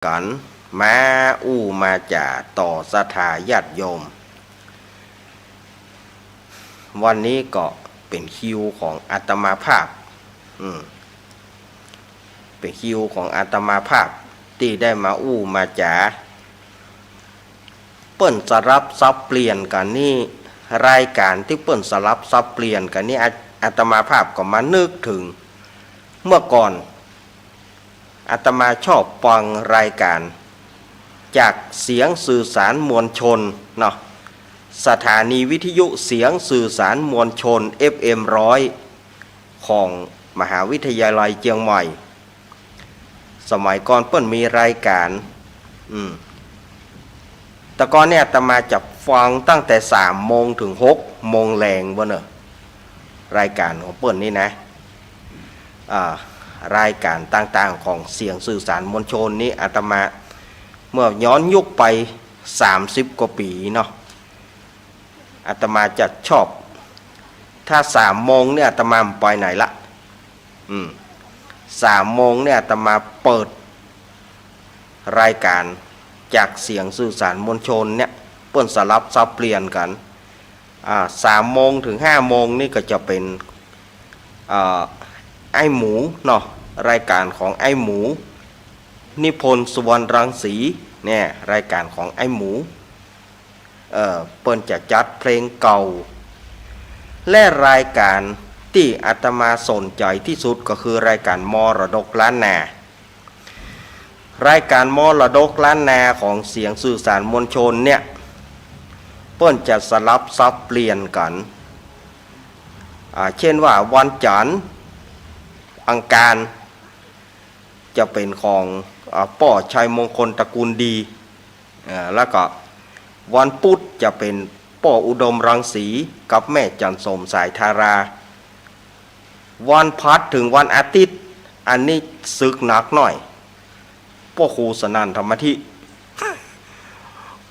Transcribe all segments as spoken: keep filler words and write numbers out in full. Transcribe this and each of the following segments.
กั๋น มาอู้มาจ๋าต่อศรัทธาญาติโยม วันนี้ก็เป๋นคิวของอาตมาภาพ อืม เป๋นคิวของอาตมาภาพตี้ได้มาอู้มาจ๋า เปิ้นสลับสับเปลี่ยนกั๋นนี่ รายก๋านตี้เปิ้นสลับสับเปลี่ยนกั๋นนี่ อา- อาตมาภาพก็มานึกเถิง เมื่อก่อน อาตมาชอบฟังรายก๋านจากเสียงสื่อสารมวลชนเนาะ สถานีวิทยุเสียงสื่อสารมวลชน เอฟเอ็ม ร้อย ของมหาวิทยาลัยเจียงใหม่ สมัยก่อนเปิ้นมีรายก๋าน อืม แต่ก่อนเนี่ยอาตมาจะฟังตั้งแต่สามโมงเถิงหกโมงแลงเว้ยเนาะ รายก๋านของเปิ้นนี่นะ อ่า รายก๋านต่างๆ ของเสียงสื่อสารมวลชนนี่ อาตมา เมื่อย้อนยุคไปสามสิบกว่าปี๋เนาะ อาตมาจะชอบ ถ้าสามโมงเนี่ยอาตมาบ่ไปไหนละ อืม สามโมงเนี่ยอาตมาเปิดรายก๋านจากเสียงสื่อสารมวลชนเนี่ย เปิ้นสลับสับเปลี่ยนกั๋น อ่า สามโมงเถิงห้าโมงนี่ก็จะเป๋น อ่า ไอ้หมูเนาะ รายก๋านของไอ้หมู นิพนธ์ สุวรรณรังสี เนี่ย รายก๋านของไอ้หมู เอ่อ เปิ้นจะจัดเพลงเก่า และรายก๋านตี้อาตมาสนใจ๋ตี้สุดก็คือรายก๋านมรดกล้านนา รายก๋านมรดกล้านนาของเสียงสื่อสารมวลชนเนี่ย เปิ้นจะสลับสับเปลี่ยนกั๋น อ่า เจ้นว่าวันจั๋นทร์ อังคาร จะเป๋นของ อ่า ป้อชัยมงคล ตระกูลดี อ่า แล้วก็วันพุธจะเป๋นป้ออุดมรังสีกับแม่จันทร์สม สายธารา วันพฤหัสเถิงวันอาทิตย์ อันนี้ศึกหนักหน่อย ป้อครูสนั่น ธรรมธิ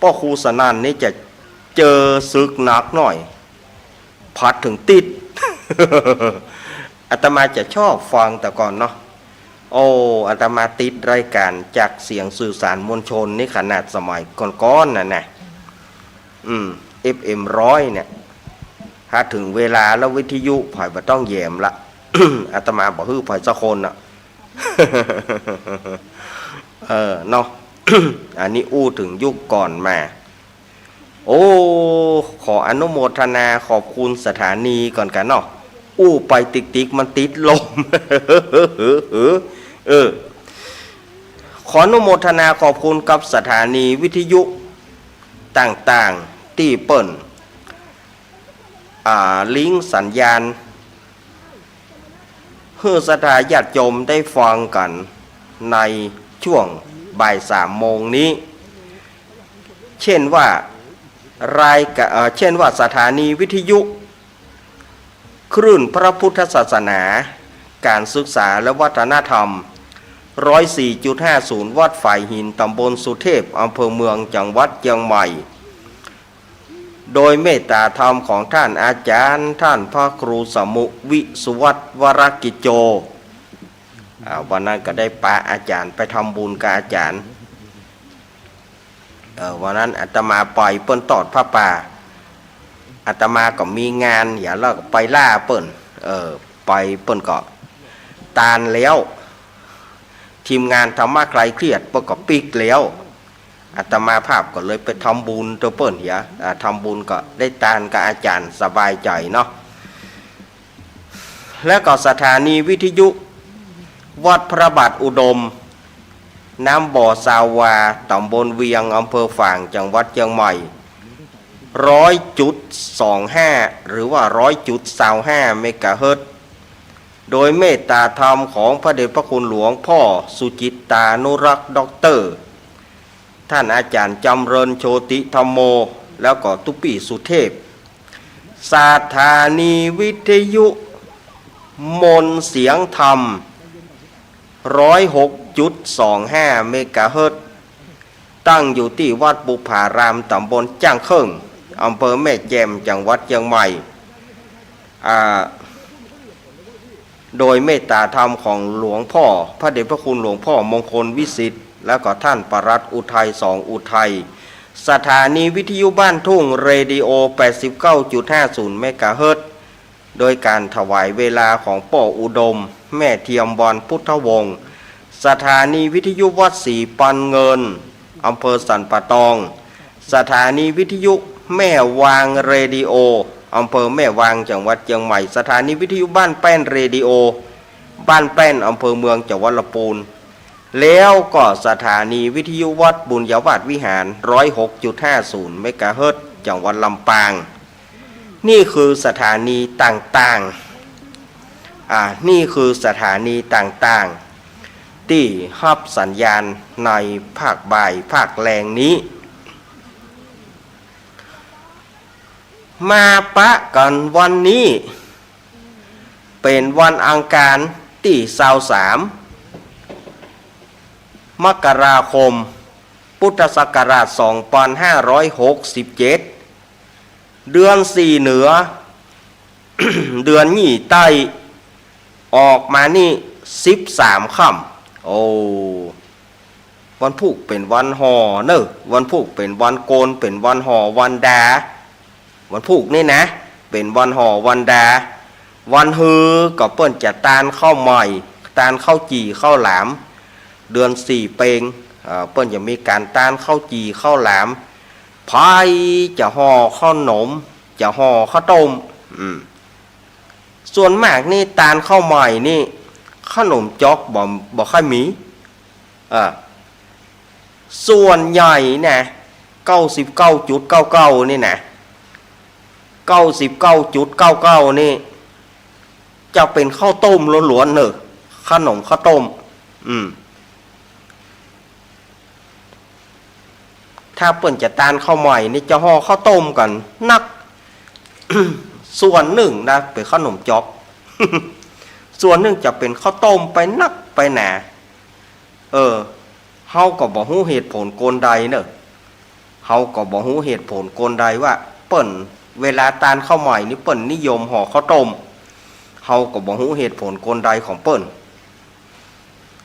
ป้อครูสนั่นนี่จะเจอศึกหนักหน่อย พฤหัสเถิงอาทิตย์ อาตมาจะชอบฟังแต่ก่อนเนาะ โอ้ อาตมาติดรายก๋านจากเสียงสื่อสารมวลชนนี่ขนาดสมัยก่อนๆ นั่นนะ อืม เอฟเอ็ม ร้อย เนี่ย ถ้าเถิงเวลาแล้ววิทยุไผบ่ต้องแหยมละ อาตมาบ่หื้อไผสักคนน่ะ เออ เนาะ อันนี้อู้เถิงยุคก่อนมา โอ้ ขออนุโมทนาขอบคุณสถานีก่อนกั๋นเนาะ อู้ไปติ๊กๆ มันติดลม เออ ขออนุโมทนาขอบคุณกับสถานีวิทยุต่างๆ ตี้เปิ้น อ่า ลิงก์สัญญาณ หื้อศรัทธาญาติโยมได้ฟังกั๋นในช่วงบ่ายสามโมงนี้ เจ้นว่า รายก๋าน เอ่อ เจ้นว่าสถานีวิทยุคลื่นพระพุทธศาสนา ก๋านศึกษาและวัฒนธรรม ร้อยสี่จุดห้าศูนย์ วัดฝายหิน ต๋ำบลสุเทพ อำเภอเมือง จังหวัดเจียงใหม่ โดยเมตตาธรรมของท่านอาจ๋ารย์ ท่านพระครูสมุห์ วิสุวัฒน์ วรกิจโจ อ่า วันนั้นก็ได้ปะอาจ๋ารย์ไปทำบุญกับอาจ๋ารย์ เอ่อ วันนั้นอาตมาไปเปิ้นตอดผ้าป่า อาตมาก็มีงาน เหีย แล้วก็ไปล่าเปิ้น เอ่อ ไปเปิ้นก็ตานแล้ว ทีมงานธรรมะคลายเครียดเปิ้นก็ปิ๊กแล้ว อาตมาภาพก็เลยไปทำบุญตวยเปิ้นเหีย อ่า ทำบุญก็ได้ตานกับอาจ๋ารย์สบายใจ๋เนาะ แล้วก็สถานีวิทยุวัดพระบาทอุดม น้ำบ่อซาวา ต๋ำบลเวียง อำเภอฝาง จังหวัดเจียงใหม่ ร้อยจุดสองห้า หรือว่า ร้อยจุดซาวห้า เมกะเฮิรตซ์ โดยเมตตาธรรมของพระเดชพระคุณหลวงพ่อสุจิตตานุรักษ์ ด็อกเตอร์ ท่านอาจ๋ารย์จำเริญ โชติธัมโม แล้วก็ตุ๊ปี้สุเทพ สถานีวิทยุมนต์เสียงธรรม ร้อยหกจุดสองห้า เมกะเฮิรตซ์ ตั้งอยู่ตี้วัดบุพาราม ต๋ำบลจ้างเคิ่ง อำเภอแม่แจ่ม จังหวัดเจียงใหม่ อ่า โดยเมตตาธรรมของหลวงพ่อ พระเดชพระคุณหลวงพ่อมงคลวิสิทธิ์ แล้วก็ต้านปลัดอุทัย สอง อุทัย สถานีวิทยุบ้านทุ่ง เรดิโอ แปดสิบเก้าจุดห้าศูนย์ เมกะเฮิรตซ์ โดยก๋านถวายเวลาของป้ออุดม แม่เทียม วรรณพุทธวงศ์ สถานีวิทยุวัดศรีปันเงิน อำเภอสันป่าตอง สถานีวิทยุแม่วางเรดิโอ อำเภอแม่วาง จังหวัดเจียงใหม่ สถานีวิทยุบ้านแป้นเรดิโอ บ้านแป้น อำเภอเมือง จังหวัดลำปูน แล้วก็สถานีวิทยุวัดบุญญาวาสวิหาร ร้อยหกจุดห้าศูนย์ เมกะเฮิรตซ์ จังหวัดลำปาง นี่คือสถานีต่างๆ อ่า นี่คือสถานีต่างๆ ตี้ฮับสัญญาณในภาคบ่ายภาคแลงนี้ มาปะกั๋นวันนี้ เป๋นวันอังคารตี้ซาวสาม มกราคม พุทธศักราช สองพันห้าร้อยหกสิบเจ็ด เดือนสี่เหนือ เดือนยี่ใต้ ออกมานี่สิบสามค่ำ โอ้ วันพูกเป๋นวันห่อเน่อ วันพูกเป๋นวันโกน เป๋นวันห่อวันดา วันพูกนี่นะ เป๋นวันห่อวันดา วันฮือก็เปิ้นจะตานข้าวใหม่ ตานข้าวจี่ข้าวหลาม เดือนสี่เป็ง เอ่อ เปิ้นจะมีก๋านตานข้าวจี่ข้าวหลาม ใผจะห่อข้าวหนม จะห่อข้าวต้ม อืม ส่วนมากนี่ตานข้าวใหม่นี่ ข้าวหนมจ๊อกบ่ บ่ค่อยมี เออ ส่วนใหญ่นะ เก้าสิบเก้าจุดเก้าเก้านี่นะ เก้าสิบเก้าจุดเก้าเก้านี่ จะเป๋นข้าวต้มล้วนๆ เน่อ ข้าวหนมข้าวต้ม อืม ถ้าเปิ้นจะตานข้าวใหม่นี่จะห่อข้าวต้มกั๋นนัก ส่วนนึ่งนะ เป๋นข้าวหนมจ๊อก ส่วนนึ่งจะเป๋นข้าวต้มไปนักไปหนา เออ เฮาก็บ่ฮู้เหตุผลกลใดเน่อ เฮาก็บ่ฮู้เหตุผลกลใดว่าเปิ้น เวลาตานข้าวใหม่นี่เปิ้นนิยมห่อข้าวต้ม เฮาก็บ่ฮู้เหตุผลกลใดของเปิ้น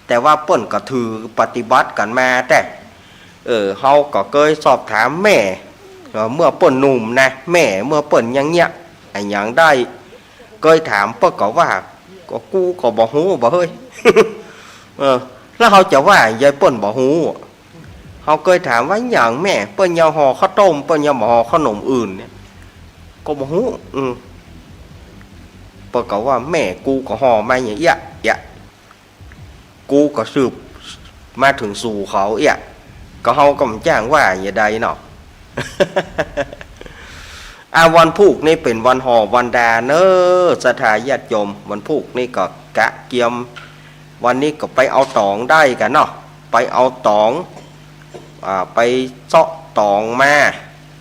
แต่ว่าเปิ้นก็ถือปฏิบัติกั๋นมาแต๊ เออ เฮาก็เกยสอบถามแม่ เออ เมื่อเปิ้นหนุ่มนะ แม่เมื่อเปิ้นยังเยียะ อะหยังได้ เกยถามเปิ้นก็ว่า ก็กูก็บ่ฮู้บ่าเฮ้ย เออ แล้วเฮาจะว่าใยเปิ้นบ่ฮู้ เฮาเกยถามว่าหยังแม่ เปิ้นยังห่อข้าวต้ม เปิ้นยังบ่ห่อข้าวหนมอื่นเนี่ย ก็บ่ฮู้ อืม เปิ้นก็ว่าแม่กูก็ห่อมาอย่างเอี้ย เอี้ย กูก็สืบมาเถิงสู่เขาเอี้ย ก็เฮาก็บ่จ้างว่าอย่างใดเนาะ อ่ะ วันพูกนี่เป๋นวันห่อวันดาเน่อ ศรัทธาญาติโยม วันพูกนี่ก็กะเกียม วันนี้ก็ไปเอาต๋องได้กั๋นเนาะ ไปเอาต๋อง อ่า ไปเซาะต๋องมา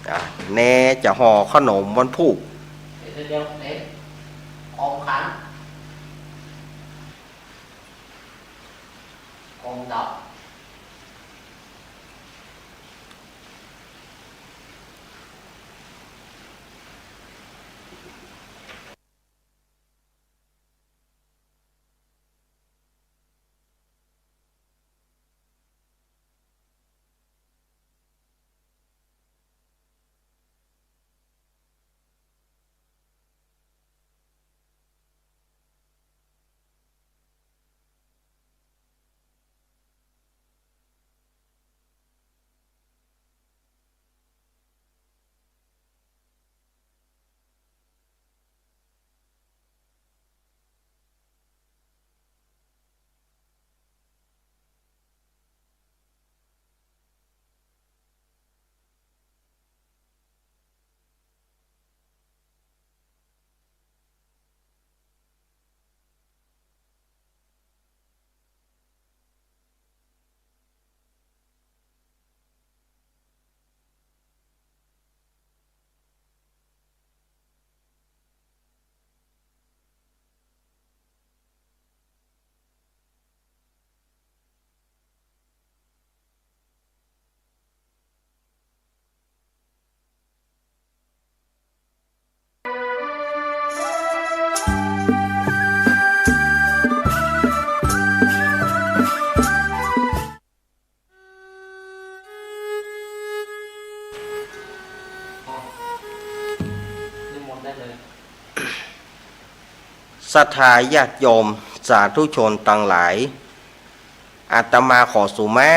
อ่า แน่จะห่อข้าวหนมวันพูก เดี๋ยวเดี๋ยวเดี๋ยว ของขัง ของดับ ศรัทธาญาติโยมสาธุชนตังหลาย อาตมาขอสุมา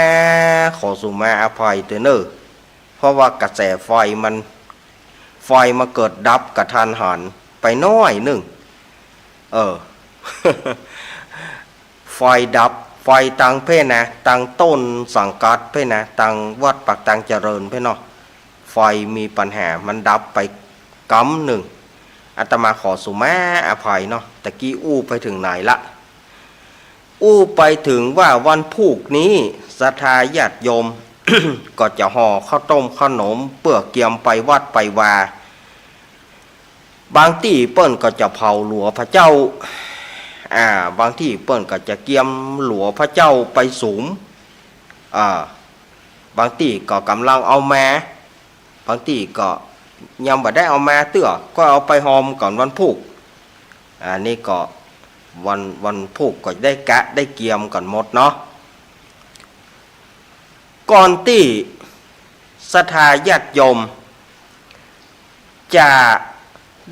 ขอสุมาอภัยเต๊อะเน่อ เพราะว่ากระแสไฟมัน ไฟมันเกิดดับกะทันหันไปหน้อยนึ่ง เออ ไฟดับ ไฟตังเพ่นนะ ตังต้นสังกัดเพ่นนะ ตังวัดปากตังเจริญเพ่นเนาะ ไฟมีปัญหา มันดับไปกำนึ่ง อาตมาขอสุมาอภัยเนาะ ตะกี้อู้ไปเถิงไหนละ อู้ไปเถิงว่าวันพูกนี้ศรัทธาญาติโยม ก็จะห่อข้าวต้มข้าวหนมเปื้อเกียมไปวัดไปวา บางตี้เปิ้นก็จะเผาหลัวพระเจ้า อ่า บางตี้เปิ้นก็จะเกียมหลัวพระเจ้าไปสุม อ่า บางตี้ก็ก่ำลังเอามา บางตี้ก็ยังบ่ได้เอามาเตื้อ ก็เอาไปฮอมก่อนวันพูก อันนี้ก็วัน วันพูกก็ได้กะได้เกียมก่อนหมดเนาะ ก่อนตี้ศรัทธาญาติโยมจะ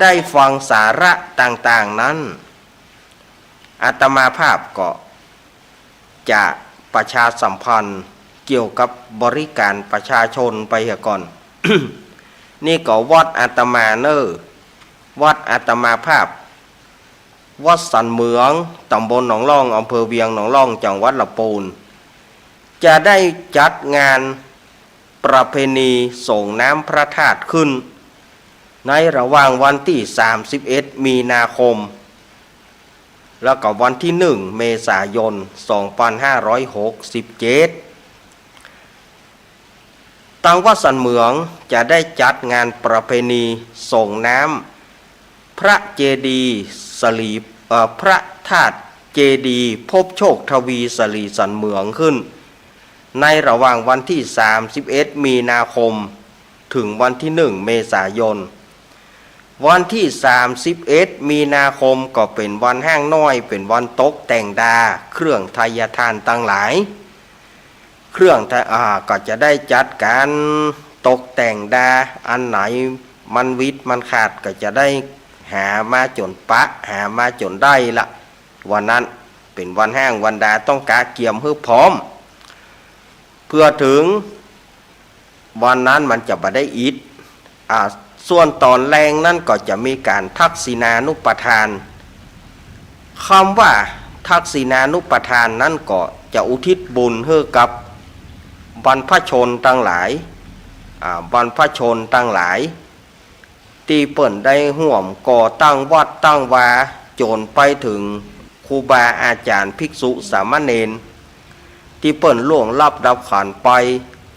ได้ฟังสาระต่างๆ นั้น อาตมาภาพก็จะประชาสัมพันธ์เกี่ยวกับบริการประชาชนไปเหียก่อน นี่ก็วัดอาตมาเน่อ วัดอาตมาภาพ วัดสันเหมือง ตำบลหนองล่อง อำเภอเวียงหนองล่อง จังหวัดลำปูน จะได้จัดงานประเพณีส่งน้ำพระธาตุขึ้น ในระหว่างวันตี้ สามสิบเอ็ด มีนาคม แล้วก็วันตี้ หนึ่ง เมษายน สองพันห้าร้อยหกสิบเจ็ด ตางวัดสันเหมืองจะได้จัดงานประเพณีส่งน้ำพระเจดีย์สลี เอ่อ พระธาตุเจดีย์ภพโชคทวีสลีสันเหมืองขึ้น ในระหว่างวันตี้ สามสิบเอ็ด มีนาคม เถิงวันตี้ หนึ่ง เมษายน วันตี้ สามสิบเอ็ด มีนาคม ก็เป๋นวันฮ้างน้อย เป๋นวันตกแต่งดา เครื่องไทยทานตังหลาย เครื่องไทย อ่า ก็จะได้จัดก๋านตกแต่งดา อันไหนมันวิดมันขาดก็จะได้หามาจ๋นปะ หามาจ๋นได้ละ วันนั้นเป๋นวันฮ้างวันดา ต้องกะเกียมหื้อพร้อม เปื้อเถิง วันนั้นมันจะบ่ได้อิด อ่า ส่วนต๋อนแลงนั้นก็จะมีก๋านทักษิณานุปทาน กำว่าทักษิณานุปทานนั้นก็จะอุทิศบุญหื้อกับบรรพชนตังหลาย อ่า บรรพชนตังหลาย ตี้เปิ้นได้ฮ่วมก่อตั้งวัดตั้งวา จ๋นไปเถิงครูบาอาจ๋ารย์ภิกษุสามเณร ตี้เปิ้นล่วงลับดับขันไป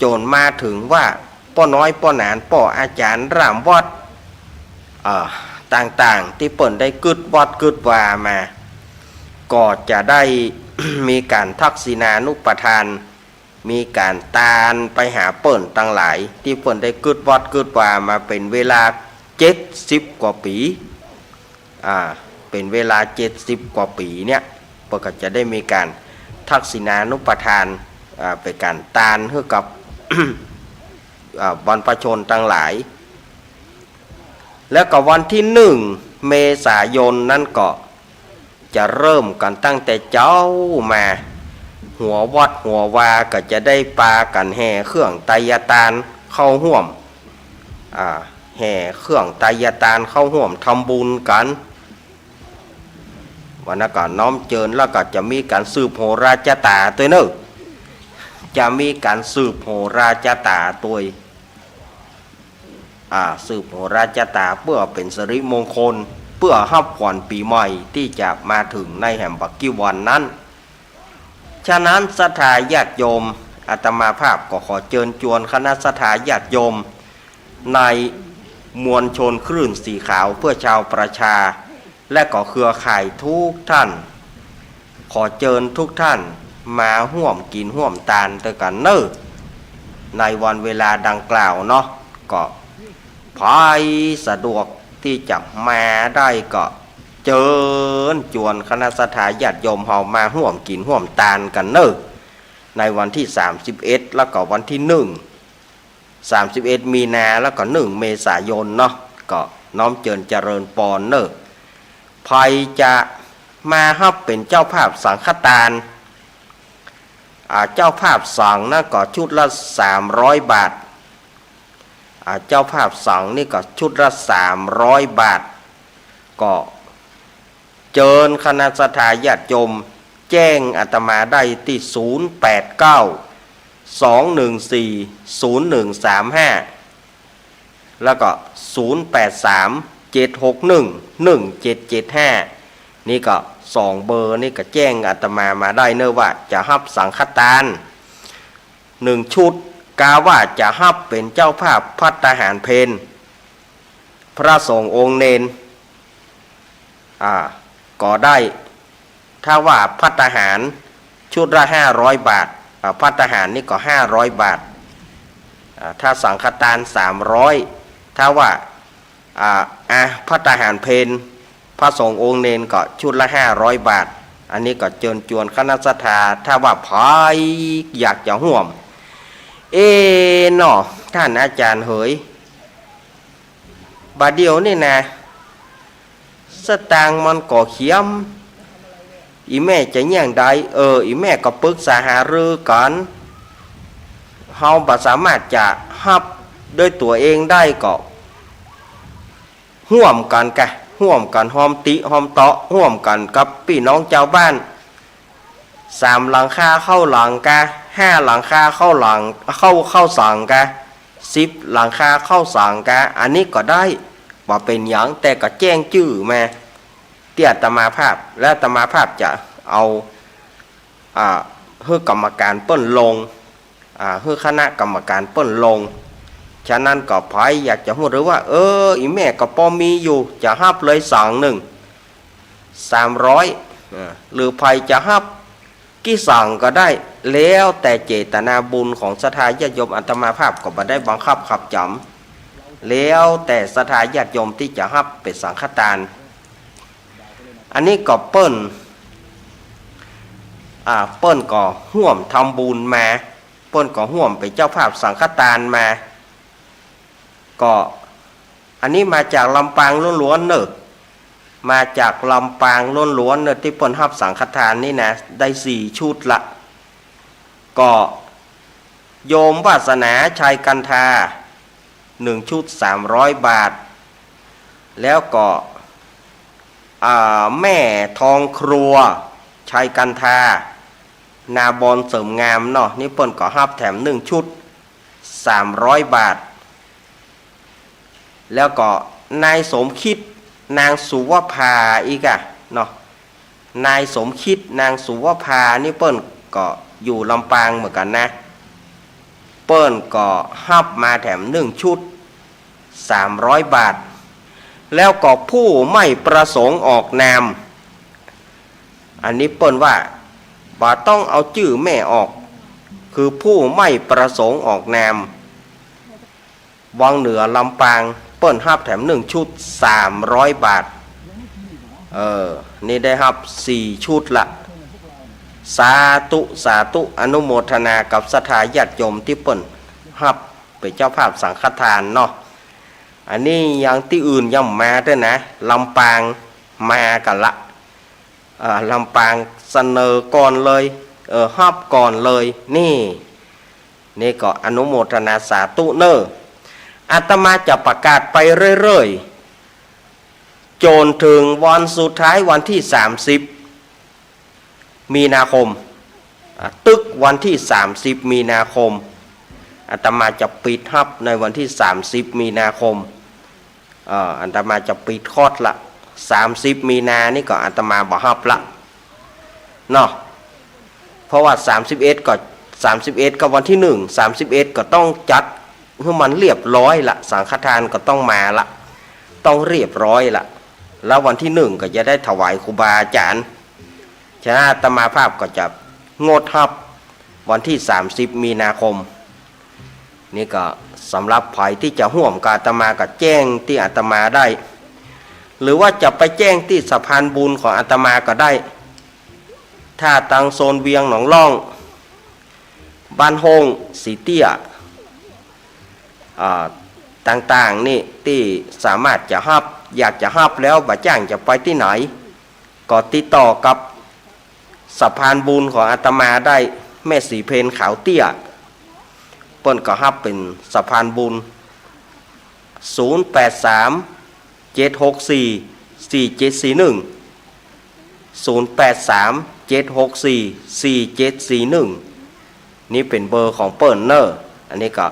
จ๋นมาเถิงว่าป้อน้อยป้อหนานป้ออาจ๋ารย์ร่ามวัด เอ่อ ต่างๆ ตี้เปิ้นได้กึ๊ดวัดกึ๊ดวามา ก็จะได้มีก๋านทักษิณานุปทาน มีก๋านตานไปหาเปิ้นตังหลาย ตี้เปิ้นได้กึ๊ดวัดกึ๊ดวามาเป๋นเวลาเจ็ดสิบกว่าปี๋ อ่า เป๋นเวลาเจ็ดสิบกว่าปี๋เนี่ย เปิ้นก็จะได้มีก๋านทักษิณานุปทาน อ่า เป๋นก๋านตานหื้อกับ อ่า บรรพชนตังหลาย แล้วก็วันตี้ หนึ่ง เมษายนนั้นก็ จะเริ่มกั๋นตั้งแต่เจ๊ามา หัววัดหัววาก็จะได้ปากั๋นแห่เครื่องไตยตานเข้าฮ่วม อ่า แห่เครื่องไตยตานเข้าฮ่วมทำบุญกั๋น วันนั้นก็น้อมเจิญ แล้วก็จะมีก๋านสืบโหราจาต๋าตวยเน่อ จะมีก๋านสืบโหราจาต๋าตวย อ่า สืบโหราจาต๋าเปื้อเป๋นสิริมงคล เปื้อฮับขวัญปี๋ใหม่ตี้จะมาเถิงในแหมบ่ากี้วันนั้น ฉะนั้นศรัทธาญาติโยม อาตมาภาพก็ขอเจิญจวนคณะศรัทธาญาติโยม ในมวลชนคลื่นสีขาวเพื่อชาวประชา และก็เครือข่ายทุกท่าน ขอเจิญทุกท่านมาฮ่วมกิ๋นฮ่วมตานตวยกั๋นเน่อ ในวันเวลาดังกล่าวเนาะ ก็ใผสะดวกตี้จะมาได้ก็เจิญจวนคณะศรัทธาญาติโยมเฮามาฮ่วมกิ๋นฮ่วมตานกั๋นเน่อ ในวันตี้ สามสิบเอ็ด แล้วก็วันตี้ หนึ่ง สามสิบเอ็ด มีนา แล้วก็ หนึ่ง เมษายนเนาะ ก็ น้อมเจิญเจริญปอนเน่อ ใผจะมาฮับเป๋นเจ้าภาพสังฆตาน อ่า เจ้าภาพสังฆ์นั้นก็ชุดละสามร้อยบาท อ่า เจ้าภาพสังฆ์นี่ก็ชุดละสามร้อยบาท ก็เจิญคณะศรัทธาญาติโยมแจ้งอาตมาได้ตี้ ศูนย์แปดเก้า สองหนึ่งสี่ ศูนย์หนึ่งสามห้า แล้วก็ ศูนย์แปดสาม เจ็ดหกหนึ่ง หนึ่งเจ็ดเจ็ดห้า นี่ก็สองเบอร์นี่ก็แจ้งอาตมามาได้เน่อว่าจะฮับสังฆตานหนึ่งชุด กาว่าจะฮับเป๋นเจ้าภาพภัตตาหารเพล พระสงฆ์องค์เณร อ่า ก็ได้ ถ้าว่าภัตตาหารชุดละห้าร้อยบาท อ่า ภัตตาหารนี่ก็ห้าร้อยบาท อ่า ถ้าสังฆตานสามร้อย ถ้าว่า อ่า อ่ะ ภัตตาหารเพล พระสงฆ์องค์เณรก็ชุดละห้าร้อยบาท อันนี้ก็เจิญจวนคณะศรัทธา ถ้าว่าใผอยากจะฮ่วม เอเนาะ ท่านอาจารย์เหย บ่าเดี่ยวนี่นะ สตางค์มันก็เขียม อี่แม่จะเยียะใด เออ อี่แม่ก็ปรึกษาหารือกั๋น เฮาบ่สามารถจะฮับด้วยตั๋วเองได้ก็ ฮ่วมกั๋นกะ ฮ่วมกั๋นฮอมติฮอมเตาะ ฮ่วมกั๋นกับปี้น้องจาวบ้าน สามหลังคาเข้าหลังกา ห้าหลังคาเข้าหลัง เข้า เข้าสังกา สิบหลังคาเข้าสังกา อันนี้ก็ได้ บ่เป๋นหยัง แต่ก็แจ้งจื้อมา ตี้อาตมาภาพ และอาตมาภาพจะเอา อ่า หื้อกรรมการเปิ้นลง อ่า หื้อคณะกรรมการเปิ้นลง ฉะนั้นก็ใผอยากจะฮู้หรือว่า เออ อี่แม่ก็ปอมีอยู่ จะฮับเลยสังหนึ่ง สามร้อย อ่า หรือใผจะฮับ กี่สังก็ได้ แล้วแต่เจตนาบุญของศรัทธาญาติโยม อาตมาภาพก็บ่ได้บังคับขับจ๋ำ แล้วแต่ศรัทธาญาติโยมตี้จะฮับเป๋นสังฆตาน อันนี้ก็เปิ้น อ่า เปิ้นก็ฮ่วมทำบุญมา เปิ้นก็ฮ่วมเป๋นเจ้าภาพสังฆตานมา ก็ อันนี้มาจากลำปางล้วนๆ เน่อ มาจากลำปางล้วนๆ เน่อ ตี้เปิ้นฮับสังฆตานนี่นะ ได้สี่ชุดละ ก็โยมวาสนา ชัยกันทา หนึ่งชุด สามร้อยบาท แล้วก็ อ่า แม่ทองครัว ชัยกันทา นาบอนเสริมงามเนาะ นี่เปิ้นก็ฮับแถมหนึ่งชุด สามร้อยบาท แล้วก็นายสมคิด นางสุวภา อีกอะเนาะ นายสมคิด นางสุวภา นี่เปิ้นก็อยู่ลำปางเหมือนกั๋นนะ เปิ้นก็ฮับมาแถมหนึ่งชุด สามร้อยบาท แล้วก็ผู้ไม่ประสงค์ออกนาม อันนี้เปิ้นว่า บ่ต้องเอาจื้อแม่ออก คือผู้ไม่ประสงค์ออกนาม วังเหนือลำปาง เปิ้นฮับแถมหนึ่งชุด สามร้อยบาท เออ นี่ได้ฮับสี่ชุดละ สาธุ สาธุ อนุโมทนากับศรัทธาญาติโยมตี้เปิ้นฮับเป๋นเจ้าภาพสังฆตานเนาะ อันนี้ยังตี้อื่นยังบ่มาเตื้อนะ ลำปางมากั๋นละ อ่า ลำปางเสนอก่อนเลย เออ ฮับก่อนเลย นี่ นี่ก็อนุโมทนาสาธุเน่อ อาตมาจะประกาศไปเรื่อยๆ จ๋นเถิงวันสุดท้ายวันตี้สามสิบ มีนาคม อ่า ตึกวันตี้สามสิบ มีนาคม อาตมาจะปิดฮับในวันตี้สามสิบ มีนาคม เอ่อ อาตมาจะปิดคอร์สละ สามสิบ มีนานี่ก็อาตมาบ่ฮับละเนาะ เพราะว่าสามสิบเอ็ดก็ สามสิบเอ็ดก็วันตี้หนึ่ง สามสิบเอ็ดก็ต้องจัดหื้อมันเรียบร้อยละ สังฆทานก็ต้องมาละ ต้องเรียบร้อยละ แล้ววันตี้หนึ่งก็จะได้ถวายครูบาอาจ๋ารย์ ฉะนั้นอาตมาภาพก็จะงดฮับวันตี้สามสิบ มีนาคม นี่ก็สำหรับใผตี้จะฮ่วมกับอาตมาก็แจ้งตี้อาตมาได้ หรือว่าจะไปแจ้งตี้สะพานบุญของอาตมาก็ได้ ถ้าตังโซนเวียงหนองล่อง บ้านห้ง สีเตี้ย อ่า แถ ต่างๆ นี่ตี้สามารถจะฮับ อยากจะฮับแล้วบ่จ้างจะไปตี้ไหน ก็ติดต่อกับสะพานบุญของอาตมาได้ แม่ศรีเพญขาวเตี้ย เปิ้นก็ฮับเป๋นสะพานบุญ ศูนย์แปดสาม เจ็ดหกสี่ สี่เจ็ดสี่หนึ่ง ศูนย์แปดสาม เจ็ดหกสี่ สี่เจ็ดสี่หนึ่ง นี่เป๋นเบอร์ของเปิ้นเน่อ อันนี้ก็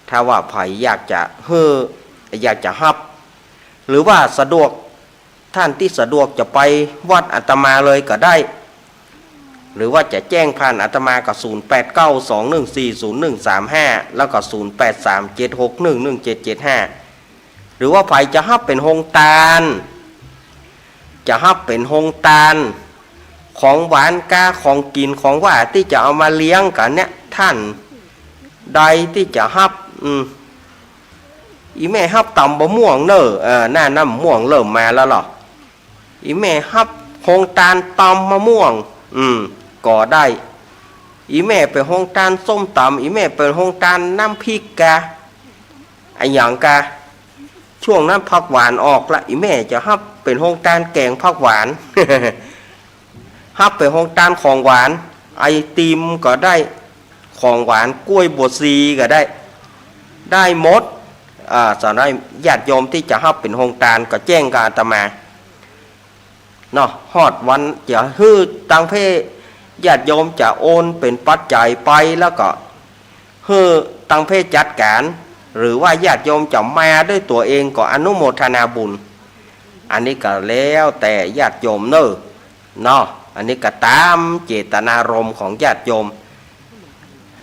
ถ้าว่าใผอยากจะหื้อ อยากจะฮับ หรือว่าสะดวก ท่านตี้สะดวกจะไปวัดอาตมาเลยก็ได้ หรือว่าจะแจ้งผ่านอาตมาก็ ศูนย์แปดเก้า สองหนึ่งสี่ ศูนย์หนึ่งสามห้า แล้วก็ ศูนย์แปดสาม เจ็ดหกหนึ่ง หนึ่งเจ็ดเจ็ดห้า หรือว่าใผจะฮับเป๋นโฮงตาน จะฮับเป๋นโฮงตาน ของหวานกาของกิ๋นของว่าตี้จะเอามาเลี้ยงกั๋นเนี่ย ท่านใดตี้จะฮับ อืม อี่แม่ฮับต๋ำมะม่วงเน่อ เออ หน้าน้ำม่วงเริ่มมาแล้วเหรอ อี่แม่ฮับโฮงตานต๋ำมะม่วง อืม ก็ได้ อี่แม่ไปโฮงตานส้มต๋ำ อี่แม่ไปโฮงตานน้ำพริกกา อะหยังกา ช่วงนั้นผักหวานออกละ อี่แม่จะฮับเป๋นโฮงตานแกงผักหวาน ฮับเป๋นโฮงตานของหวาน ไอติมก็ได้ ของหวานกล้วยบวชชีก็ได้ ได้หมด อ่า สำหรับญาติโยมตี้จะฮับเป๋นโฮงตานก็แจ้งกับอาตมา เนาะ ฮอดวันจะหื้อตังเพ่ญาติโยมจะโอนเป๋นปัจจัยไปแล้วก็หื้อตังเพ่จัดก๋าน หรือว่าญาติโยมจะมาด้วยตั๋วเองก็อนุโมทนาบุญ อันนี้ก็แล้วแต่ญาติโยมเน่อ เนาะ อันนี้ก็ต๋ามเจตนารมณ์ของญาติโยม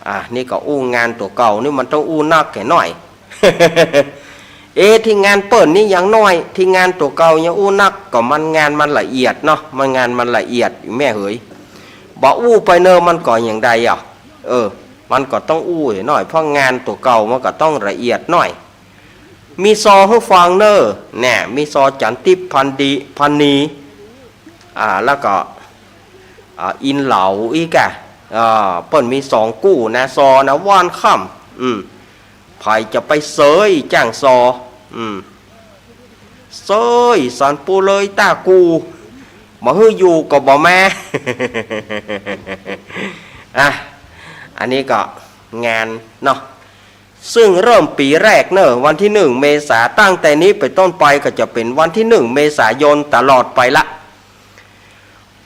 อ่ะ นี่ก็อู้งานตั๋วเก่า นี่มันต้องอู้นักแก่หน้อย เอ๊ะ ตี้งานเปิ้นนี่ยังน้อย ตี้งานตั๋วเก่ายังอู้นัก ก็มันงานมันละเอียดเนาะ มันงานมันละเอียด แม่เหย บ่อู้ไปเน่อมันก็อย่างใดอ่ะ เออ มันก็ต้องอู้หน้อย เพราะงานตั๋วเก่ามันก็ต้องละเอียดหน้อย มีซอหื้อฟังเน่อ แน่ มีซอจันทิพย์ พันดี พันนี อ่า แล้วก็ อ่า อินเหลาอี้ก่ะ อ่า เปิ้นมีสองกู้นะ ซอนะ ว่านค่ำ อืม ใผจะไปเสยจ้างซอ อืม เสยสันปูเลยต้ากู้ บ่หื้ออยู่ก็บ่มา อ่ะ อันนี้ก็งานเนาะ ซึ่งเริ่มปี๋แรกเน่อ วันตี้หนึ่งเมษา ตั้งแต่นี้เป๋นต้นไปก็จะเป๋นวันตี้หนึ่งเมษายนตลอดไปละ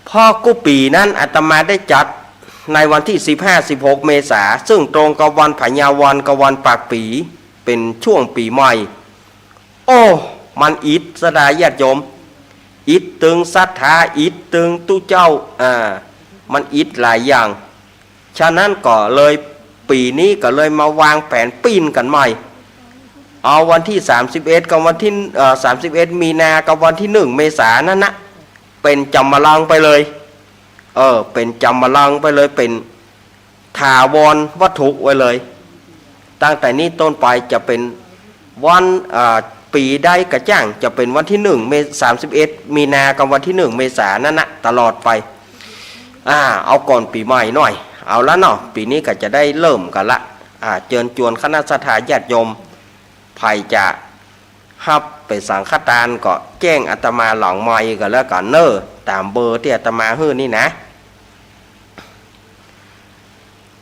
เพราะกู้ปี๋นั้นอาตมาได้จัดในวันตี้สิบห้า สิบหกเมษา ซึ่งตรงกับวันผายาวันกับวันปากปี๋ เป๋นช่วงปี๋ใหม่ โอ้ มันอิดสะดาญาติโยม อิดตึงศรัทธา อิดตึงตุ๊เจ้า อ่า มันอิดหลายอย่าง ฉะนั้นก็เลยปี๋นี้ก็เลยมาวางแผนปิ้นกั๋นใหม่ เอาวันตี้สามสิบเอ็ดกับวันตี้ เอ่อ สามสิบเอ็ดมีนากับวันตี้หนึ่งเมษานั้นนะ เป๋นจ๋ำมะลังไปเลย เออ เป๋นจ๋ำมะลังไปเลย เป๋นถาวรวัตถุไว้เลย ตั้งแต่นี้ต้นไปจะเป๋นวัน อ่า ปี๋ใดก็จ้าง จะเป๋นวันตี้หนึ่งเม สามสิบเอ็ดมีนากับวันตี้หนึ่งเมษานั้นนะ ตลอดไป อ่า เอาก่อนปี๋ใหม่หน้อย เอาละเนาะ ปี๋นี้ก็จะได้เริ่มกั๋นละ อ่า เจิญจวนคณะศรัทธาญาติโยม ใผจะฮับเป๋นสังฆทานก็แจ้งอาตมาหลังไมค์ก็แล้วกั๋นเน่อ ต๋ามเบอร์ตี้อาตมาหื้อนี่นะ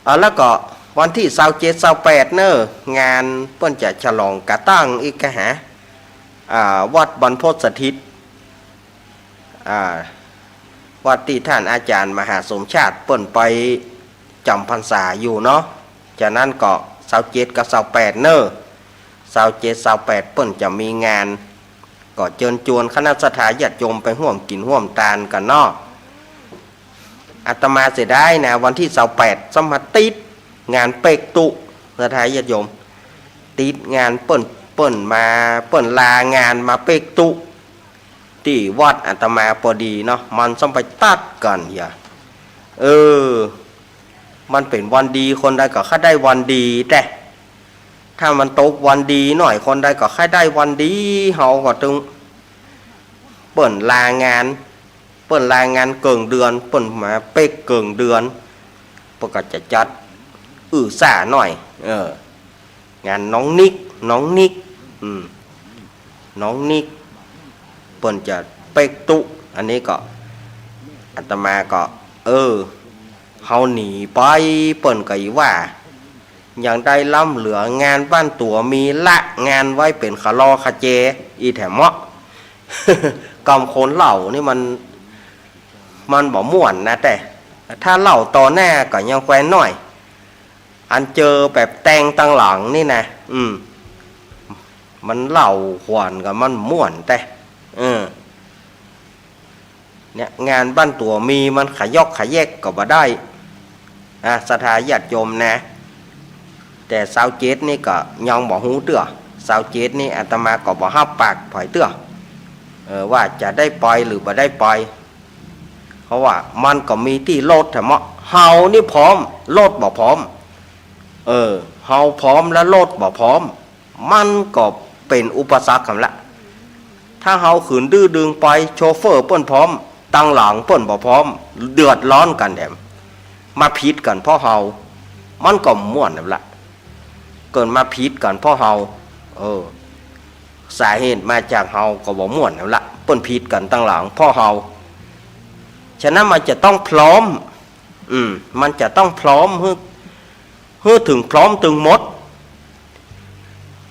อ่า แล้วก็วันตี้ซาวเจ็ด ซาวแปดเน่อ งานเปิ้นจะฉลองกระตั้งอีกกะหา อ่า วัดบรรพตสถิต อ่า วัดตี้ท่านอาจ๋ารย์มหาสมชาติเปิ้นไปจ๋ำพรรษาอยู่เนาะ ฉะนั้นก็ซาวเจ็ดกับซาวแปดเน่อ ซาวเจ็ด ซาวแปดเปิ้นจะมีงาน ก็เจิญจวนคณะศรัทธาญาติโยมไปฮ่วมกิ๋นฮ่วมตานกั๋นเนาะ อาตมาเสียดายนะ วันตี้ซาวแปดซ้ำมาติดงานเป๊กตุ๊ ศรัทธาญาติโยม ติดงานเปิ้น เปิ้นมา เปิ้นลางานมาเป๊กตุ๊ ตี้วัดอาตมาปอดีเนาะ มันซ้ำไปตัดกั๋นอย่า เออ มันเป๋นวันดี คนใดก็ใค่ได้วันดีแต๊ ถ้ามันตกวันดีหน้อย คนใดก็ใค่ได้วันดี เฮาก็ตึง เปิ้นลางาน เปิ้นลางานเกิ่งเดือน เปิ้นมาเป๊กเกิ่งเดือน เปิ้นก็จะจัดอื้อซ่าหน้อย เออ งานน้องนิก น้องนิก อืม น้องนิก เปิ้นจะเป๊กตุ๊ อันนี้ก็ อาตมาก็ เออ เฮาหนีไป เปิ้นก็อีว่า ยังได้ล้ำเหลืองานบ้านตั๋วมีละงานไว้เป๋นขะลอขะแจอีแถมเมาะ กำคนเล่านี่มัน มันบ่ม่วนนะ แต่ถ้าเล่าต่อหน้าก็ยังแควนน้อย อันเจอแบบแต่งตังหลังนี่นะ อืม มันเล่าขวัญกับมันม่วนแต่ เออ เนี่ย งานบ้านตั๋วมีมันขะยอกขะแยกก็บ่ได้ อ่ะ ศรัทธาญาติโยมนะ แต่ซาวเจ็ดนี่ก็ยังบ่ฮู้เตื้อ ซาวเจ็ดนี่อาตมาก็บ่ฮับปากไผเตื้อ เออ ว่าจะได้ไปหรือบ่ได้ไป เพราะว่ามันก็มีตี้รถแถมเมาะ เฮานี่พร้อม รถบ่พร้อม เออ เฮาพร้อมแล้วรถบ่พร้อม มันก็เป๋นอุปสรรคหั้นละ ถ้าเฮาขืนดื้อดึงไป โชเฟอร์เปิ้นพร้อม ตังหลังเปิ้นบ่พร้อม เดือดร้อนกั๋นแถม มาผิดกั๋นเพราะเฮา มันก็ม่วนหั้นละ เกิดมาผิดกั๋นเพราะเฮา เออ สาเหตุมาจากเฮาก็บ่ม่วนหั้นละ เปิ้นผิดกั๋นตังหลังเพราะเฮา ฉะนั้นมันจะต้องพร้อม อืม มันจะต้องพร้อมหื้อ หื้อเถิงพร้อมตึงหมด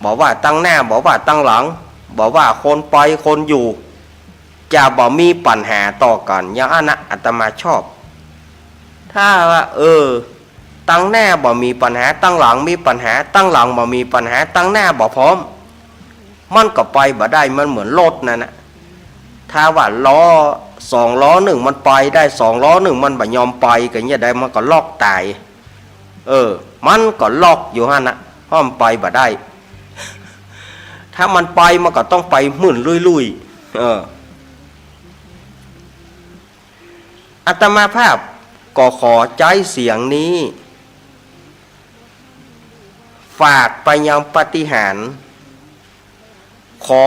บ่ว่าตังหน้า บ่ว่าตังหลัง บ่ว่าคนไปคนอยู่ จะบ่มีปัญหาต่อกั๋น อย่างอั้นนะอาตมาชอบ ถ้าว่า เออ ตังหน้าบ่มีปัญหา ตังหลังมีปัญหา ตังหลังบ่มีปัญหา ตังหน้าบ่พร้อม มันก็ไปบ่ได้ มันเหมือนรถนั่นนะ ถ้าว่าล้อสองล้อนึ่งมันไปได้ สองล้อนึ่งมันบ่ยอมไป ก็เนี่ยใดมันก็ล็อกต๋าย เออ มันก็ล็อกอยู่หั้นนะ เพราะมันไปบ่ได้ ถ้ามันไปมันก็ต้องไปหมื่นลุยๆ เออ อาตมาภาพก็ขอใจ๊เสียงนี้ ฝากไปยังปาฏิหาริย์ ขอ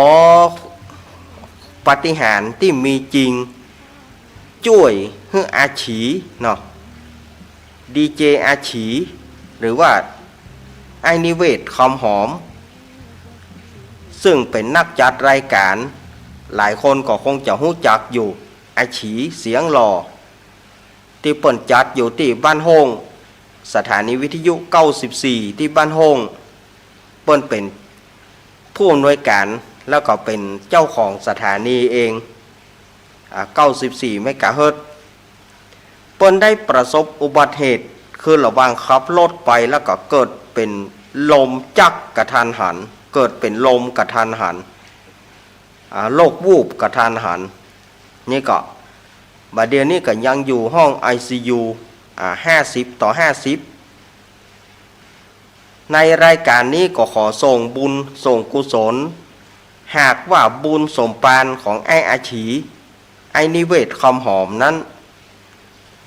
ปาฏิหาริย์ตี้มีจริง จ้วยหื้ออาฉีเนาะ ดีเจอาฉี หรือว่าอ้ายนิเวศน์ คำหอม ซึ่งเป๋นนักจัดรายก๋าน หลายคนก็คงจะฮู้จักอยู่ อาฉี เสียงหล่อ ตี้เปิ้นจัดอยู่ตี้บ้านโฮ่ง สถานีวิทยุเก้าสิบสี่ตี้บ้านโฮ่ง เปิ้นเป๋นผู้อำนวยก๋าน แล้วก็เป๋นเจ้าของสถานีเอง อ่า เก้าสิบสี่เมกะเฮิรตซ์ เปิ้นได้ประสบอุบัติเหตุ คือระหว่างขับรถไปแล้วก็เกิดเป๋นลมจักกะทันหัน เกิดเป๋นลมกะทันหัน อ่า โรควูบกะทันหัน นี่ก็ บ่าเดี่ยวนี้ก็ยังอยู่ห้องไอซียู อ่า ห้าสิบต่อห้าสิบ ในรายก๋านนี้ก็ขอส่งบุญส่งกุศล หากว่าบุญสมภารของอ้ายอาฉี อ้ายนิเวศน์ คำหอมนั้น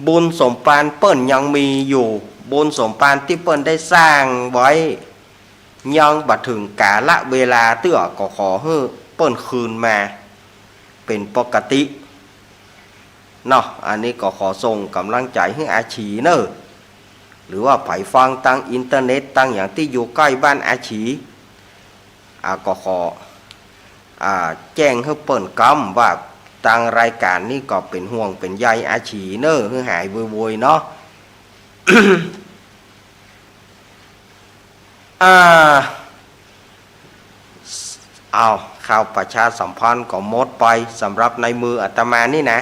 บุญสมภารเปิ้นยังมีอยู่ บุญสมภารตี้เปิ้นได้สร้างไว้ ยังบ่เถิงกาลเวลาเตื้อ ก็ขอหื้อเปิ้นคืนมาเป๋นปกติเนาะ อันนี้ก็ขอส่งก๋ำลังใจ๋หื้ออาฉีเน่อ หรือว่าใผฟังตางอินเทอร์เน็ตตางหยังตี้อยู่ใก้บ้านอาฉี อ่า ก็ขอ อ่า แจ้งหื้อเปิ้นกำว่าตางรายก๋านนี้ก็เป๋นห่วงเป๋นใยอาฉีเน่อ หื้อหายโวยๆ เนาะ อ่า เอา ข่าวประชาสัมพันธ์ก็หมดไปสำหรับในมืออาตมานี่นะ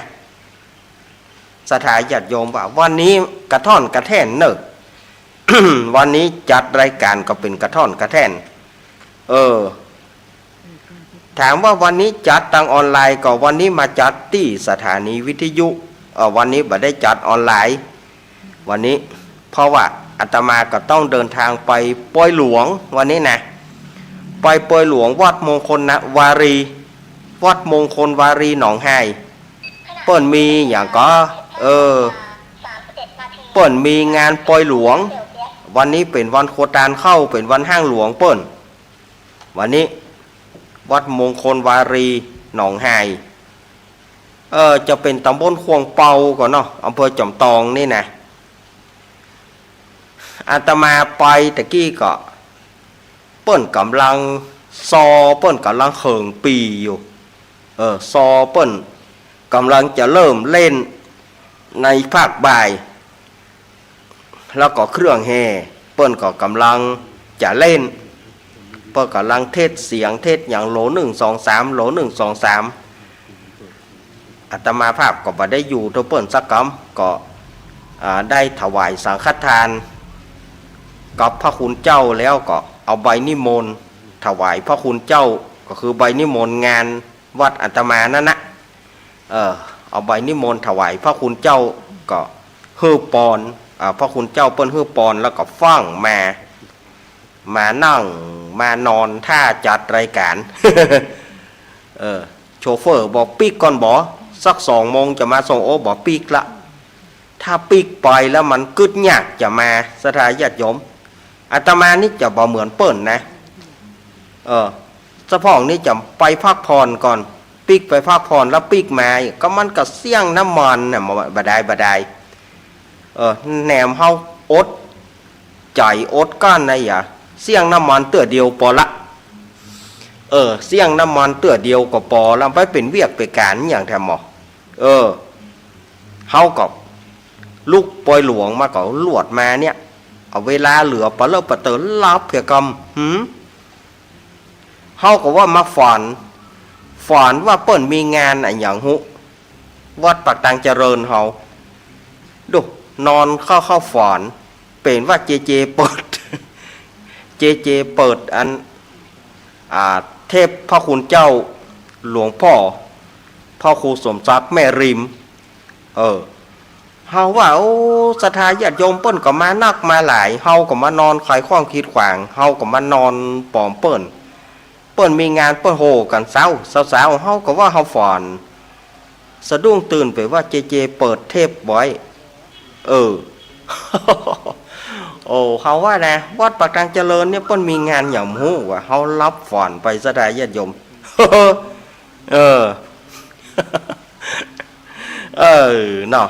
ศรัทธาญาติโยมว่าวันนี้กระท่อนกระแท่นเน่อ วันนี้จัดรายก๋านก็เป๋นกระท่อนกระแท่น เออ ถามว่าวันนี้จัดตางออนไลน์ ก็วันนี้มาจัดตี้สถานีวิทยุ เออ วันนี้บ่ได้จัดออนไลน์ วันนี้ เพราะว่าอาตมาก็ต้องเดินทางไปปอยหลวงวันนี้นะ ไปปอยหลวงวัดมงคลวารี วัดมงคลวารีหนองฮาย เปิ้นมีหยังก็ เออ เปิ้นมีงานปอยหลวง วันนี้เป๋นวันครัวตานเข้า เป๋นวันฮ้างหลวงเปิ้น วันนี้ วัดมงคลวารีหนองฮาย เออ จะเป๋นตำบลข่วงเปาก่อเนาะ อำเภอจอมตองนี่นะ อาตมาไปตะกี้ก็ เปิ้นก๋ำลัง ซอเปิ้นก่ำลังเขิ่งปี่อยู่ เออ ซอเปิ้นก่ำลังจะเริ่มเล่นในภาคบ่าย แล้วก็เครื่องแห่เปิ้นก็ก่ำลังจะเล่น เปิ้นก่ำลังเทสเสียงเทสหยัง โหลนึ่งสองสาม โหลนึ่งสองสาม อาตมาภาพก็บ่ได้อยู่ตวยเปิ้นสักกำ ก็ อ่า ได้ถวายสังฆทานกับพระคุณเจ้าแล้วก็เอาใบนิมนต์ถวายพระคุณเจ้า ก็คือใบนิมนต์งานวัดอาตมานั่นนะ เออ เอาใบนิมนต์ถวายพระคุณเจ้าก็หื้อปอน อ่า พระคุณเจ้าเปิ้นหื้อปอนแล้วก็ฟั่งมา มานั่งมานอนท่าจัดรายก๋าน เออ โชเฟอร์บอกปิ๊กก่อนบ่ สักสองโมงจะมาส่ง โอ้ บ่ปิ๊กละ ถ้าปิ๊กไปแล้วมันกึ๊ดยากจะมา ศรัทธาญาติโยม อาตมานี่จะบ่เหมือนเปิ้นนะ เออ เฉพาะนี่จะไปพักผ่อนก่อน ปิ๊กไปพักผ่อนแล้วปิ๊กมา ก็มันก็เสี้ยงน้ำมันน่ะ บ่ได้ บ่ได้ เออ แหนมเฮาอดใจ๋อดกลั้นนะ อย่า เสี้ยงน้ำมันเตื้อเดียวปอละ เออ เสี้ยงน้ำมันเตื้อเดียวก็ปอละ ไปเป๋นเวียกเป๋นก๋านหยังแต๊หมอ เออ เฮาก็ลุกปอยหลวงมาก็ลวดมาเนี่ย เอาเวลาเหลือปะเลอะปะเต๋อหลับเหียกำ หืม เฮาก็ว่ามาฝัน ฝันว่าเปิ้นมีงานอะหยังฮู้ วัดปากตางเจริญเฮา ดู นอนเข้าเข้าฝัน เป๋นว่าเจเจเปิด เจเจเปิดอัน อ่า เทปพระคุณเจ้าหลวงพ่อ พระครูสมศักดิ์แม่ริม เออ เฮาว่า โอ้ ศรัทธาญาติโยมเปิ้นก็มานักมาหลาย เฮาก็มานอนไขข้องกีดขวาง เฮาก็มานอนป๋อมเปิ้น เปิ้นมีงานเปิ้นโห่กั๋นเซ้า เซ้าๆ เฮาก็ว่าเฮาฝัน สะดุ้งตื่นไปว่าเจเจเปิดเทปไว้ เออ โอ้ เฮาว่านะ วัดปากตางเจริญเนี่ยเปิ้นมีงานหยังฮู้วะ เฮาหลับฝันไป ศรัทธาญาติโยม เออ เออ เนาะ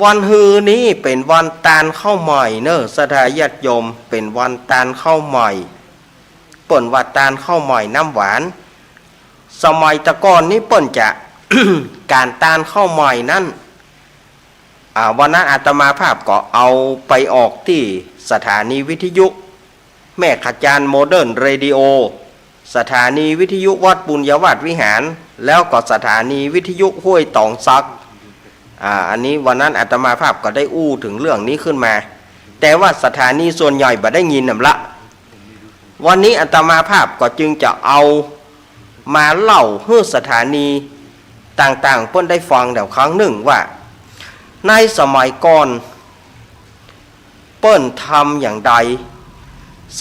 วันฮือนี้เป๋นวันตานข้าวใหม่เน่อ ศรัทธาญาติโยม เป๋นวันตานข้าวใหม่ เปิ้นว่าตานข้าวใหม่น้ำหวาน สมัยแต่ก่อนนี้เปิ้นจะ ก๋านตานข้าวใหม่นั้น อ่า วันนั้นอาตมาภาพก็เอาไปออกตี้สถานีวิทยุ แม่ขจารโมเดิร์นเรดิโอ สถานีวิทยุวัดปุญญาวาสวิหาร แล้วก็สถานีวิทยุห้วยตองสัก อ่า อันนี้วันนั้นอาตมาภาพก็ได้อู้เถิงเรื่องนี้ขึ้นมา แต่ว่าสถานีส่วนใหญ่บ่ได้ยินนำละ วันนี้อาตมาภาพก็จึงจะเอามาเล่าหื้อสถานีต่างๆ เปิ้นได้ฟังแถวครั้งหนึ่งว่า ในสมัยก่อน เปิ้นทำอย่างใด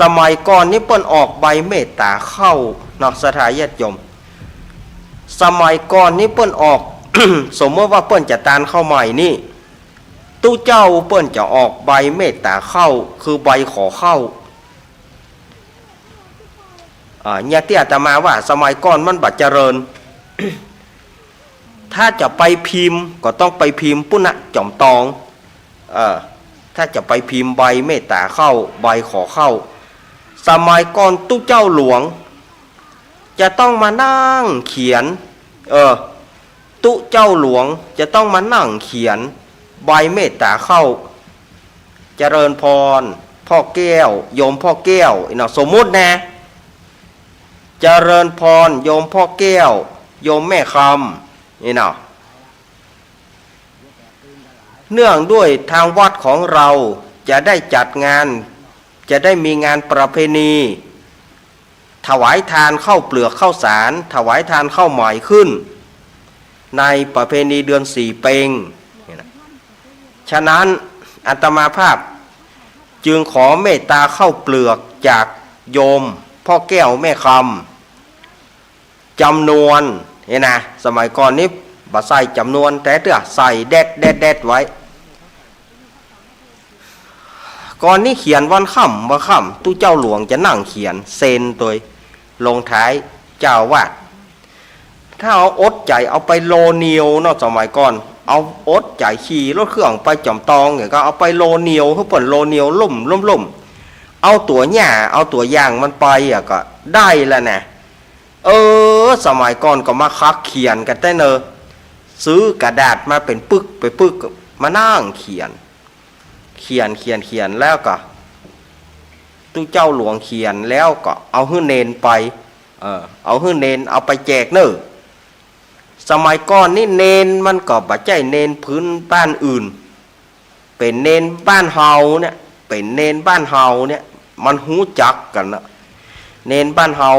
สมัยก่อนนี้เปิ้นออกใบเมตตาเข้าเนาะ ศรัทธาญาติโยม สมัยก่อนนี้เปิ้นออก สมมติว่าเปิ้นจะตานข้าวใหม่นี่ ตุ๊เจ้าเปิ้นจะออกใบเมตตาเข้า คือใบขอเข้า อ่า เนี่ยตี้อาตมาว่าสมัยก่อนมันบ่เจริญ ถ้าจะไปพิมพ์ก็ต้องไปพิมพ์ปุ้นนะ จ๋อมตอง เออ ถ้าจะไปพิมพ์ใบเมตตาเข้า ใบขอเข้า สมัยก่อนตุ๊เจ้าหลวง จะต้องมานั่งเขียน เออ ตุ๊เจ้าหลวงจะต้องมานั่งเขียนใบเมตตาเข้า เจริญพร พ่อแก้ว โยมพ่อแก้ว นี่เนาะ สมมุตินะ เจริญพร โยมพ่อแก้ว โยมแม่คำ นี่เนาะ เนื่องด้วยทางวัดของเราจะได้จัดงาน จะได้มีงานประเพณี ถวายตานข้าวเปลือกข้าวสาร ถวายตานข้าวใหม่ขึ้น ในประเพณีเดือนสี่เป็ง นี่นะ ฉะนั้นอาตมาภาพจึงขอเมตตาข้าวเปลือกจากโยมพ่อแก้วแม่คำ จ๋ำนวน นี่นะ สมัยก่อนนี้บ่ใส่จ๋ำนวน แต่เตื้อใส่แดดแดดแดดไว้ ก่อนนี้เขียนวันค่ำ วันค่ำ ตุ๊เจ้าหลวงจะนั่งเขียนเซ็นตวย ลงท้ายเจ้าอาวาส ถ้าเอาอดใจ๋เอาไปโลเดียวเนาะ สมัยก่อน เอาอดใจ๋ขี่รถเครื่องไปจ๋อมตองเนี่ย ก็เอาไปโลเดียว หื้อเปิ้นโลเดียวลุ่มลุ่มลุ่ม เอาตั๋วหญ้า เอาตั๋วอย่างมันไปอะ ก็ได้ละนะ เออ สมัยก่อนก็มาคักเขียนกั๋นแต๊เนอะ ซื้อกระดาษมาเป๋นปึกเป๋นปึก มานั่งเขียน เขียน เขียน เขียน แล้วก็ ตุ๊เจ้าหลวงเขียนแล้วก็เอาหื้อเณรไป เออ เอาหื้อเณรเอาไปแจกเนอะ สมัยก่อนนี่เณรมันก็บ่ใจ้เณรพื้นบ้านอื่น เป๋นเณรบ้านเฮาเนี่ย เป๋นเณรบ้านเฮาเนี่ย มันฮู้จักกั๋นนะ เณรบ้านเฮา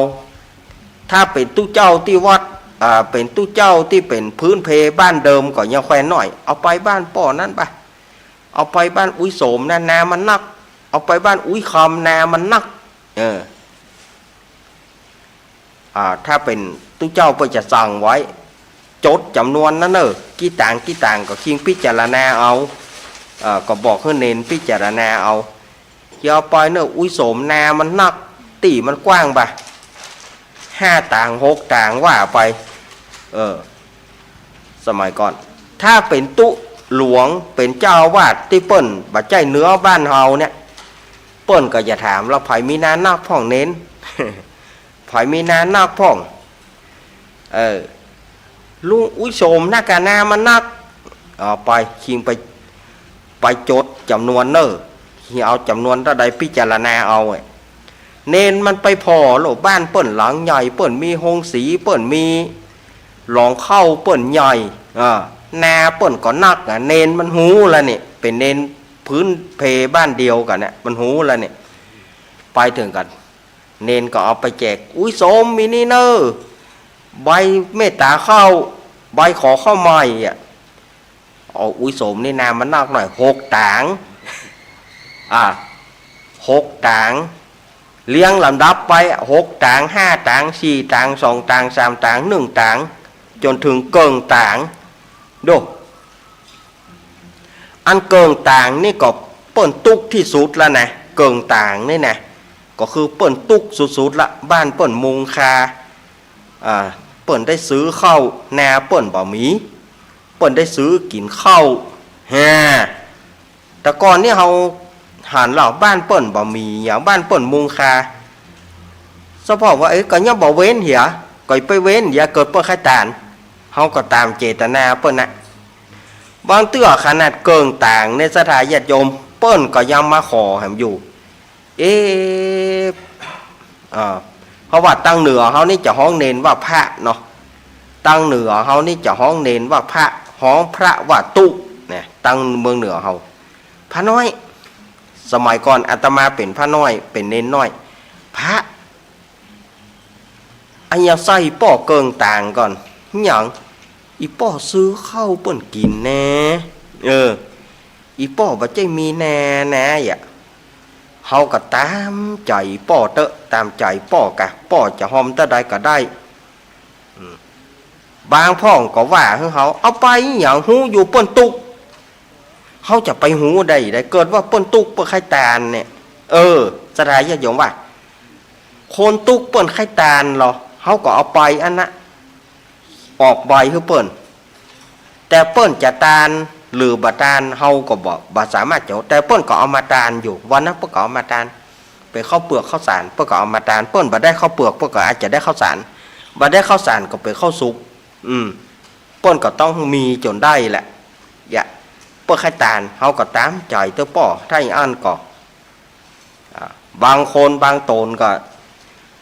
ถ้าเป๋นตุ๊เจ้าตี้วัด อ่า เป๋นตุ๊เจ้าตี้เป๋นพื้นเพบ้านเดิมก็ยังแควนน้อย เอาไปบ้านป้อนั้นไป เอาไปบ้านอุ๊ยโสมนะ นามันนัก เอาไปบ้านอุ๊ยคำ นามันนัก เออ อ่า ถ้าเป๋นตุ๊เจ้าเปิ้นจะสั่งไว้ จดจ๋ำนวนนั้นเน่อ กี่ตาง กี่ตาง ก็คิงพิจารณาเอา เอ่อ ก็บอกหื้อเณรพิจารณาเอา เยียะไปเน่อ อุ๊ยโสม นามันนัก ตี้มันกว้างบ่ะ ห้าตาง หกตาง ว่าไป เออ สมัยก่อน ถ้าเป๋นตุ๊หลวง เป๋นเจ้าอาวาสตี้เปิ้นบ่ใจ้เนื้อบ้านเฮาเนี่ย เปิ้นก็จะถาม แล้วใผมีนานักพ่องเณร ใผมีนานักพ่อง เออ ลุงอุ๊ยโสมนะกะ นามันนัก เอาไป คิงไป ไปจดจ๋ำนวนเน่อ เอาจ๋ำนวนเต้าใดพิจารณาเอา เณรมันไปผ่อโลก บ้านเปิ้นหลังใหญ่ เปิ้นมีโฮงสี เปิ้นมีหลองเข้า เปิ้นใหญ่ เออ นาเปิ้นก็นักอะ เณรมันฮู้ละเนี่ย เป๋นเณรพื้นเพบ้านเดียวกั๋นเนี่ย มันฮู้ละเนี่ย ไปเถิงกั๋น เณรก็เอาไปแจก อุ๊ยโสม มีนี่เน่อ ใบเมตตาเข้า ใบขอเข้าใหม่อะ เอาอุ๊ยโสมนี่นามันนักหน่อย หกตาง อ่ะ หกตาง เรียงลำดับไป หกตาง ห้าตาง สี่ตาง สองตาง สามตาง นึ่งตาง จ๋นเถิงเกิ่งตาง ดู อันเกิ่งตางนี่ก็เปิ้นตุ๊กตี้สุดละนะ เกิ่งตางนี่นะ ก็คือเปิ้นตุ๊กสุดๆ ละ บ้านเปิ้นมุงคา อ่า เปิ้นได้ซื้อเข้า นาเปิ้นบ่มี เปิ้นได้ซื้อกิ๋นเข้า ฮะ แต่ก่อนนี่เฮาหันแล้ว บ้านเปิ้นบ่มีอะ บ้านเปิ้นมุงคา สะเพาะว่า เอ๊ะ ก็ยังบ่เว้นเหีย ก็ไปเว้นเหีย เกิดเปิ้นใค่ตาน เฮาก็ต๋ามเจตนาเปิ้นนะ บางเตื้อขนาดเกิ่งตางเนี่ย ศรัทธาญาติโยม เปิ้นก็ยังมาขอแหมอยู่ เอ๊ะ อ่า เพราะว่าตางเหนือเฮานี่จะฮ้องเณรว่าพระเนาะ ตางเหนือเฮานี่จะฮ้องเณรว่าพระ ฮ้องพระว่าตุ๊ เนี่ย ตางเมืองเหนือเฮา พระน้อย สมัยก่อนอาตมาเป๋นพระน้อย เป๋นเณรน้อย พระ อะ ยังใส่ป้อเกิ่งตางก่อน หยัง อี่ป้อซื้อเข้าเปิ้นกิ๋นแน่ เออ อี่ป้อบ่ใจ้มีนานะ อะ เฮาก็ต๋ามใจ๋ป้อเต๊อะ ต๋ามใจ๋ป้อกะ ป้อจะฮอมเต้าใดก็ได้ อืม บางพ่องก็ว่าหื้อเฮา เอาไปหยัง ฮู้อยู่เปิ้นตุ๊ก เฮาจะไปฮู้ได้ใด เกิดว่าเปิ้นตุ๊กเปิ้นใค่ตานเนี่ย เออ ศรัทธาญาติโยมว่า คนตุ๊กเปิ้นใค่ตานลอ เฮาก็เอาไปอันนะ ออกใบหื้อเปิ้น แต่เปิ้นจะตานหรือบ่ตาน เฮาก็บ่ บ่สามารถจะ แต่เปิ้นก็เอามาตานอยู่ วันนั้นเปิ้นก็เอามาตาน เป๋นข้าวเปือกข้าวสาร เปิ้นก็เอามาตาน เปิ้นบ่ได้ข้าวเปือก เปิ้นก็อาจจะได้ข้าวสาร บ่ได้ข้าวสารก็เป๋นข้าวสุก อืม เปิ้นก็ต้องมีจ๋นได้แหละ เยียะ เปิ้นใค่ตาน เฮาก็ต๋ามใจ๋เต๊อะป้อ ถ้าอย่างอั้นก็ อ่า บางคนบางต๋นก็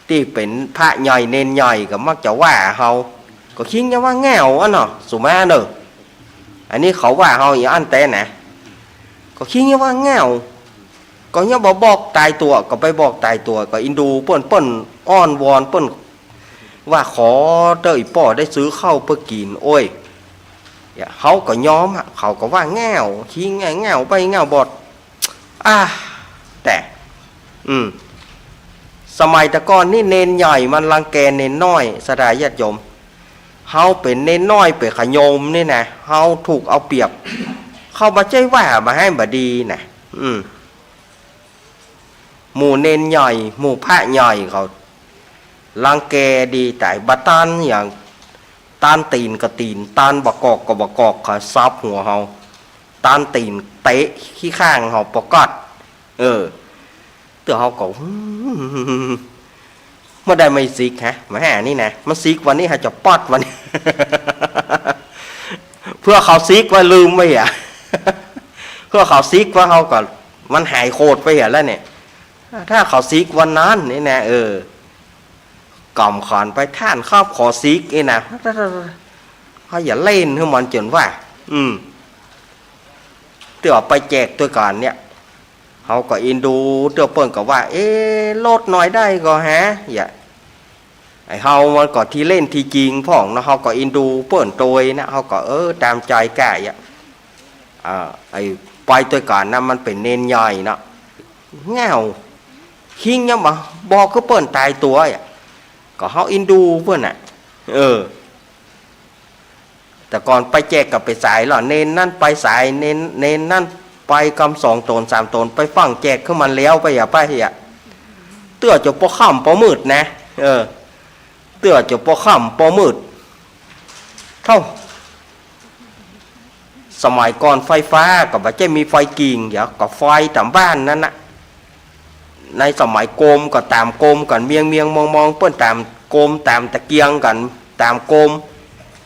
ตี้เป๋นพระใหญ่เณรใหญ่ก็มักจะว่าเฮา ก็คิงจะว่าแง่วอันเนาะ สุมาเน่อ อันนี้เขาว่าเฮาอย่างอั้นแต๊นะ ก็คิงจะว่าแง่ว ก็ยังบ่บอกต๋ายตั๋ว ก็ไปบอกต๋ายตั๋ว ก็อินดูเปิ้น เปิ้นอ้อนวอน เปิ้นว่าขอเต๊อะ อี่ป้อได้ซื้อเข้าเปิ้นกิ๋น โอ้ย เยียะ เฮาก็ยอมอะ เขาก็ว่าแง่ว คิงแง่ว แง่วใบ้แง่วบอด อ่า แต่ อืม สมัยแต่ก่อนนี่เณรใหญ่มันรังแกเณรน้อย ศรัทธาญาติโยม เฮาเป๋นเณรน้อยเป๋นขะโยมนี่นะ เฮาถูกเอาเปรียบ เขาบ่ใจ้ว่าบ่หื้อบ่ดีนะ อืม หมู่เณรใหญ่ หมู่พระใหญ่เขา รังแกดีต๋าย บ่ตานหยัง ตานตี๋นก็ตี๋น ตานบ่ากอกก็บ่ากอก เขาสับหัวเฮา ตานตี๋นเตะขี้ข้างเฮาปะก๊อด เออ เตื้อเฮาก็ อืม เมื่อใดมันสิกฮะ มาหานี่นะ มันสิกวันนี้ฮะ จะปอดวันนี้ เพื่อเขาสิกไว้ลืมไว้อะ เพื่อเขาสิกไว้เฮาก็ มันหายโขดไปเหียแล้วเนี่ย ถ้าเขาสิกวันนั้นนี่นะ เออ ก่อมขอนไปท่านครอบขอสิกนี่นะ เฮาอย่าเล่นหื้อมันจ๋นว่า อืม เตื้อไปแจกตวยก่อนเนี่ย เฮาก็อินดู เตื้อเปิ้นก็ว่า เอ๊ะ ลดหน่อยได้ก่อฮะ อย่า ไอ้เฮามันก็ตี้เล่นตี้จริงพ่องเนาะ เฮาก็อินดูเปิ้นตวยนะ เฮาก็ เออ ต๋ามใจ๋ก้า อย่า อ่า ไอ้ไปตวยก่อนนะ มันเป๋นเณรใหญ่เนาะ แง่ว คิงยังบ่ บ่คือเปิ้นต๋ายตั๋ว อย่า ก็เฮาอินดูเปิ้นน่ะ เออ แต่ก่อนไปแจกก็ไปสายลอ เณรนั้นไปสาย เณร เณรนั้นไปกำสองต๋นสามต๋น ไปฟั่งแจกหื้อมันแล้วไป อย่าไป อย่า เตื้อจะปอค่ำปอมืดนะ เออ เตื้อจะปอค่ำปอมืด เต้า สมัยก่อนไฟฟ้าก็บ่ใจ้มีไฟกิ่ง เดี๋ยวก็ไฟต๋ามบ้านนั้นน่ะ ในสมัยกรมก็ต๋ามกรมกั๋น เมียงเมียงมองมอง เปิ้นต๋ามกรมต๋ามตะเกียงกั๋น ต๋ามกรม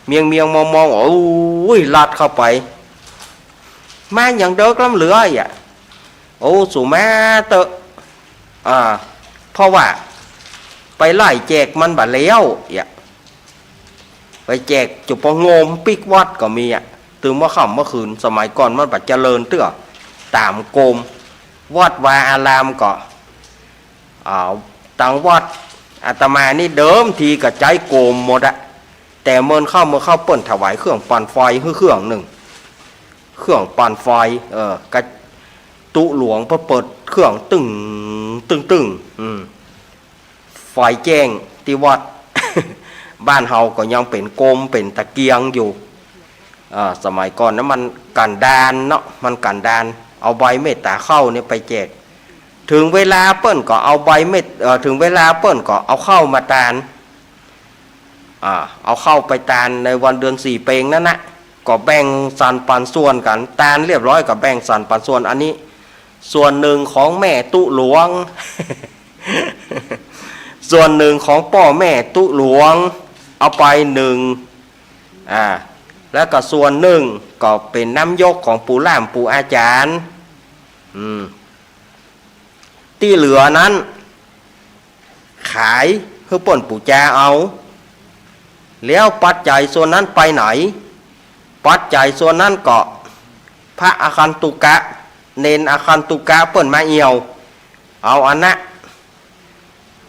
เมียงเมียงมองมอง โอ้ย ลัดเข้าไป มาหยังเดิกล้ำเหลือ อย่า โอ้ สูมาเต๊อะ อ่า เพราะว่าไปไล่แจกมันบ่แล้ว อย่า ไปแจกจุปะโงมปิ๊กวัดก็มีอะ ตื่นเมื่อค่ำเมื่อคืน สมัยก่อนมันบ่เจริญเตื้อ ต๋ามกรม วัดวาอารามก็ อ่า ตังวัด อาตมานี่เดิมทีก็ใจ๊กรมหมดอะ แต่เมินเข้าเมินเข้าเปิ้นถวายเครื่องปั่นไฟหื้อเครื่องนึ่ง เครื่องปั่นไฟ เออ กะตุ๊หลวงเปิ้นเปิดเครื่องตึ้ง ตึ้ง ตึ้ง อืม ไฟแจ้งตี้วัด บ้านเฮาก็ยังเป๋นกรมเป๋นตะเกียงอยู่ อ่า สมัยก่อนนะมันกั๋นดารเนาะ มันกั๋นดาร เอาใบเมตต๋าข้าวเนี่ยไปแจก เถิงเวลาเปิ้นก็เอาใบเมต เอ่อ เถิงเวลาเปิ้นก็เอาข้าวมาตาน อ่า เอาข้าวไปตานในวันเดือนสี่เป็งนั้นนะ ก็แบ่งสรรปันส่วนกั๋น ตานเรียบร้อยก็แบ่งสรรปันส่วน อันนี้ส่วนนึ่งของแม่ตุ๊หลวง ส่วนนึ่งของป้อแม่ตุ๊หลวง เอาไปนึ่ง อ่า แล้วก็ส่วนนึ่งก็เป๋นน้ำยกของปู่ล่ามปู่อาจ๋ารย์ อืม ตี้เหลือนั้น ขายหื้อเปิ้นปู๋จาเอา แล้วปัจจัยส่วนนั้นไปไหน ปัจจัยส่วนนั้นก็ พระอาคันตุกะ เณรอาคันตุกะเปิ้นมาเอี่ยว เอาอันนะ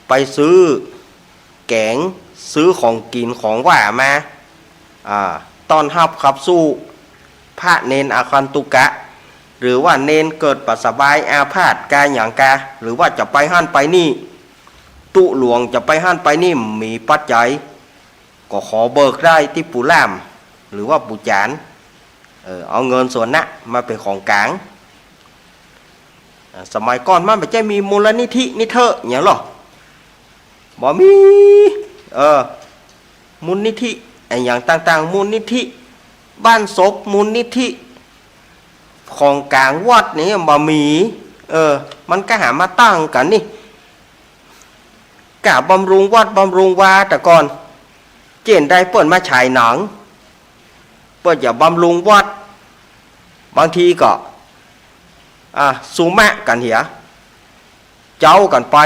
ไปซื้อแก๋ง ซื้อของกิ๋นของหว่านมา อ่า ต้อนฮับขับสู้ พระเณรอาคันตุกะ หรือว่าเณรเกิดบ่สบายอาพาธกาหยังกา หรือว่าจะไปหั้นไปนี่ ตุ๊หลวงจะไปหั้นไปนี่ มีปัจจัย ก็ขอเบิกได้ตี้ปู่ล่าม หรือว่าปู่จ๋ารย์ เออ เอาเงินส่วนนะมาเป๋นของก๋าง อ่า สมัยก่อนมันบ่ใจ้มีมูลนิธินี่เต๊อะหยังหรอ บ่มี เออ มูลนิธิ ไอ้หยังต่างๆ มูลนิธิ บ้านศพ มูลนิธิ ของก๋างวัดนี่บ่มี เออ มันก็หามาตั้งกั๋นนี่ ก้าบำรุงวัดบำรุงวาแต่ก่อน เจ้นได้เปิ้นมาฉายหนัง เปิ้นจะบำรุงวัด บางทีก็ อ่า สุมะกั๋นเหีย เจ๊ากั๋นไป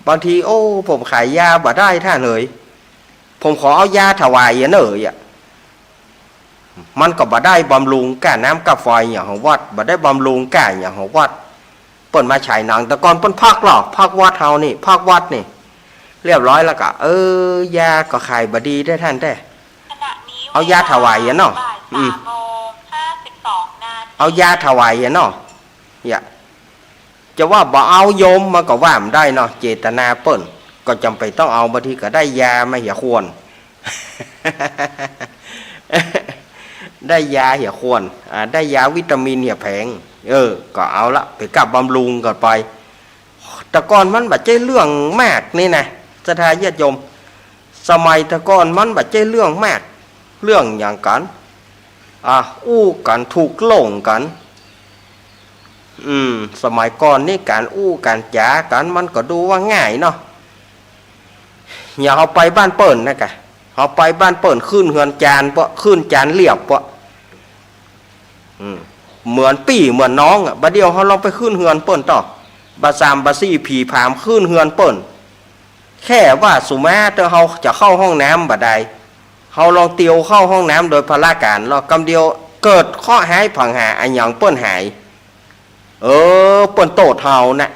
บางที โอ้ ผมขายยาบ่ได้ต้านเหย ผมขอเอายาถวายเหียเน่อ อ่ะ มันก็บ่ได้บำรุงก้าน้ำก้าไฟหยังของวัด บ่ได้บำรุงก้าหยังของวัด เปิ้นมาฉายหนัง แต่ก่อนเปิ้นพักหรอ พักวัดเฮานี่ พักวัดนี่ เรียบร้อยแล้วก็ เออ ยาก็ขายบ่ดีได้ต้านแต๊ เอายาถวายเหียเนาะ อืม เอายาถวายเหียเนาะ อย่า จะว่าบ่เอาโยมมันก็ว่าบ่ได้เนาะ เจตนาเปิ้นก็จ๋ำเป๋นต้องเอา บางทีก็ได้ยามาเหียขวด ได้ยาเหียขวด อ่า ได้ยาวิตามินเหียแผง เออ ก็เอาละ ไปก้าบำรุงกั๋นไป แต่ก่อนมันบ่ใจ้เรื่องมากนี่นะ ศรัทธาญาติโยม สมัยแต่ก่อนมันบ่ใจ้เรื่องมาก เรื่องหยังกั๋น อ่ะ อู้กั๋นถูกหลงกั๋น อืม สมัยก่อนนี่ก๋านอู้ก๋านจ๋ากั๋นมันก็ดูว่าง่ายเนาะ อย่างเฮาไปบ้านเปิ้นนะกะ เฮาไปบ้านเปิ้นขึ้นเฮือนจานเปาะ ขึ้นจานเลียบเปาะ อืม เหมือนปี้เหมือนน้องอะ บ่าเดี่ยวเฮาลองไปขึ้นเฮือนเปิ้นต่อ บ่าสามบ่าสี่ผีผามขึ้นเฮือนเปิ้น แค่ว่าสุมาเตอร์เฮาจะเข้าห้องน้ำบ่ได้ เฮาลองเตียวเข้าห้องน้ำโดยพลาการ แล้วกำเดียวเกิดเคราะห์ฮ้ายผงาอะหยังเปิ้นหาย เออ เปิ้นโต้ษเฮานะ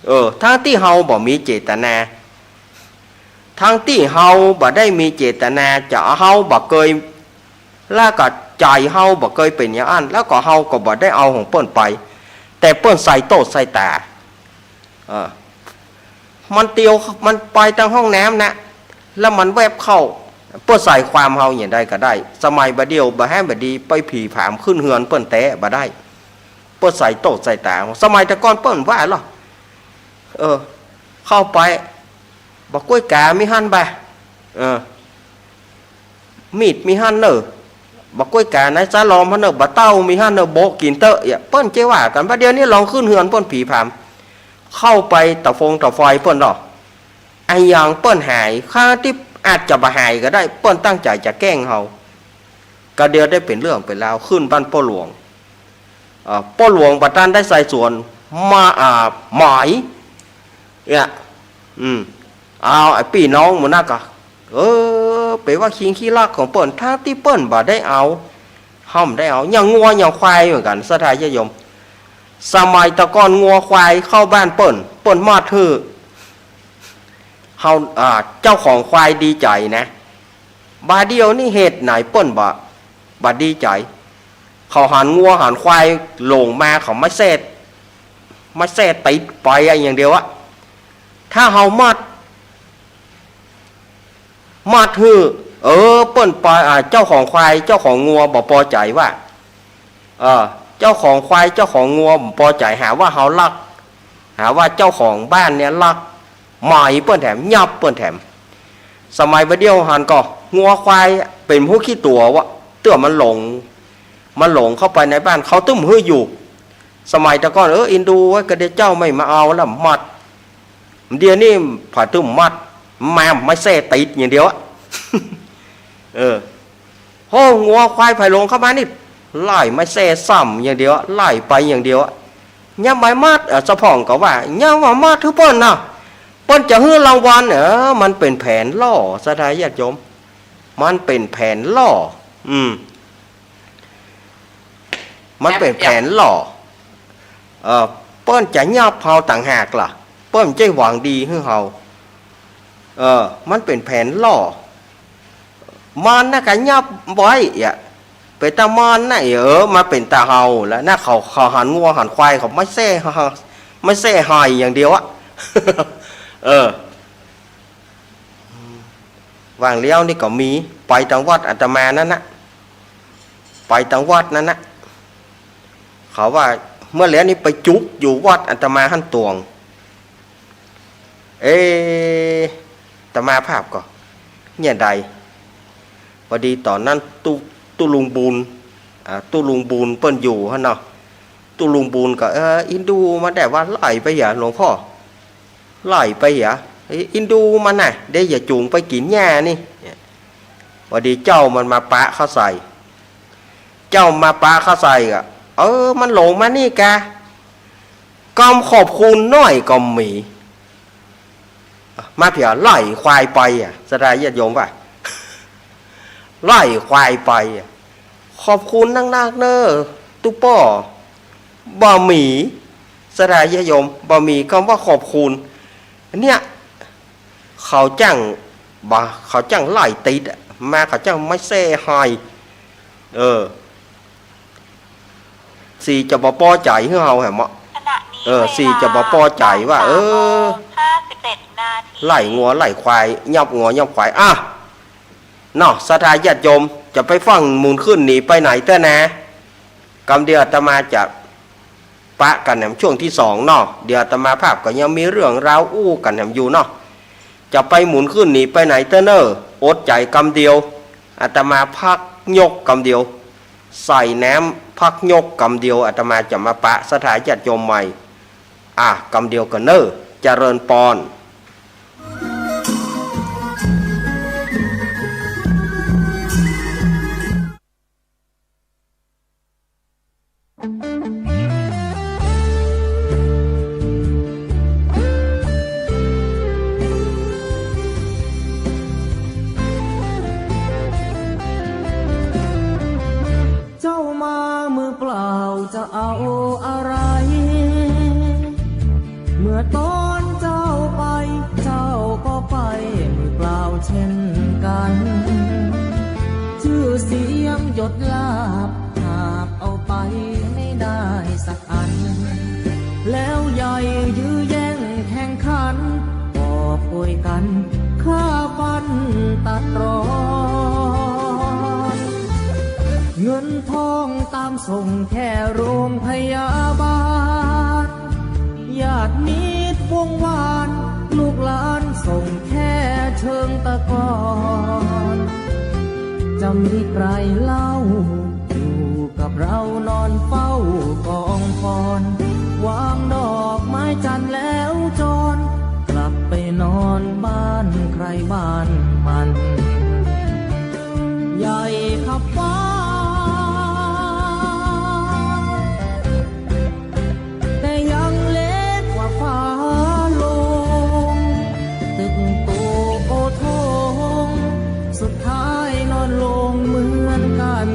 เออ ทั้งตี้เฮาบ่มีเจตนา ทั้งตี้เฮาบ่ได้มีเจตนาจะเอา เฮาบ่เกย แล้วก็ใจ๋เฮาบ่เกยเป๋นอย่างอั้น แล้วก็เฮาก็บ่ได้เอาของเปิ้นไป แต่เปิ้นใส่โต้ษใส่ต๋า เออ มันเตียว มันไปตางห้องน้ำนะ แล้วมันแวบเข้า เปิ้นใส่ความเฮาอย่างใดก็ได้ สมัยบ่าเดี่ยวบ่าแห้บ่าดีไปผีผามขึ้นเฮือนเปิ้นแต๊บ่ได้ เปิ้นใส่โต้ษใส่ต๋า สมัยแต่ก่อนเปิ้นว่าลอ เออ เข้าไป บ่ากล้วยก๋ามีหั้นบ่า เออ มีดมีหั้นเน่อ บ่ากล้วยก๋าในสาลอมหั้นเน่อ บ่าเต้ามีหั้นเน่อ โบะกิ๋นเต๊อะ เอี้ย เปิ้นเจ้าว่ากั๋น บ่าเดี่ยวนี้ลองขึ้นเฮือนเปิ้นผีผาม เข้าไปตะฟงตะฟอยเปิ้นลอ อะหยังเปิ้นหาย คาดตี้อาจจะบ่หายก็ได้ เปิ้นตั้งใจ๋จะแกล้งเฮา กำเดียวได้เป๋นเรื่องเป๋นราว ขึ้นบ้านป้อหลวง เอ่อ ป้อหลวงบ่าตันได้ไต่สวน มา อ่า หมาย เนี่ย อืม เอา ไอ้ปี้น้องหมู่นั้นก็ เออ ไปว่าคิงขี้ลักของเปิ้น ทั้งตี้เปิ้นบ่ได้เอา เฮาบ่ได้เอา อย่างงัวอย่างควายเหมือนกั๋น ศรัทธาญาติโยม สมัยแต่ก่อนงัวควายเข้าบ้านเปิ้น เปิ้นมอบหื้อ เฮา อ่า เจ้าของควายดีใจ๋นะ บ่าเดี่ยวนี้เหตุไหนเปิ้นบ่ บ่ดีใจ๋ เขาหันงัวหันควายหลงมา เขาไม้แส้ ไม้แส้ติดไปอะอย่างเดียวอะ ถ้าเฮามอบ มอบหื้อ เออ เปิ้นปอ อ่า เจ้าของควายเจ้าของงัวบ่ปอใจ๋ว่า เออ เจ้าของควายเจ้าของงัวบ่ปอใจ๋ หาว่าเฮาลัก หาว่าเจ้าของบ้านเนี่ยลัก หมายเปิ้นแถม ยับเปิ้นแถม สมัยบ่าเดี่ยวหันก่อ งัวควายเป๋นฮู้ขี้ตั๋ววะ เตื้อมันหลง มันหลงเข้าไปในบ้าน เขาตึ้มหื้ออยู่ สมัยแต่ก่อน เออ อินดูไว้ กระเดียวเจ้าไม่มาเอาแล้ว มอบ เดี๋ยวนี้ผาตึ้มมอบ มาไม้แส้ติดอย่างเดียวอะ เออ โห งัวควายผายหลงเข้ามานี่ ไล่ไม้แส้ซ้ำอย่างเดียวอะ ไล่ไปอย่างเดียวอะ ยังบ่มอบ เอ่อ สะพ่องก็ว่า ยังบ่มอบหื้อเปิ้นนะ เปิ้นจะหื้อรางวัล เออ มันเป๋นแผนล่อ ศรัทธาญาติโยม มันเป๋นแผนล่อ อืม มันเป๋นแผนล่อ เออ เปิ้นจะยับเฮาต่างหากล่ะ เปิ้นบ่ใจ้หวังดีหื้อเฮา เออ มันเป๋นแผนล่อ มันน่ะก็ยับไว้อะ เป๋นตามันน่ะ เออ มาเป๋นตาเฮาแล้วนะ เขา เขาหันงัวหันควาย เขาไม้แส้ ไม้แส้ไห้อย่างเดียวอะ เออ หว่างเลี้ยวนี่ก็มี ไปตางวัดอาตมานั้นนะ ไปตางวัดนั้นนะ เขาว่าเมื่อแล้วนี่ไปจุกอยู่วัดอาตมาหั้นตวง เอ๊ะ อาตมาภาพก็ เนี่ยใด พอดีต๋อนนั้น ตุ๊ ตุ๊ลุงบุญ อ่า ตุ๊ลุงบุญเปิ้นอยู่หั้นเนาะ ตุ๊ลุงบุญก็ เออ อินดูมาแด่ว่าไล่ไปเหียหลวงพ่อ ไล่ไปเหีย อินดูมันน่ะ เดี๋ยวอย่าจูงไปกิ๋นหญ้านี่ พอดีเจ้ามันมาปะเข้าใส่ เจ้ามาปะเข้าใส่ก็ เออ มันหลงมานี่กา กำขอบคุณหน้อยก็มี มาเผียไล่ควายไปอะ ศรัทธาญาติโยมว่า ไล่ควายไปอะ ขอบคุณนักๆ เน้อ ตุ๊ป้อ บ่มี ศรัทธาญาติโยม บ่มีกำว่าขอบคุณ เนี่ย เขาจั้ง บ่า เขาจั้งไล่ติดอะ มาเขาจั้งไม้แส้ไห้ เออ สี่จะบ่ปอใจ๋หื้อเฮาแหมเนาะ เออ สี่จะบ่ปอใจ๋ว่า เออ ไล่งัวไล่ควาย ยับงัวยับควาย อ่ะ เนาะ ศรัทธาญาติโยม จะไปฟั่งหมุนขึ้นหนีไปไหนเต๊อะนะ กำเดียวอาตมาจะปะกั๋นแหมช่วงตี้สองเนาะ เดี๋ยวอาตมาภาพก็ยังมีเรื่องราวอู้กั๋นแหมอยู่เนาะ จะไปหมุนขึ้นหนีไปไหนเต๊อะเน้อ อดใจ๋กำเดียว อาตมาพักยกกำเดียว ใส่แหนมผักหยวกกำเดียว อาตมาจะมาปะศรัทธาญาติโยมใหม่ อ่ะ กำเดียวก่อนเน่อ เจริญปอน เจ้ามามือเปล่าจะเอาอะไร เมื่อตอนเจ้าไป เจ้าก็ไปมือเปล่าเช่นกัน ชื่อเสียงยศลาภ หาบเอาไปไม่ได้สักอัน แล้วใหญ่ยื้อแย่งแข่งขัน กอบโกยกันฆ่าฟันตัดรอน เงินทองตามส่งแค่โรงพยาบาล ญาติมิตรวงวาน ลูกหลานส่งแค่เชิงตะกอน จะมีใครเล่า อยู่กับเรานอนเฝ้ากองฟอน วางดอกไม้จันทร์แล้วจร กลับไปนอนบ้านใครบ้านมัน ใหญ่ขับฟ้า แต่ยังเล็กกว่าฟ้าโลง ตึกโตโอโถง สุดท้ายนอนลงเหมือนกัน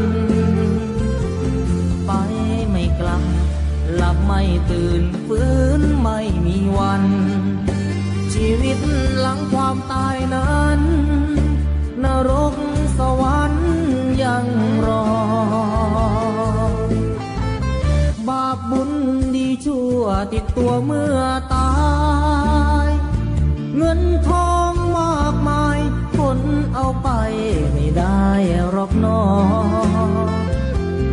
ไปไม่กลับ หลับไม่ตื่น ฟื้นไม่มีวัน ชีวิตหลังความตายนั้น นรกสวรรค์ยังรอ บาปบุญดีชั่วติดตัวเมื่อตาย เงินทองมากมาย ขนเอาไปไม่ได้หรอกหนอ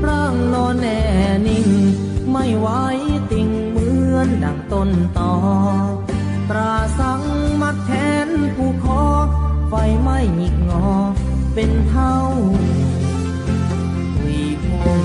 ร่างนอนแน่นิ่ง ไม่ไหวติงเหมือนดั่งต้นตอ ตราสังมัดแขนผูกคอ ไฟไหม้หงิกงอ เป็นเท่าหุยผง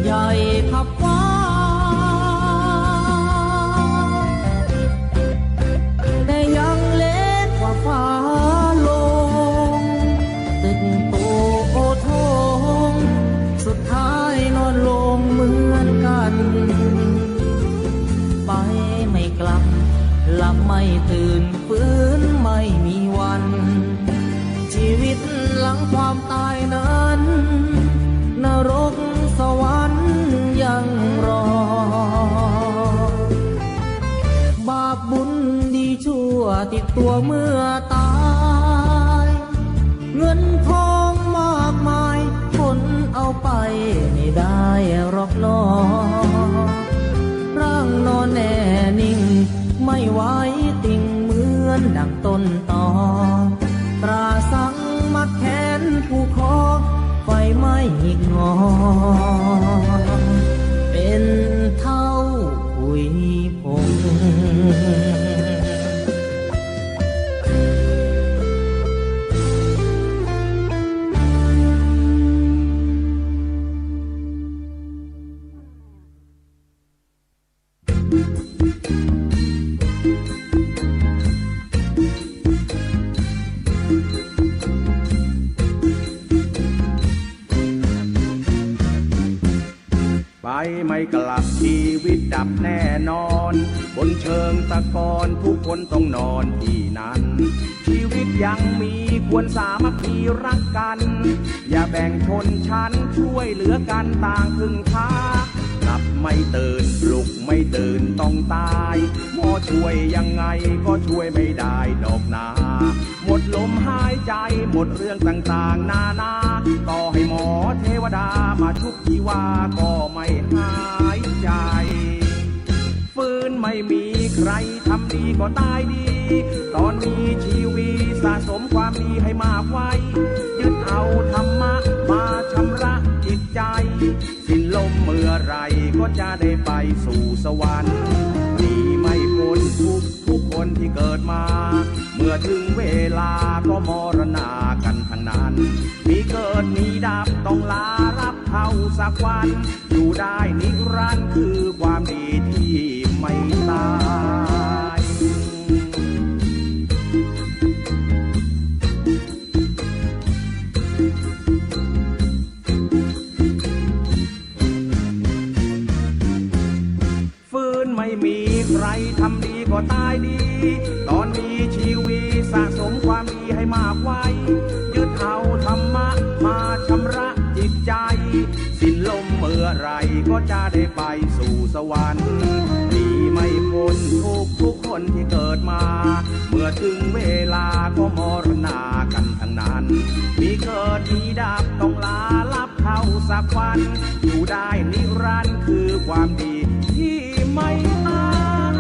ใหญ่ขับฟ้า แต่ยังเล็กกว่าฟ้าโลง ตึกโตโอโถง สุดท้ายนอนลงเหมือนกัน ไปไม่กลับ หลับไม่ตื่น ฟื้นไม่มีวัน ชีวิตหลังความตายนั้น นรกสวรรค์ยังรอ บาปบุญดีชั่วติดตัวเมื่อตาย เงินทองมากมาย ขนเอาไปไม่ได้หรอกหนอ ร่างนอนแน่นิ่ง ไม่ไหวติงเหมือนดั่งต้นตอ ตราสังมัดแขนผูกคอ ไฟไหม้หงิกงอ เป็นเท่าหุยผง ไปไม่กลับ ชีวิตดับแน่นอน บนเชิงตะกอนทุกคนต้องนอนที่นั่น ชีวิตยังมีควรสามัคคีรักกัน อย่าแบ่งชนชั้น ช่วยเหลือกันต่างพึ่งพา หลับไม่ตื่น ปลุกไม่ตื่นต้องตาย หมอช่วยยังไงก็ช่วยไม่ได้ดอกนา หมดลมหายใจ หมดเรื่องต่างๆนานา ต่อให้หมอเทวดามาชุบชีวาก็ไม่หายใจ ฟื้นไม่มีใครทำดีก็ตายดี ตอนมีชีวิตสะสมความดีให้มากไว้ ยึดเอาธรรมะมาชำระจิตใจ สิ้นลมเมื่อไหร่ก็จะได้ไปสู่สวรรค์ หนีไม่พ้นทุกข์ทุกคนที่เกิดมา เมื่อถึงเวลาก็มรณากันทั้งนั้น มีเกิดมีดับต้องลารับเข้าสักวัน อยู่ได้นิรันดร์คือความดีที่ไม่ตาย ฟื้นไม่มีใครทำดีก็ตายดี ตอนมีชีวิตสะสมความดีให้มากไว้ ยึดเอาธรรมะมาชำระจิตใจ สิ้นลมเมื่อไหร่ก็จะได้ไปสู่สวรรค์ หนีไม่พ้นทุกข์ทุกคนที่เกิดมา เมื่อถึงเวลาก็มรณากันทั้งนั้น มีเกิดมีดับต้องลาลับเข้าสักวัน อยู่ได้นิรันดร์คือความดีที่ไม่ตาย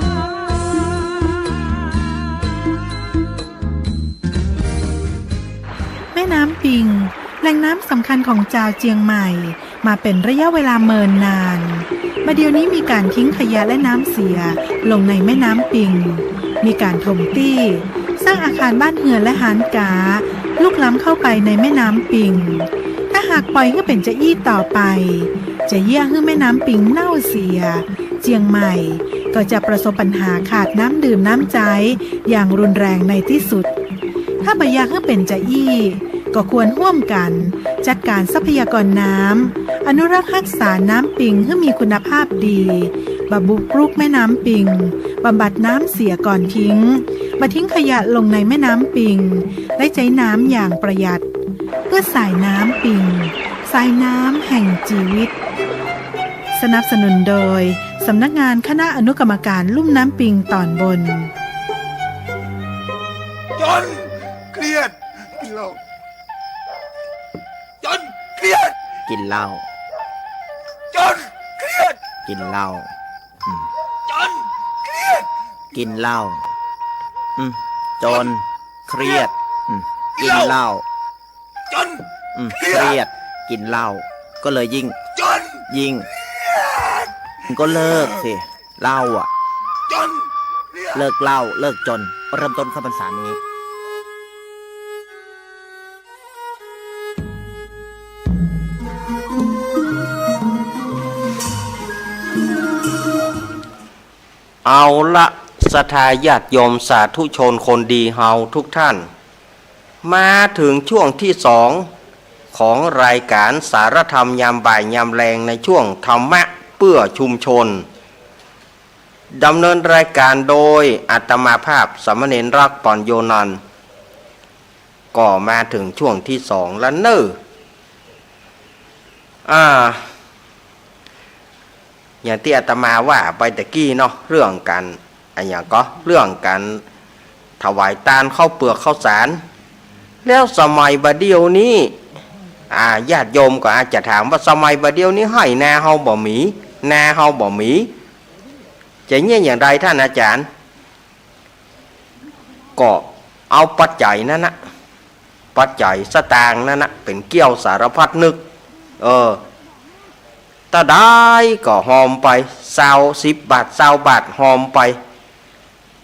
แม่น้ำปิง แหล่งน้ำสำคัญของจาวเจียงใหม่ มาเป๋นระยะเวลาเมินนาน บ่าเดี่ยวนี้มีก๋านทิ้งขยะและน้ำเสียลงในแม่น้ำปิง มีก๋านถมตี้ สร้างอาคารบ้านเฮือนและฮ้านก๊า ลุกล้ำเข้าไปในแม่น้ำปิง ถ้าหากปล่อยหื้อเป๋นจาอี้ต่อไป จะเยียะหื้อแม่น้ำปิงเน่าเสีย เจียงใหม่ก็จะประสบปัญหาขาดน้ำดื่มน้ำใจ๊อย่างรุนแรงในตี้สุด ถ้าบ่อยากหื้อเป๋นจาอี้ ก็ควรฮ่วมกั๋นจัดก๋านทรัพยากรน้ำ อนุรักษ์ฮักษาน้ำปิงหื้อมีคุณภาพดี บ่บุกรุกแม่น้ำปิง บำบัดน้ำเสียก่อนทิ้ง บ่ทิ้งขยะลงในแม่น้ำปิง ได้ใจ๊น้ำอย่างประหยัด เพื่อสายน้ำปิง สายน้ำแห่งจีวิต สนับสนุนโดย สำนักงานคณะอนุกรรมการลุ่มน้ำปิงตอนบน จน เครียด กิ๋นเหล้า จน เครียด กิ๋นเหล้า จน เครียด กิ๋นเหล้า อืม จน เครียด กิ๋นเหล้า อืม จน เครียด อืม กิ๋นเหล้า จน อืม เครียด เครียด กิ๋นเหล้า ก็เลยยิ่ง จน ยิ่ง เครียด ก็เลิกสิ เหล้าอะ จน เครียด เลิกเหล้า เลิกจน เริ่มต้นเข้าพรรษานี้ เอาละ ศรัทธาญาติโยมสาธุชนคนดีเฮาทุกท่าน มาถึงช่วงที่สองของรายการสารธรรมยามบ่ายยามแลงในช่วงธรรมะเพื่อชุมชน ดำเนินรายการโดยอาตมาภาพสามเณรรักษ์ ปัญโญนันท์ ก็มาถึงช่วงที่สองแล้วเน่อ อ่า อย่างตี้อาตมาว่าไปตะกี้เนาะ เรื่องก๋าน อะหยังก็ เรื่องก๋านถวายตานข้าวเปลือกข้าวสาร แล้วสมัยบ่าเดี่ยวนี้ อ่า ญาติโยมก็อาจจะถามว่าสมัยบ่าเดี่ยวนี้ไฮ่นาเฮาบ่มี นาเฮาบ่มี จะเยียะอย่างใดท่านอาจารย์ ก็เอาปัจจัยนั้นนะ ปัจจัยสตางค์นั้นนะ เป๋นเกี้ยวสารพัดนึก เออ เต้าใดก็หอมไป ซาว สิบบาท ซาวบาท หอมไป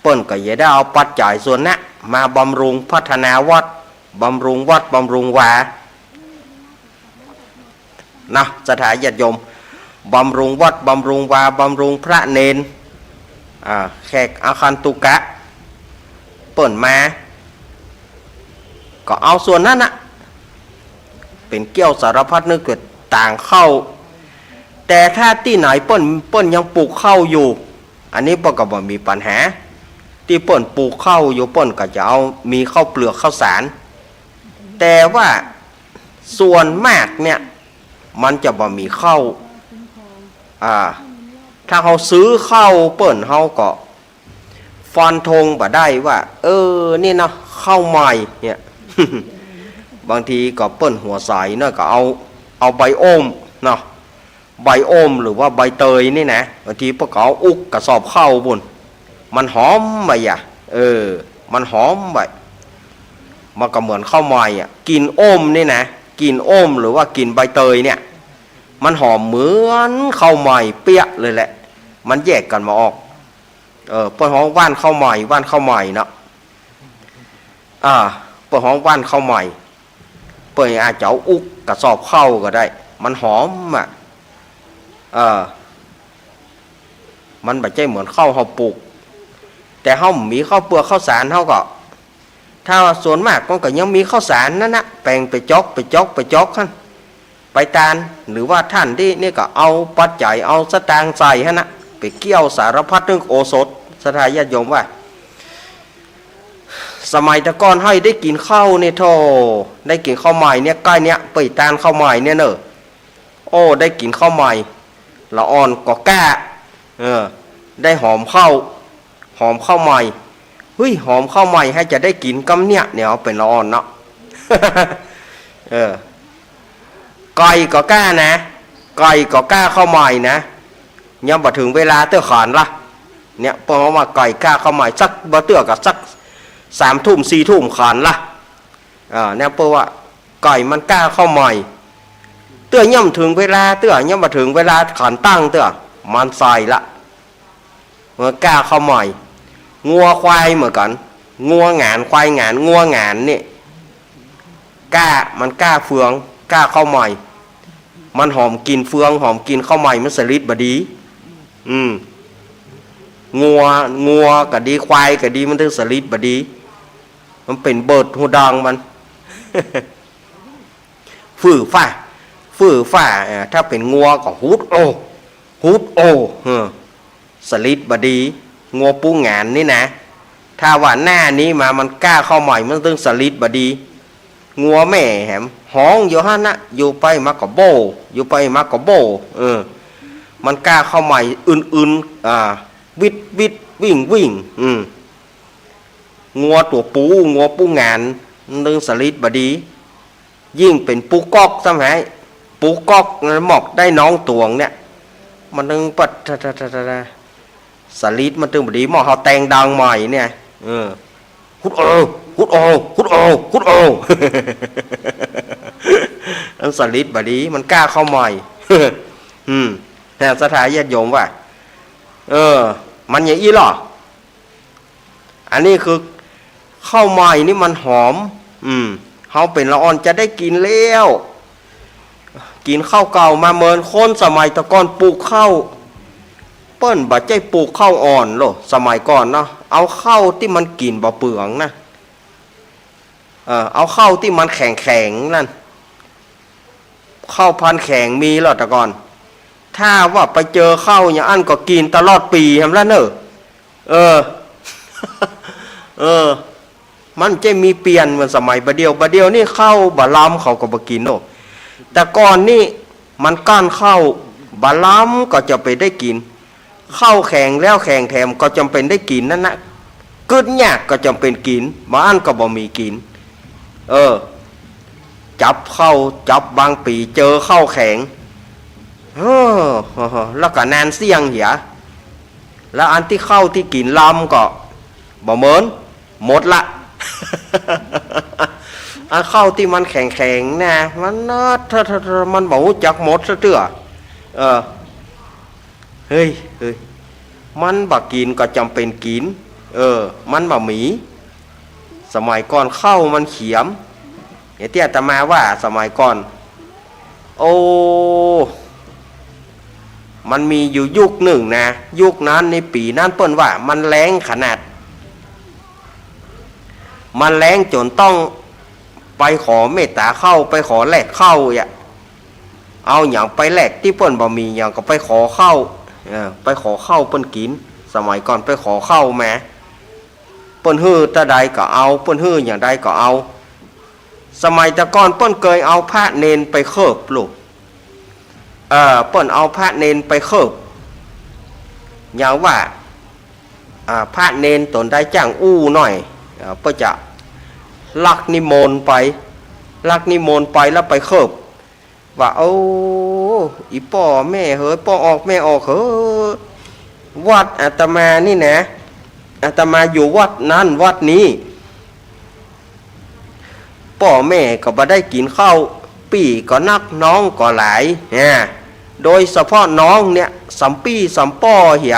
เปิ้นก็จะได้เอาปัจจัยส่วนนั้นมาบำรุงพัฒนาวัด บำรุงวัด บำรุงวา นะ ศรัทธาญาติโยม บำรุงวัด บำรุงวา บำรุงพระเณร อ่า แขกอาคันตุกะ เปิ้นมา ก็เอาส่วนนั้นนะ เป๋นเกี้ยวสารพัดนึก ก็ต่างข้าว แต่ถ้าตี้ไหนเปิ้น เปิ้นยังปลูกข้าวอยู่ อันนี้เปิ้นก็บ่มีปัญหา ตี้เปิ้นปลูกข้าวอยู่ เปิ้นก็จะเอา มีข้าวเปลือกข้าวสาร แต่ว่าส่วนมากเนี่ย มันจะบ่มีข้าว อ่า ถ้าเฮาซื้อข้าวเปิ้น เฮาก็ฟันธงบ่ได้ว่า เออ นี่นะ ข้าวใหม่เนี่ย บางทีก็เปิ้นหัวใสเนาะ ก็เอา เอาใบโอ้มเนาะ ใบโอ้มหรือว่าใบเตยนี่นะ บางทีเปิ้นก็เอาอุกกระสอบข้าวปู้น มันหอมไปอะ เออ มันหอมไป มันก็เหมือนข้าวใหม่อะ กลิ่นโอ้มนี่นะ กลิ่นโอ้มหรือว่ากลิ่นใบเตยเนี่ย มันหอมเหมือนข้าวใหม่เปี้ยเลยแหละ มันแยกกั๋นบ่ออก เออ เปิ้นฮ้องหว่านข้าวใหม่ หว่านข้าวใหม่เนาะ อ่า เปิ้นฮ้องหว่านข้าวใหม่ เปิ้นอาจจะเอาอุกกระสอบข้าวก็ได้ มันหอมอะ เออ มันบ่ใจ้เหมือนข้าวเฮาปลูก แต่เฮาบ่มีข้าวเปือกข้าวสาร เฮาก็ ถ้าส่วนมากมันก็ยังมีข้าวสารนั่นนะ แป้งไปจ๊อก ไปจ๊อก ไปจ๊อกหั้น ไปตาน หรือว่าต้านตี้นี่ก็เอาปัจจัย เอาสตางค์ใส่หั้นนะ ไปเกี่ยวสารพัดนึกโอสถ ศรัทธาญาติโยมว่า สมัยแต่ก่อนเฮาได้กิ๋นข้าวนี่โธ่ ได้กิ๋นข้าวใหม่เนี่ย ใก้เนี่ย ไปตานข้าวใหม่เนี่ยเน่อ โอ้ ได้กิ๋นข้าวใหม่ ละอ่อนก็ก้า เออ ได้หอมข้าว หอมข้าวใหม่ เฮ้ย หอมข้าวใหม่ ใผจะได้กิ๋นกำเนี่ย เนี่ย เป๋นละอ่อนเนาะ เออ ไก่ก็ก้านะ ไก่ก็ก้าข้าวใหม่นะ ยังบ่เถิงเวลาเตื้อขันละ เนี่ย เปิ้นว่าไก่ก้าข้าวใหม่ สักบ่เตื้อก็สักสามทุ่มสี่ทุ่มขันละ อ่า เนี่ย เปิ้นว่าไก่มันก้าข้าวใหม่ เตื้อยังบ่เถิงเวลาเตื้อ ยังบ่เถิงเวลาขันตั้งเตื้อ มันใส่ละ มันก้าข้าวใหม่ งัวควายเหมือนกั๋น งัวหงานควายหงาน งัวหงานนี่ ก้า มันก้าเฟือง ก้าข้าวใหม่ มันหอมกลิ่นเฟือง หอมกลิ่นข้าวใหม่ มันสำริดบ่ดี อืม งัว งัวก็ดี ควายก็ดี มันเถิงสำริดบ่ดี มันเป๋นเบิดฮูดังมัน ฟื่อฟ้า ฟื่อฟ้า เอ่อ ถ้าเป๋นงัวก็ฮูดโอ ฮูดโอ เออ สำริดบ่ดี งัวปูหงานนี่นะ ถ้าว่าหน้านี้มา มันก้าข้าวใหม่ มันเถิงสำริดบ่ดี งัวแม่แหมฮ้องอยู่หั้นนะ อยู่ไปมาก็โบ้ อยู่ไปมาก็โบ้ เออ มันก้าข้าวใหม่อึนๆ อ่า วิดๆ วิ่งๆ อืม งัวตั๋วปู งัวปูหงาน มันเถิงสำริดบ่ดี ยิ่งเป๋นปูก๊อกซ้ำหาย ปูก๊อกนะ หมอกได้น้องตวงเนี่ย มันเถิงปัด สำริดมันเถิงบ่ดี หมอกเฮาแต่งดังใหม่เนี่ย เออ ฮุดโอ ฮุดโอ ฮุดโอ ฮุดโอ มันสำริดบ่ดี มันก้าข้าวใหม่ อืม นะ ศรัทธาญาติโยมว่า เออ มันอย่างอี้เหรอ อันนี้คือข้าวใหม่นี่มันหอม อืม เฮาเป๋นละอ่อนจะได้กิ๋นแล้ว กิ๋นข้าวเก่ามา เหมือนคนสมัยแต่ก่อนปลูกข้าว เปิ้นบ่ใจ้ปลูกข้าวอ่อนโล สมัยก่อนเนาะ เอาข้าวตี้มันกิ๋นบ่เปืองนะ เออ เอาข้าวตี้มันแข็งๆ นั่น ข้าวพันธุ์แข็งมีเหรอแต่ก่อน ถ้าว่าไปเจอข้าวอย่างอั้นก็กิ๋นตลอดปี๋แหมละเน่อ เออ เออ มันจะมีเปลี่ยนเหมือนสมัยบ่าเดี่ยว บ่าเดี่ยวนี่ข้าวบ่ลำเขาก็บ่กิ๋นโน่ แต่ก่อนนี่มันก้านข้าวบ่ลำก็จะไปได้กิ๋น ข้าวแข็งแล้วแข็งแถมก็จำเป็นได้กิ๋นนั่นนะ กึ๊ดยากก็จำเป็นกิ๋น บ่อั้นก็บ่มีกิ๋น เออ จับข้าว จับบางปี๋เจอข้าวแข็ง เออ แล้วก็นานเสี้ยงเหีย แล้วอันตี้ข้าวตี้กิ๋นลำก็บ่เหมิน หมดละ อันข้าวตี้มันแข็งๆ นะ มันเนอะ มันบ่ฮู้จักหมดซะเตื้อ เออ เฮ้ย เฮ้ย มันบ่กิ๋นก็จำเป็นกิ๋น เออ มันบ่มี สมัยก่อนข้าวมันเขียม อย่างตี้อาตมาว่าสมัยก่อน โอ้ มันมีอยู่ยุคนึ่งนะ ยุคนั้นในปี๋นั้นเปิ้นว่ามันแล้งขนาด มันแล้งจ๋นต้องไปขอเมตต๋าข้าว ไปขอแลกข้าวอะ เอาหยังไปแลก ตี้เปิ้นบ่มีหยังก็ไปขอข้าว เออ ไปขอข้าวเปิ้นกิ๋น สมัยก่อนไปขอข้าวมา เปิ้นหื้อเต้าใดก็เอา เปิ้นหื้ออย่างใดก็เอา สมัยแต่ก่อนเปิ้นเกยเอาพระเณรไปเคิบลูก เออ เปิ้นเอาพระเณรไปเคิบ อย่างว่า อ่า พระเณรต๋นใดจ้างอู้หน่อย เอ่อ เปิ้นจะลักนิมนต์ไป ลักนิมนต์ไปแล้วไปเคิบ ว่า โอ้ อีป้อแม่เหย ป้อออกแม่ออกเหย วัดอาตมานี่นะ อาตมาอยู่วัดนั้นวัดนี้ ป้อแม่ก็บ่ได้กิ๋นข้าว ปี้ก็นัก น้องก็หลาย นะ โดยเฉพาะน้องเนี่ย สามปี้สามป้อเหีย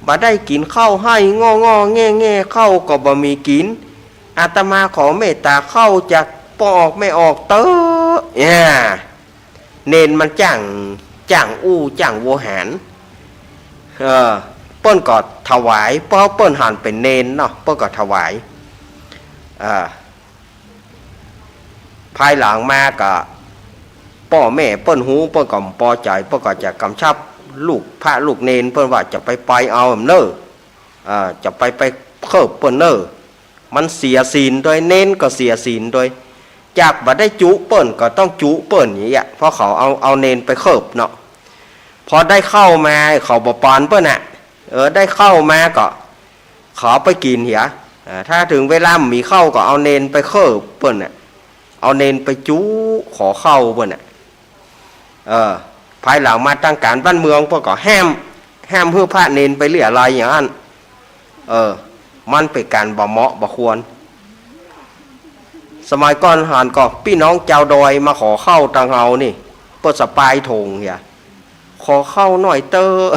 บ่ได้กิ๋นข้าว ไห้ง่อๆ แง่ๆ ข้าวก็บ่มีกิ๋น อาตมาขอเมตต๋าข้าวจากป้อออกแม่ออกเต๊อะ เนี่ย เณรมันจ้าง จ้างอู้ จ้างโวหาร เออ เปิ้นก็ถวาย เพราะเปิ้นหันเป๋นเณรเนาะ เปิ้นก็ถวาย เออ ภายหลังมาก็ ป้อแม่เปิ้นฮู้ เปิ้นก็บ่ปอใจ๋ เปิ้นก็จะก๋ำชับลูกพระลูกเณร เปิ้นว่าจะไปไปเอาเน่อ เออ จะไปไปเคิบเปิ้นเน่อ มันเสียศีลโดย เณรก็เสียศีลโดย จากบ่ได้จุเปิ้นก็ต้องจุเปิ้นอย่างเงี้ย เพราะเขาเอา เอาเณรไปเคิบเนาะ พอได้ข้าวมาเขาบ่ปอนเปิ้นน่ะ เออ ได้ข้าวมาก็ขอไปกิ๋นเหีย เออ ถ้าเถิงเวลาบ่มีข้าวก็เอาเณรไปเคิบเปิ้นน่ะ เอาเณรไปจุขอข้าวเปิ้นน่ะ เออ ภายหลังมาตางก๋านบ้านเมืองเปิ้นก็ห้าม ห้ามหื้อพระเณรไปเรี่ยะไรอย่างนั้น เออ มันเป๋นก๋านบ่เหมาะบ่ควร สมัยก่อนหันก็ปี้น้องจาวดอยมาขอข้าวตางเฮานี่ เปิ้นสะปายโถ่งเหีย ขอข้าวหน่อยเต๊อะ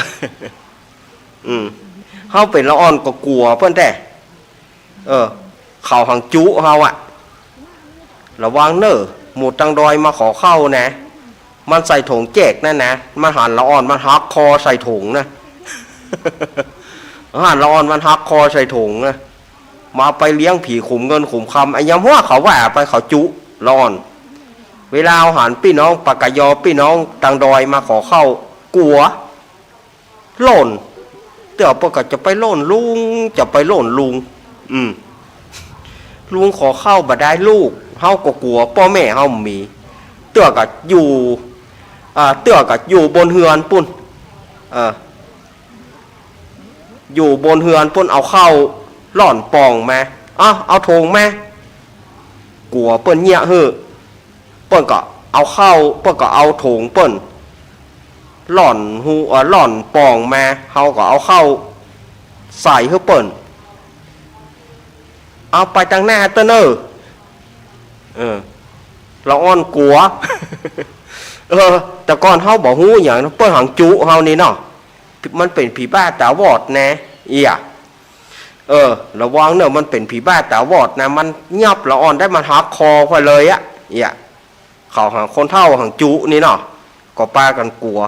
อืม เฮาเป๋นละอ่อนก็กั๋วเปิ้นแต๊ เออ เขาหังจุเฮาอะ ระวังเน่อ หมู่ตางดอยมาขอข้าวนะ มันใส่โถ่งแจกนั่นนะ มันหันละอ่อนมันหักคอใส่โถ่งนะ หันละอ่อนมันหักคอใส่โถ่งนะ มาไปเลี้ยงผีขุมเงินขุมคำ อะหยังหัวเขาว่าไป เขาจุละอ่อน เวลาเฮาหันปี้น้องปากกะยอ ปี้น้องตางดอยมาขอข้าว กั๋ว โล่น เตื้อเปิ้นก็จะไปโล่นลุง จะไปโล่นลุง อืม ลุงขอข้าวบ่ได้ลูก เฮาก็กั๋ว ป้อแม่เฮาบ่มี เตื้อก็อยู่ อ่า เตื้อก็อยู่บนเฮือนปู้น เออ อยู่บนเฮือนปู้น เอาข้าวล่อนป่องมา เอา เอาโถ่งมา กั๋วเปิ้นเยียะหื้อ เปิ้นก็เอาข้าว เปิ้นก็เอาโถ่งเปิ้นล่อนฮู เอ่อ ล่อนป่องมา เฮาก็เอาข้าวใส่หื้อเปิ้น เอาไปตางหน้าเต๊อะเน่อ เออ ละอ่อนกั๋ว เออ แต่ก่อนเฮาบ่ฮู้หยัง เปิ้นหังจุเฮานี่เนาะ มันเป๋นผีบ้าต๋าบอดแน่ เอี้ย เออ ระวังเน่อ มันเป๋นผีบ้าต๋าบอดนะ มันยับละอ่อนได้ มันหักคอไปเลยอะ เอี้ย เขาหังคนเฒ่าหังจุนี่เนาะ ก็ปากั๋นกั๋ว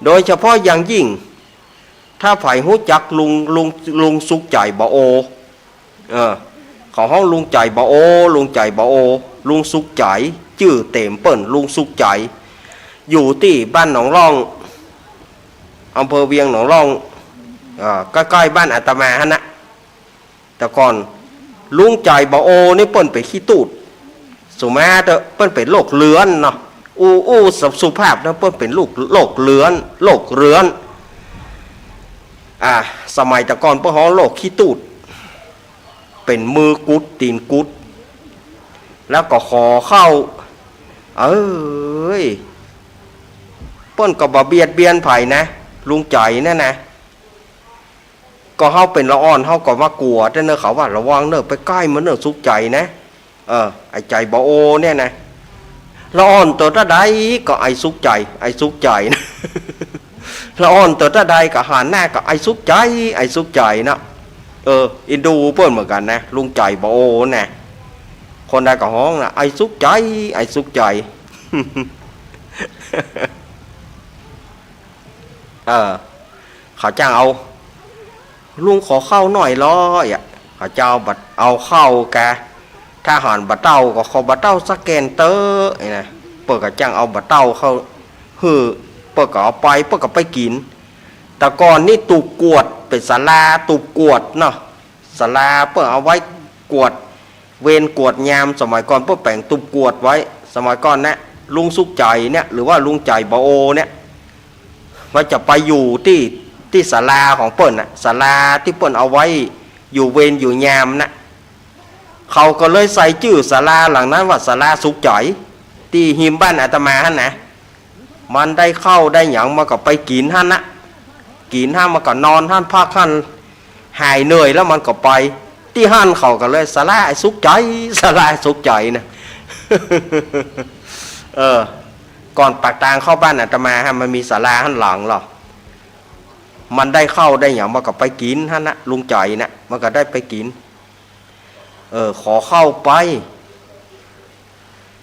โดยเฉพาะอย่างยิ่ง ถ้าใผฮู้จักลุง ลุง ลุงสุขใจ๋บ่โอ เออ เขาฮ้องลุงใจ๋บ่โอ ลุงใจ๋บ่โอ ลุงสุขใจ๋ จื้อเต็มเปิ้นลุงสุขใจ๋ อยู่ตี้บ้านหนองล่อง อำเภอเวียงหนองล่อง อ่า ใก้ๆ บ้านอาตมาหั้นนะ แต่ก่อนลุงใจ๋บ่โอนี่เปิ้นเป๋นขี้ตูด สุมาเต๊อะ เปิ้นเป๋นโรคเรื้อนเนาะ อู้ อู้สุ สุภาพนะ เปิ้นเป๋นโรค โรคเรื้อน โรคเรื้อน อ่า สมัยแต่ก่อนเปิ้นฮ้องโรคขี้ตูด เป๋นมือกุดตี๋นกุด แล้วก็ขอข้าว เอ้ย เปิ้นก็บ่เบียดเบียนใผนะ ลุงใจ๋นั่นนะ ก็เฮาเป๋นละอ่อน เฮาก็มากั๋ว แต่เน่อเขาว่า ระวังเน่อ ไปใก้มันเน่อ สุขใจ๋นะ เออ ไอ้ใจ๋บ่โอเนี่ยนะ ละอ่อนเตื้อเต้าใดก็ไอ้สุขใจ๋ ไอ้สุขใจ๋นะ ละอ่อนเตื้อเต้าใดก็หันหน้าก็ไอ้สุขใจ๋ ไอ้สุขใจ๋นะ เออ เอ็นดูเปิ้นเหมือนกั๋นนะ ลุงใจ๋บ่โอนะ คนใดก็ฮ้องนะ ไอ้สุขใจ๋ ไอ้สุขใจ๋ เออ เขาจ้างเอา ลุงขอข้าวหน่อยลอ เอี้ย เขาเจ้าบ่เอาข้าวกา ถ้าหันบ่าเต้าก็ขอบ่าเต้าสักแก่นเต๊อะ นี่นะ เปิ้นก็จ้างเอาบ่าเต้าเข้าหื้อ เปิ้นก็เอาไป เปิ้นก็ไปกิ๋น แต่ก่อนนี่ตูบกวด เป๋นศาลาตูบกวดเนาะ ศาลาเปิ้นเอาไว้กวดเวรกวดยาม สมัยก่อนเปิ้นแป๋งตูบกวดไว้ สมัยก่อนนะ ลุงสุขใจ๋เนี่ย หรือว่าลุงใจ๋บ่โอเนี่ย ว่าจะไปอยู่ตี้ ตี้ศาลาของเปิ้นน่ะ ศาลาตี้เปิ้นเอาไว้อยู่เวรอยู่ยามน่ะ เขาก็เลยใส่จื้อศาลาหลังนั้นว่าศาลาสุขใจ๋ ตี้ฮิมบ้านอาตมาหั้นนะ มันได้ข้าวได้หยังมันก็ไปกิ๋นหั้นนะ กิ๋นหั้นมันก็นอนหั้นพักหั้น หายเหนื่อยแล้วมันก็ไป ตี้หั้นเขาก็เลยศาลาไอ้สุขใจ๋ ศาลาไอ้สุขใจ๋นะ เออ ก่อนปากตางเข้าบ้านอาตมาฮะ มันมีศาลาหั้นหลังหรอ มันได้ข้าวได้หยังมันก็ไปกิ๋นหั้นนะ ลุงใจ๋นะ มันก็ได้ไปกิ๋น เออ ขอข้าวไป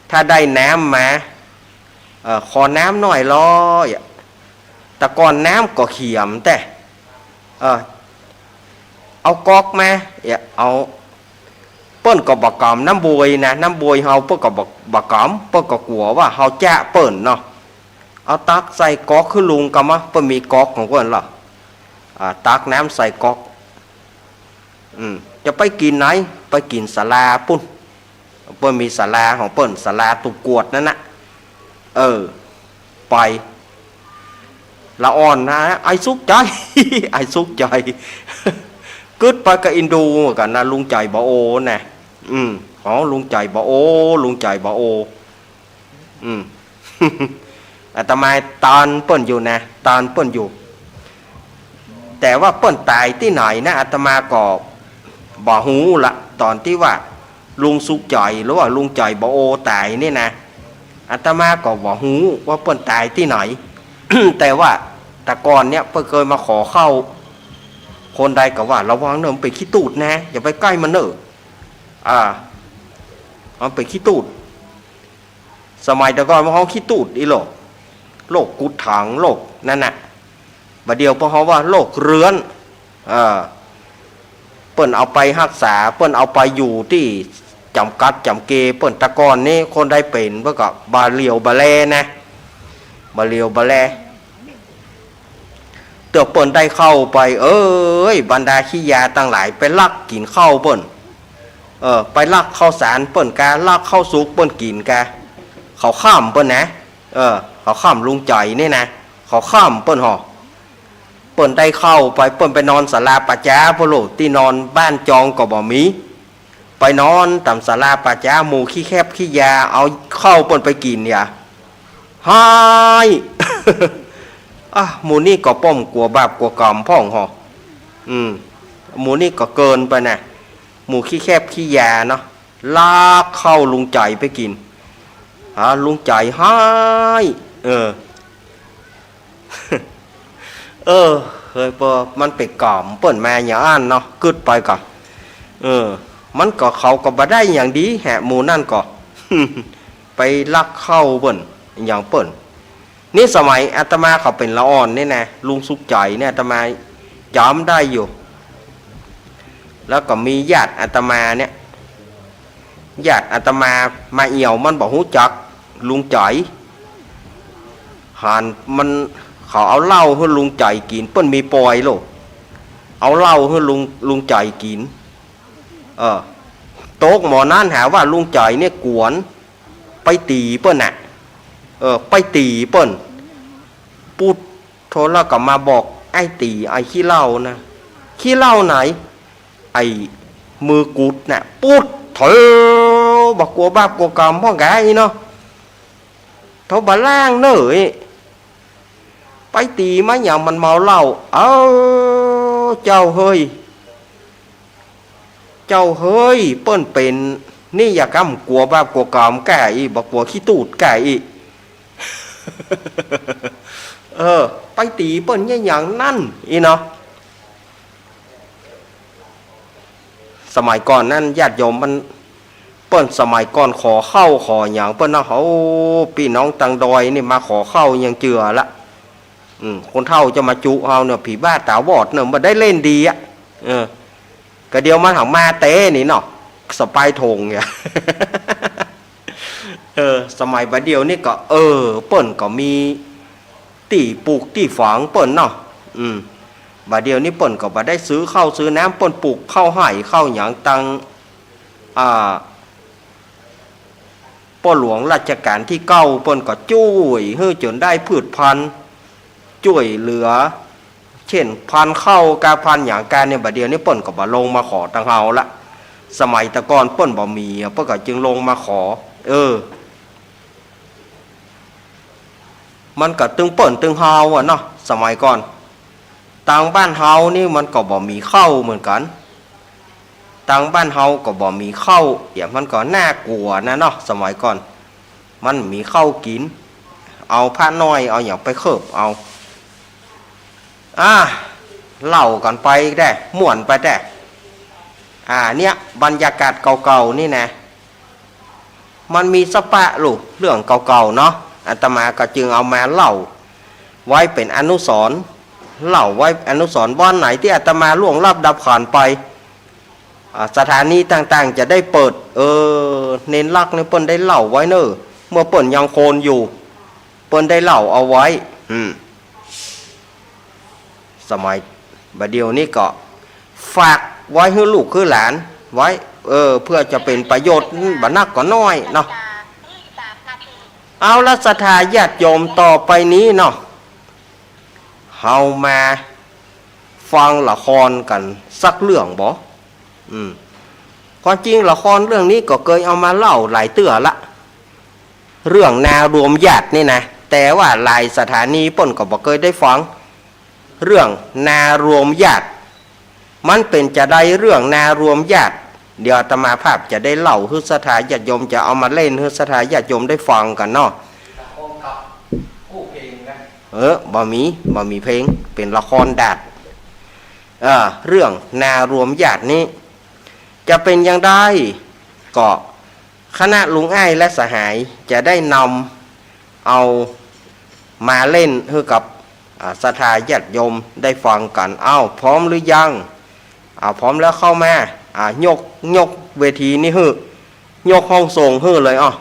ถ้าได้น้ำมา เออ ขอน้ำหน่อยลอ แต่ก่อนน้ำก็เขียมแต่ เออ เอาก๊อกมา เออ เอา เปิ้นก็บ่กำน้ำบวยนะ น้ำบวยเฮาเปิ้นก็บ่ บ่กำ เปิ้นก็กั๋วว่าเฮาจะเปิ้นเนาะ เอาตักใส่ก๊อกหื้อลุงกำมะ เปิ้นมีก๊อกของเปิ้นลอ อ่า ตักน้ำใส่ก๊อก อืม จะไปกิ๋นไหน ไปกิ๋นศาลาปุ้น เปิ้นมีศาลาของเปิ้น ศาลาตุกวดนั่นนะ เออ ไป ละอ่อนนะ ไอ้สุขใจ๋ ไอ้สุขใจ๋ กึ๊ดไปก็อินดูเหมือนกั๋นนะ ลุงใจ๋บ่โอนะ อืม อ๋อ ลุงใจ๋บ่โอ ลุงใจ๋บ่โอ อืม อาตมาตานเปิ้นอยู่นะ ตานเปิ้นอยู่ แต่ว่าเปิ้นต๋ายตี้ไหนนะ อาตมาก็บ่ฮู้ละ ต๋อนตี้ว่าลุงสุขใจ๋หรือว่าลุงใจ๋บ่โอต๋ายนี่นะ อาตมาก็บ่ฮู้ว่าเปิ้นต๋ายตี้ไหน แต่ว่าแต่ก่อนเนี่ยเปิ้นเกยมาขอข้าว คนใดก็ว่าระวังเน่อ มันเป๋นขี้ตูดนะ อย่าไปใก้มันเน่อ อ่า มันเป๋นขี้ตูด สมัยแต่ก่อนมันฮ้องขี้ตูดอี้โลก โรคกุดถัง โรคนั่นน่ะ บ่าเดี่ยวเปิ้นฮ้องว่าโรคเรื้อน เออ เปิ้นเอาไปฮักษา เปิ้นเอาไปอยู่ตี้จ๋ำกัดจ๋ำเกณฑ์ เปิ้นแต่ก่อนนี้คนใดเป๋นเปิ้นก็บ่าเหลียวบ่าแลนะ บ่าเหลียวบ่าแล เตื้อเปิ้นได้ข้าวไป เอ้ย บรรดาขี้ยาตังหลายไปลักกิ๋นข้าวเปิ้น เออ ไปลักข้าวสารเปิ้นกา ลักข้าวสุกเปิ้นกิ๋นกา เขาข้ามเปิ้นนะ เออ เขาข้ามลุงใจ๋นี่นะ เขาข้ามเปิ้นห่อ เปิ้นได้ข้าวไป เปิ้นไปนอนศาลาป่าจ๊าพุ้นโลก ตี้นอนบ้านจองก็บ่มี ไปนอนต๋ามศาลาป่าจ๊า หมู่ขี้แคบขี้ยาเอาข้าวเปิ้นไปกิ๋นเนี่ย ฮ้าย อ่ะ หมู่นี้ก็ป้อมกั๋วบาปกั๋วกรรมพ่องห่อ อืม หมู่นี้ก็เกินไปนะ หมู่ขี้แคบขี้ยาเนาะ ลักข้าวลุงใจ๋ไปกิ๋น หา ลุงใจ๋ฮ้าย เออ เออ เฮ้ย เปิ้น มันเป๋นกรรมเปิ้นมาอย่างอั้นเนาะ กึ๊ดไปก่อ เออ มันก็ เขาก็บ่ได้อย่างดีแหะ หมู่นั่นก็ ไปลักข้าวเปิ้น อย่างเปิ้น นี่สมัยอาตมาเขาเป๋นละอ่อนนี่นะ ลุงสุขใจ๋เนี่ย อาตมาจ๋ำได้อยู่ แล้วก็มีญาติอาตมาเนี่ย ญาติอาตมามาเอี่ยว มันบ่ฮู้จักลุงใจ๋ หันมัน เขาเอาเหล้าหื้อลุงใจ๋กิ๋น เปิ้นมีปอยโลก เอาเหล้าหื้อลุง ลุงใจ๋กิ๋น เออ ตกหม้อนั้นหาว่าลุงใจ๋เนี่ยกวน ไปตี๋เปิ้นน่ะ เออ ไปตี๋เปิ้น ปุ๊ดโธ่ แล้วก็มาบอก ไอ้ตี๋ ไอ้ขี้เหล้านะ ขี้เหล้าไหน ไอ้มือกุดน่ะ ปุ๊ดโธ่ บ่กั๋วบาปกั๋วกรรมพ่องกาอี้เนาะ โธ่ บ่ล้างเน่อ ไปตี๋มาหยัง มันเมาเหล้า เอ้า เจ้าเฮ้ย เจ้าเฮ้ย เปิ้นเป๋นนี่ อย่าก้ำกั๋วบาปกั๋วกรรมก้าอี้ บ่กั๋วขี้ตูดก้าอี้ เออ ไปตี๋เปิ้นเนี่ยอย่างนั้นอี้เนาะ สมัยก่อนนั้นญาติโยมมัน เปิ้นสมัยก่อนขอข้าวขอหยังเปิ้นนะ โอ้ ปี้น้องตังดอยนี่มาขอข้าวยังเจือละ อืม คนเฒ่าจะมาจุเฮาเนี่ย ผีบ้าต๋าบอดเนี่ย บ่ได้เล่นดีอะ เออ ก็เดี๋ยวมันหันมาเต๋นี่เนาะ สะปายโถ่งเนี่ย เออ สมัยบ่าเดี่ยวนี่ก็ เออ เปิ้นก็มีตี้ปลูกตี้ฝังเปิ้นเนาะ อืม บ่าเดี่ยวนี้เปิ้นก็บ่ได้ซื้อข้าวซื้อน้ำ เปิ้นปลูกข้าวไฮ่ข้าวหยังตัง อ่า ป้อหลวงรัชกาลตี้เก้า เปิ้นก็จ้วยหื้อจ๋นได้พืชพันธุ์ จ้วยเหลือ เช่น พันธุ์ข้าวกา พันธุ์หยังกาเนี่ย บ่าเดี่ยวนี้เปิ้นก็บ่ลงมาขอตังเฮาละ สมัยแต่ก่อนเปิ้นบ่มีอะ เปิ้นก็จึงลงมาขอ เออ มันก็ตึงเปิ้นตึงเฮาอะเนาะ สมัยก่อน ตางบ้านเฮานี่มันก็บ่มีข้าวเหมือนกั๋น ตางบ้านเฮาก็บ่มีข้าว เดี๋ยวมันก็น่ากลัวนะเนาะ สมัยก่อน มันมีข้าวกิ๋น เอาพระน้อยเอาหยังไปเคิบเอา อ่า เล่ากั๋นไปแต๊ ม่วนไปแต๊ อ่า เนี่ย บรรยากาศเก่าๆ นี่นะ มันมีสะปะลูก เรื่องเก่าๆ เนาะ อาตมาก็จึงเอามาเล่าไว้เป๋นอนุสรณ์ เล่าไว้อนุสรณ์ บ่อนไหนตี้อาตมาล่วงลับดับขันไป อ่า สถานีต่างๆ จะได้เปิด เออ เณรลักษณ์นี่เปิ้นได้เล่าไว้เน่อ เมื่อเปิ้นยังโคนอยู่ เปิ้นได้เล่าเอาไว้ อืม สมัยบ่าเดี่ยวนี้ก็ฝากไว้หื้อลูกหื้อหลานไว้ เออ เพื่อจะเป๋นประโยชน์ บ่นักก็น้อยเนาะ เอาละ ศรัทธาญาติโยม ต่อไปนี้เนาะ เฮามาฟังละครกั๋นสักเรื่องบ่ อืม ความจริงละครเรื่องนี้ก็เกยเอามาเล่าหลายเตื้อละ เรื่องนารวมญาตินี่นะ แต่ว่าหลายสถานีเปิ้นก็บ่เกยได้ฟัง เรื่องนารวมญาติ มันเป๋นจาใด เรื่องนารวมญาติ เดี๋ยวอาตมาภาพจะได้เล่าหื้อศรัทธาญาติโยม จะเอามาเล่นหื้อศรัทธาญาติโยมได้ฟังกั๋นเนาะ เออ บ่มี บ่มีเพลง เป๋นละครดาษ เอ่อ เรื่องนารวมญาตินี้ จะเป๋นอย่างใด ก็คณะลุงอ้ายและสหายจะได้นำเอามาเล่นหื้อกับ อ่า ศรัทธาญาติโยมได้ฟังกั๋น เอ้า พร้อมหรือยัง อ่า พร้อมแล้วเข้ามา อ่า ยก ยกเวทีนี้หื้อ ยกห้องส่งหื้อเลย อ้อ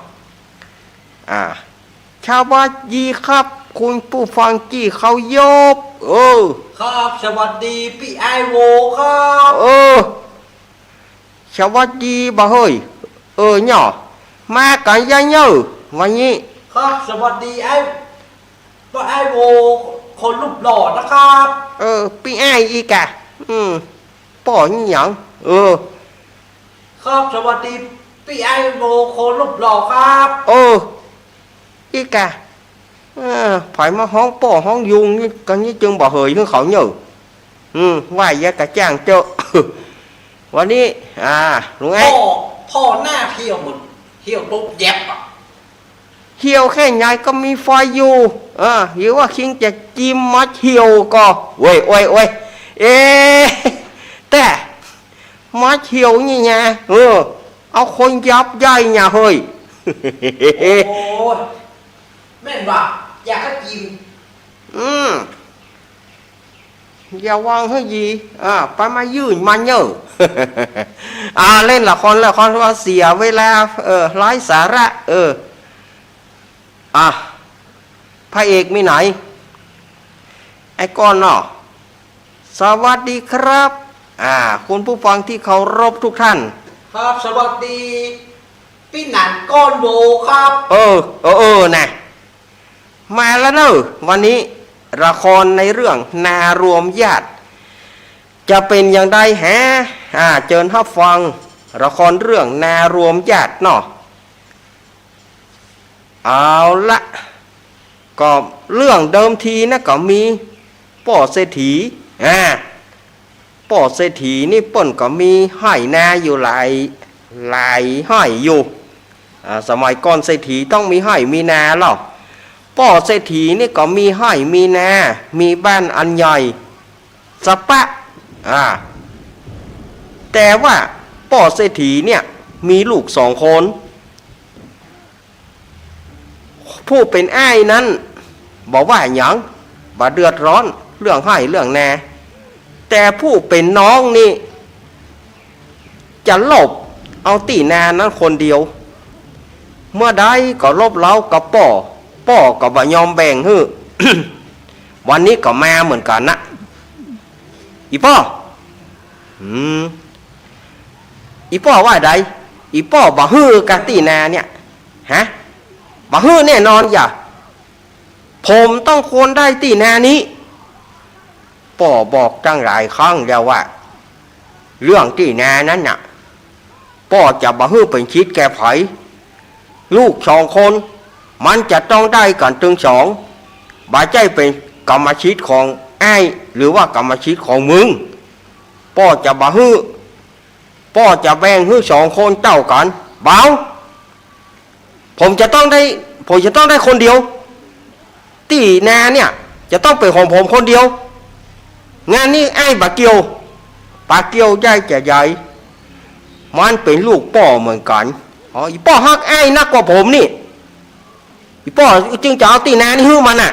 อ่า สวัสดีครับ คุณผู้ฟังตี้เคารพ เออ ครับ สวัสดีปี้อ้ายโวครับ เออ สวัสดีบ่าเฮย เออ เนาะ มากั๋นเยอะเน่อวันนี้ ครับ สวัสดีอ้าย ป้ออ้ายโวคนรูปหล่อนะครับ เออ ปี้อ้ายอีกอะ อืม ป้อนี่หยัง เออ ครับ สวัสดีปี้อ้ายโวคนรูปหล่อครับ เออ อีกอะ เออ ใผมาฮ้องป้อฮ้องยุงนี่กั๋นนี่ จึงบ่าเหยหื้อเขาเน่อ อืม ว่าอย่ากระจ้างเต๊อะ วันนี้ อ่า ลุงไอ้ ป้อ ป้อหน้าเหี่ยวเหมือนเหี่ยวตุ๊บแย็บอะ เหี่ยวแค่ไหนก็มีไฟอยู่ เออ หรือว่าคิงจะจิมมาเหี่ยวก่อ โอ้ย โอ้ย โอ้ย เอ๊ะ แต่มาเหี่ยวนี่ไง เออ เอาคนยับยั้งเนี่ย เฮ้ย โอ้ย แม่นว่า อยากให้จิม อืม อย่าวางหื้อหยี อ่า ไปมายื่นมาเน่อ อ่า เล่นละคร ละครว่าเสียเวลา เออ ไร้สาระ เออ อ่ะ พระเอกมีไหน ไอ้ก้อนเนาะ สวัสดีครับ อ่า คุณผู้ฟังที่เคารพทุกท่าน ครับ สวัสดี ปี้หนันก้อนโวครับ เออ เออ เออ นะ มาแล้วเนอะ วันนี้ละครในเรื่องนารวมญาติ จะเป๋นอย่างใดแห อ่า เจิญฮับฟังละครเรื่องนารวมญาติเนาะ เอาละ ก็เรื่องเดิมทีนะก็มีป้อเศรษฐี อ่า ป้อเศรษฐีนี่เปิ้นก็มีไฮ่นาอยู่หลาย หลายไฮ่อยู่ อ่า สมัยก่อนเศรษฐีต้องมีไฮ่มีนาเล่า ป้อเศรษฐีนี่ก็มีไฮ่มีนา มีบ้านอันใหญ่สะปะ อ่า แต่ว่าป้อเศรษฐีเนี่ยมีลูกสองคน ผู้เป๋นอ้ายนั้นบ่ว่าหยัง บ่เดือดร้อนเรื่องไฮ่เรื่องนา แต่ผู้เป๋นน้องนี่จะลบเอาตี้นานั้นคนเดียว เมื่อใดก็ลบเล้ากับป้อ ป้อก็บ่ยอมแบ่งหื้อ วันนี้ก็มาเหมือนกั๋นนะ อีป้อ อืม อีป้อว่าใด อีป้อบ่หื้อก่ะตี้นาเนี่ย ฮะ บ่หื้อแน่นอนอย่า ผมต้องควรได้ตี้นานี้ ป้อบอกตั้งหลายครั้งแล้วว่า เรื่องตี้นานั้นน่ะ ป้อจะบ่หื้อเป๋นสิทธิ์แก่ใผ ลูกสองคน มันจะต้องได้กั๋นตึงสอง บ่ใจ้เป๋นกรรมสิทธิ์ของอ้าย หรือว่ากรรมสิทธิ์ของมึง ป้อจะบ่หื้อ ป้อจะแบ่งหื้อสองคนเต้ากั๋น บ่ ผมจะต้องได้ ผมจะต้องได้คนเดียว ตี้นาเนี่ย จะต้องเป๋นของผมคนเดียว งานนี้อ้ายบ่เกี่ยว บ่เกี่ยวได้จาใด มันเป๋นลูกป้อเหมือนกั๋น อ๋อ อี่ป้อฮักอ้ายนักกว่าผมนี่ อี่ป้อจึงจะเอาตี้นานี้หื้อมันน่ะ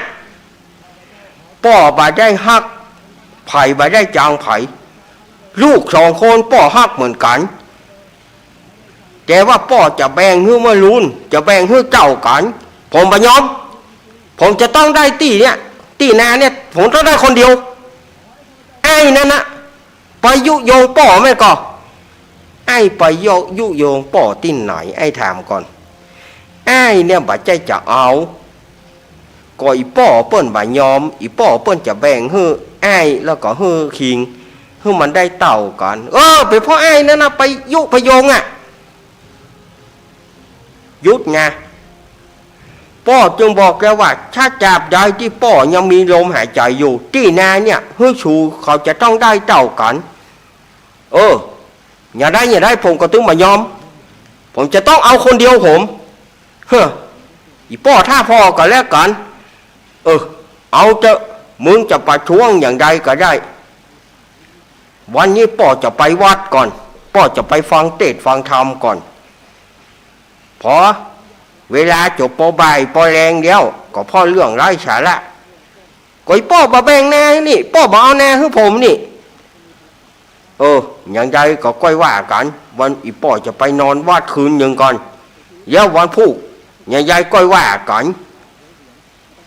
ป้อบ่ได้ฮักใผ บ่ได้จังใผ ลูกสองคนป้อฮักเหมือนกั๋น แต่ว่าป้อจะแบ่งหื้อเมื่อลูน จะแบ่งหื้อเต้ากั๋น ผมบ่ยอม ผมจะต้องได้ตี้เนี่ย ตี้นาเนี่ย ผมต้องได้คนเดียว อ้ายนั่นนะ ไปยุยงป้อแม่นก่อ อ้ายไปยุ ยุยงป้อตี้ไหน อ้ายถามก่อน อ้ายเนี่ยบ่ใจ้จะเอา ก็อี่ป้อเปิ้นบ่ยอม อี่ป้อเปิ้นจะแบ่งหื้ออ้าย แล้วก็หื้อคิง หื้อมันได้เต้ากั๋น เออ เป๋นเพราะอ้ายนั่นนะ ไปยุไปยงอะ หยุดไง ป้อจึงบอกแกว่า ถ้าตราบใดตี้ป้อยังมีลมหายใจ๋อยู่ ตี้นาเนี่ย หื้อสูเขาจะต้องได้เต้ากั๋น เออ อย่าได้ อย่าได้ ผมก็ตึงบ่ยอม ผมจะต้องเอาคนเดียวผม เฮ้อ อี่ป้อถ้าผ่อก็แล้วกั๋น เออ เอาเต๊อะ มึงจะประท้วงอย่างใดก็ได้ วันนี้ป้อจะไปวัดก่อน ป้อจะไปฟังเตสน์ฟังธรรมก่อน พอเวลาจะปอบ่ายปอแลงแล้ว ก็เพราะเรื่องไร้สาระ ก็อี่ป้อบ่แบ่งนานี่ ป้อบ่เอานาหื้อผมนี่ เออ อย่างใดก็ก้อยว่ากั๋น วันอี่ป้อจะไปนอนวัดคืนนึ่งก่อน แล้ววันพูก อย่างใดก้อยว่ากั๋น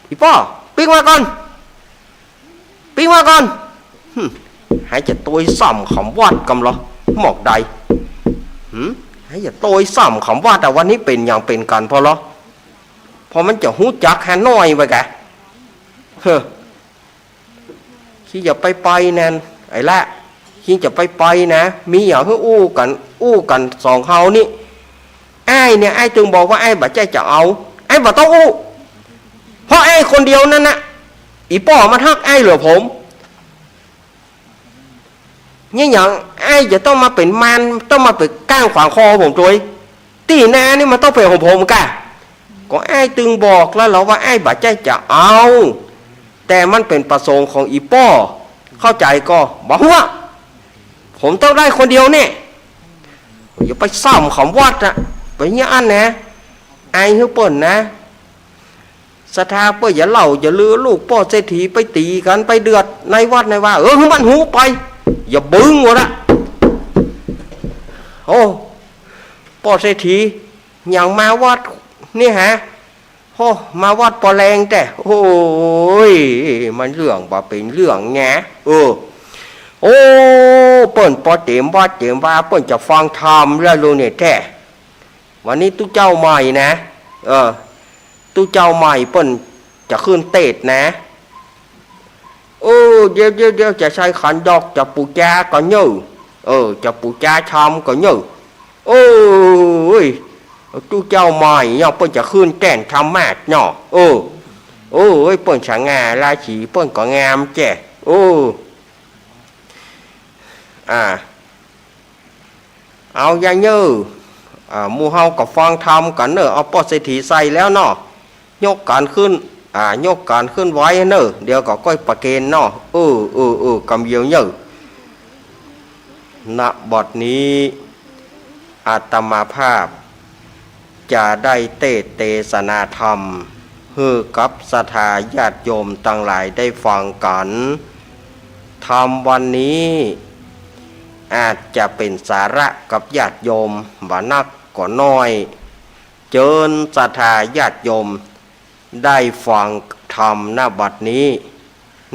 อี่ป้อ ปิ๊กมาก่อน ปิ๊กมาก่อน หึ หายจะตวยซ้ำกำวัดกำลอ หมอกใด หึ หายจะตวยซ้ำกำวัดอะ วันนี้เป๋นหยังเป๋นกั๋นผ่อลอ ผ่อมันจะฮู้จักฮานอยไว้กะ เฮ้อ คิงจะไปไปนั่น ไอ้ละ คิงจะไปไปนะ มีหยังหื้ออู้กั๋น อู้กั๋นสองเฮานี่ อ้ายเนี่ย อ้ายตึงบอกว่าอ้ายบ่ใจ้จะเอา อ้ายบ่ต้องอู้ เพราะอ้ายคนเดียวนั่นนะ อี่ป้อมันฮักอ้ายเหลือผม เนี่ยหยังอ้ายจะต้องมาเป๋นมาร ต้องมาเป๋นก้างขวางคอผมตวย ตี้นานี่มันต้องเป๋นของผมก่ะ ก็อ้ายตึงบอกแล้วเหรอว่าอ้ายบ่ใจ้จะเอา แต่มันเป๋นประสงค์ของอี่ป้อ เข้าใจ๋ก่อ บ่ฮู้ ผมต้องได้คนเดียวเนี่ย อย่าไปซ้ำกำวัดอะ ไปเนี่ยอั้นนะ อายหื้อเปิ้นนะ ศรัทธาเปิ้นอย่าเล่าอย่าลือ ลูกป้อเศรษฐีไปตี๋กั๋น ไปเดือดในวัดในวา เออ หื้อมันฮู้ไป อย่าบึ้งวะนะ โอ้ ป้อเศรษฐี หยังมาวัดนี่ฮะ โอ้ มาวัดปอแลงแต๊ โอ้ย มันเรื่องบ่เป๋นเรื่องแง เออ โอ้ เปิ้นปอเต๋มวัดเต๋มวา เปิ้นจะฟังธรรมแล้วลูกเนี่ยแต๊ วันนี้ตุ๊เจ้าใหม่นะ เออ ตุ๊เจ้าใหม่เปิ้นจะขึ้นเตสน์นะ เออ เดี๋ยว เดี๋ยว เดี๋ยว จะใส่ขันดอก จะปู๋จาก่อเน่อ เออ จะปู๋จาธรรมก่อเน่อ โอ้ย ตุ๊เจ้าใหม่เนาะ เปิ้นจะขึ้นแต๊นธรรมะเนาะ เออ โอ้ย เปิ้นสง่าราศี เปิ้นก็งามแต๊ โอ้ อ่า เอายายเน่อ อ่า หมู่เฮาก็ฟังธรรมกั๋นเน่อ เอาป้อเศรษฐีใส่แล้วเนาะ ยกขันขึ้น อ่า ยกขันขึ้นไว้เน่อ เดี๋ยวก็ก้อยประเคนเนาะ เออ เออ เออ กำเดียวเน่อ ณ บัดนี้ อาตมาภาพ จะได้เตสน์เตสนาธรรม หื้อกับศรัทธาญาติโยมตังหลายได้ฟังกั๋น ธรรมวันนี้ อาจจะเป๋นสาระกับญาติโยม บ่นักก็น้อย เจิญศรัทธาญาติโยม ได้ฟังธรรม ณ บัดนี้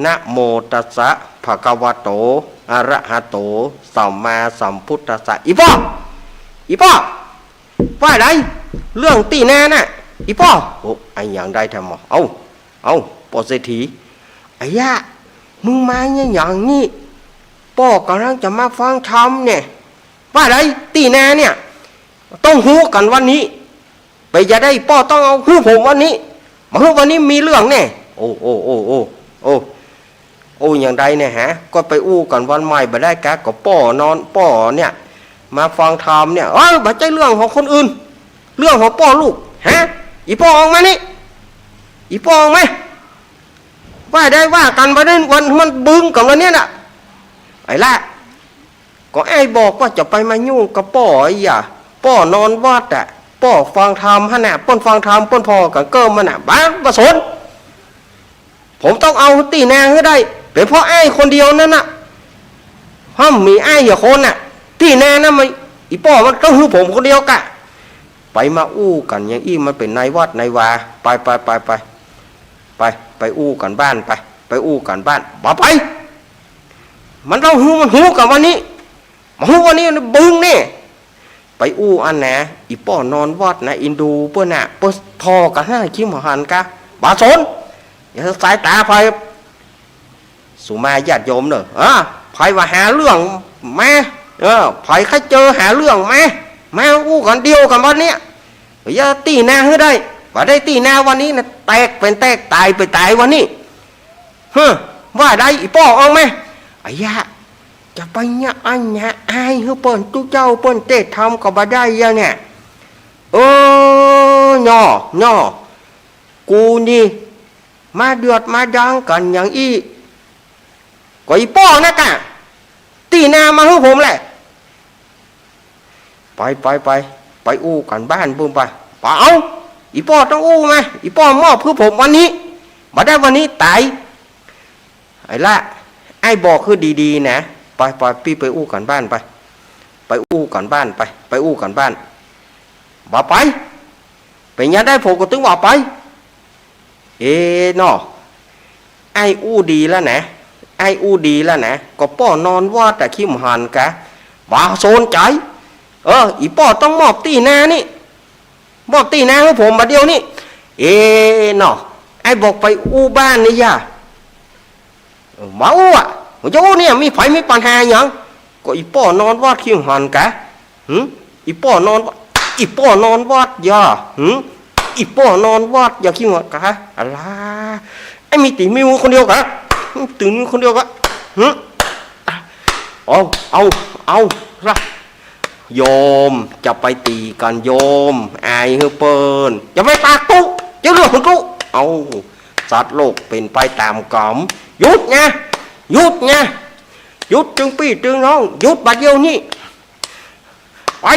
นะโมตัสสะ ภะคะวะโต อะระหะโต สัมมาสัมพุทธัสสะ อี่ป้อ อี่ป้อ ว่าใด เรื่องตี้นาน่ะ อี่ป้อ โอ้ อะหยังได้แต๊หมอ เอ้า เอ้า ป้อเศรษฐี อะยะ มึงมาเนี่ยหยังนี่ ป้อกำลังจะมาฟังธรรมเนี่ย ว่าใด ตี้นาเนี่ย ต้องฮู้กั๋นวันนี้ เป๋นจะใดป้อต้องเอาหื้อผมวันนี้ บ่หื้อวันนี้มีเรื่องแน่ โอ้ โอ้ โอ้ โอ้ โอ้ โอ้ อย่างใดเนี่ยฮะ ก็ไปอู้กั๋นวันใหม่บ่ได้กา ก็ป้อนอน ป้อเนี่ย มาฟังธรรมเนี่ย เอ้ย บ่ใจ้เรื่องของคนอื่น เรื่องของป้อลูก ฮะ อี่ป้อออกมานี่ อี่ป้อออกมา ว่าได้ว่ากั๋นวันนั้น วันมันบึงกั๋นวันเนี้ยน่ะ ไอ้ละ ก็ไอ้บอกว่าจะไปมายุ่งกับป้อไอ้หย่า ป้อนอนวัดอะ ป้อฟังธรรมหั้นน่ะ เปิ้นฟังธรรม เปิ้นผ่อกั๋งเกิมมันน่ะ บ่า บ่สน ผมต้องเอาตี้นาหื้อได้ เป๋นเพราะไอ้คนเดียวนั้นน่ะ ห้ามมีไอ้หย่าคนน่ะ ตี้นานั้นมัน อี่ป้อมันต้องหื้อผมคนเดียวกะ ไปมาอู้กั๋นอย่างอี้ มันเป๋นนายวัดนายวา ไป ไป ไป ไป ไป ไปอู้กั๋นบ้านไป ไปอู้กั๋นบ้าน บ่ไป มันต้องหื้อมันฮู้กั๋นวันนี้ บ่ฮู้วันนี้บึงแน่ ไปอู้อันนะ อี่ป้อนอนวัดนะ อินดูเปิ้นน่ะ เปิ้นผ่อกั๋นห้าคิมหันกา บ่สน อย่าสายต๋าใผ สุมาญาติโยมเน่อ เออ ใผว่าหาเรื่องมา เออ ใผใค่เจอหาเรื่องมา มาอู้กั๋นเดี่ยวกั๋นวันเนี้ย อย่าตี้นาหื้อได้ บ่ได้ตี้นาวันนี้นะ แตกเป๋นแตก ต๋ายเป๋นต๋ายวันนี้ เฮ้อ ว่าได้ อี่ป้อออกมา ไอ้หย่า จะไปเนี่ยอันเนี่ยอายหื้อเปิ้น ตุ๊เจ้าเปิ้นเตศน์ธรรมก็บ่ได้อย่างเนี่ย เออ เนาะ เนาะ กูนี่ มาเดือดมาดังกั๋นอย่างอี้ ก็อี่ป้อนะกะ ตี้นามาหื้อผมแหละ ไป ไป ไป ไปอู้กั๋นบ้านเปิ้นไป ไปเอา อี่ป้อต้องอู้มา อี่ป้อมอบหื้อผมวันนี้ บ่ได้วันนี้ต๋าย ไอ้ละ ไอ้บอกหื้อดีๆ นะ ไป ไป ปี้ไปอู้กั๋นบ้านไป ไปอู้กั๋นบ้านไป ไปอู้กั๋นบ้าน บ่ไป เป๋นจะใดผมก็ตึงว่าไป เอเนาะ ไอ้อู้ดีแล้วนะ ไอ้อู้ดีแล้วนะ ก็ป้อนอนวัดอะคิมหันกา บ่สนใจ๋ เออ อี่ป้อต้องมอบตี้นานี่ มอบตี้นาหื้อผมบ่าเดี่ยวนี้ เอเนาะ ไอ้บอกไปอู้บ้านนี่หย่า เออ บ่อู้อะ ผมจะอู้เนี่ย มีใผมีปัญหาหยัง ก็อี่ป้อนอนวัดคิมหันกา หึ อี่ป้อนอนวัด อี่ป้อนอนวัดหย่า หึ อี่ป้อนอนวัดหย่าคิมหันกา อะละ ไอ้มีตี๋มีฮูคนเดียวกา ตี๋มีฮูคนเดียวกา หึ เอา เอา เอาละ โยมจะไปตี๋กั๋นโยม อายหื้อเปิ้น อย่าไปปากตุ๊ จะเรื่องของตุ๊ เอา สัตว์โลกเป๋นไปต๋ามก๋รรม หยุดนะ หยุดนะ หยุดตึงปี้ตึงน้อง หยุดบ่าเดี่ยวนี้ ไป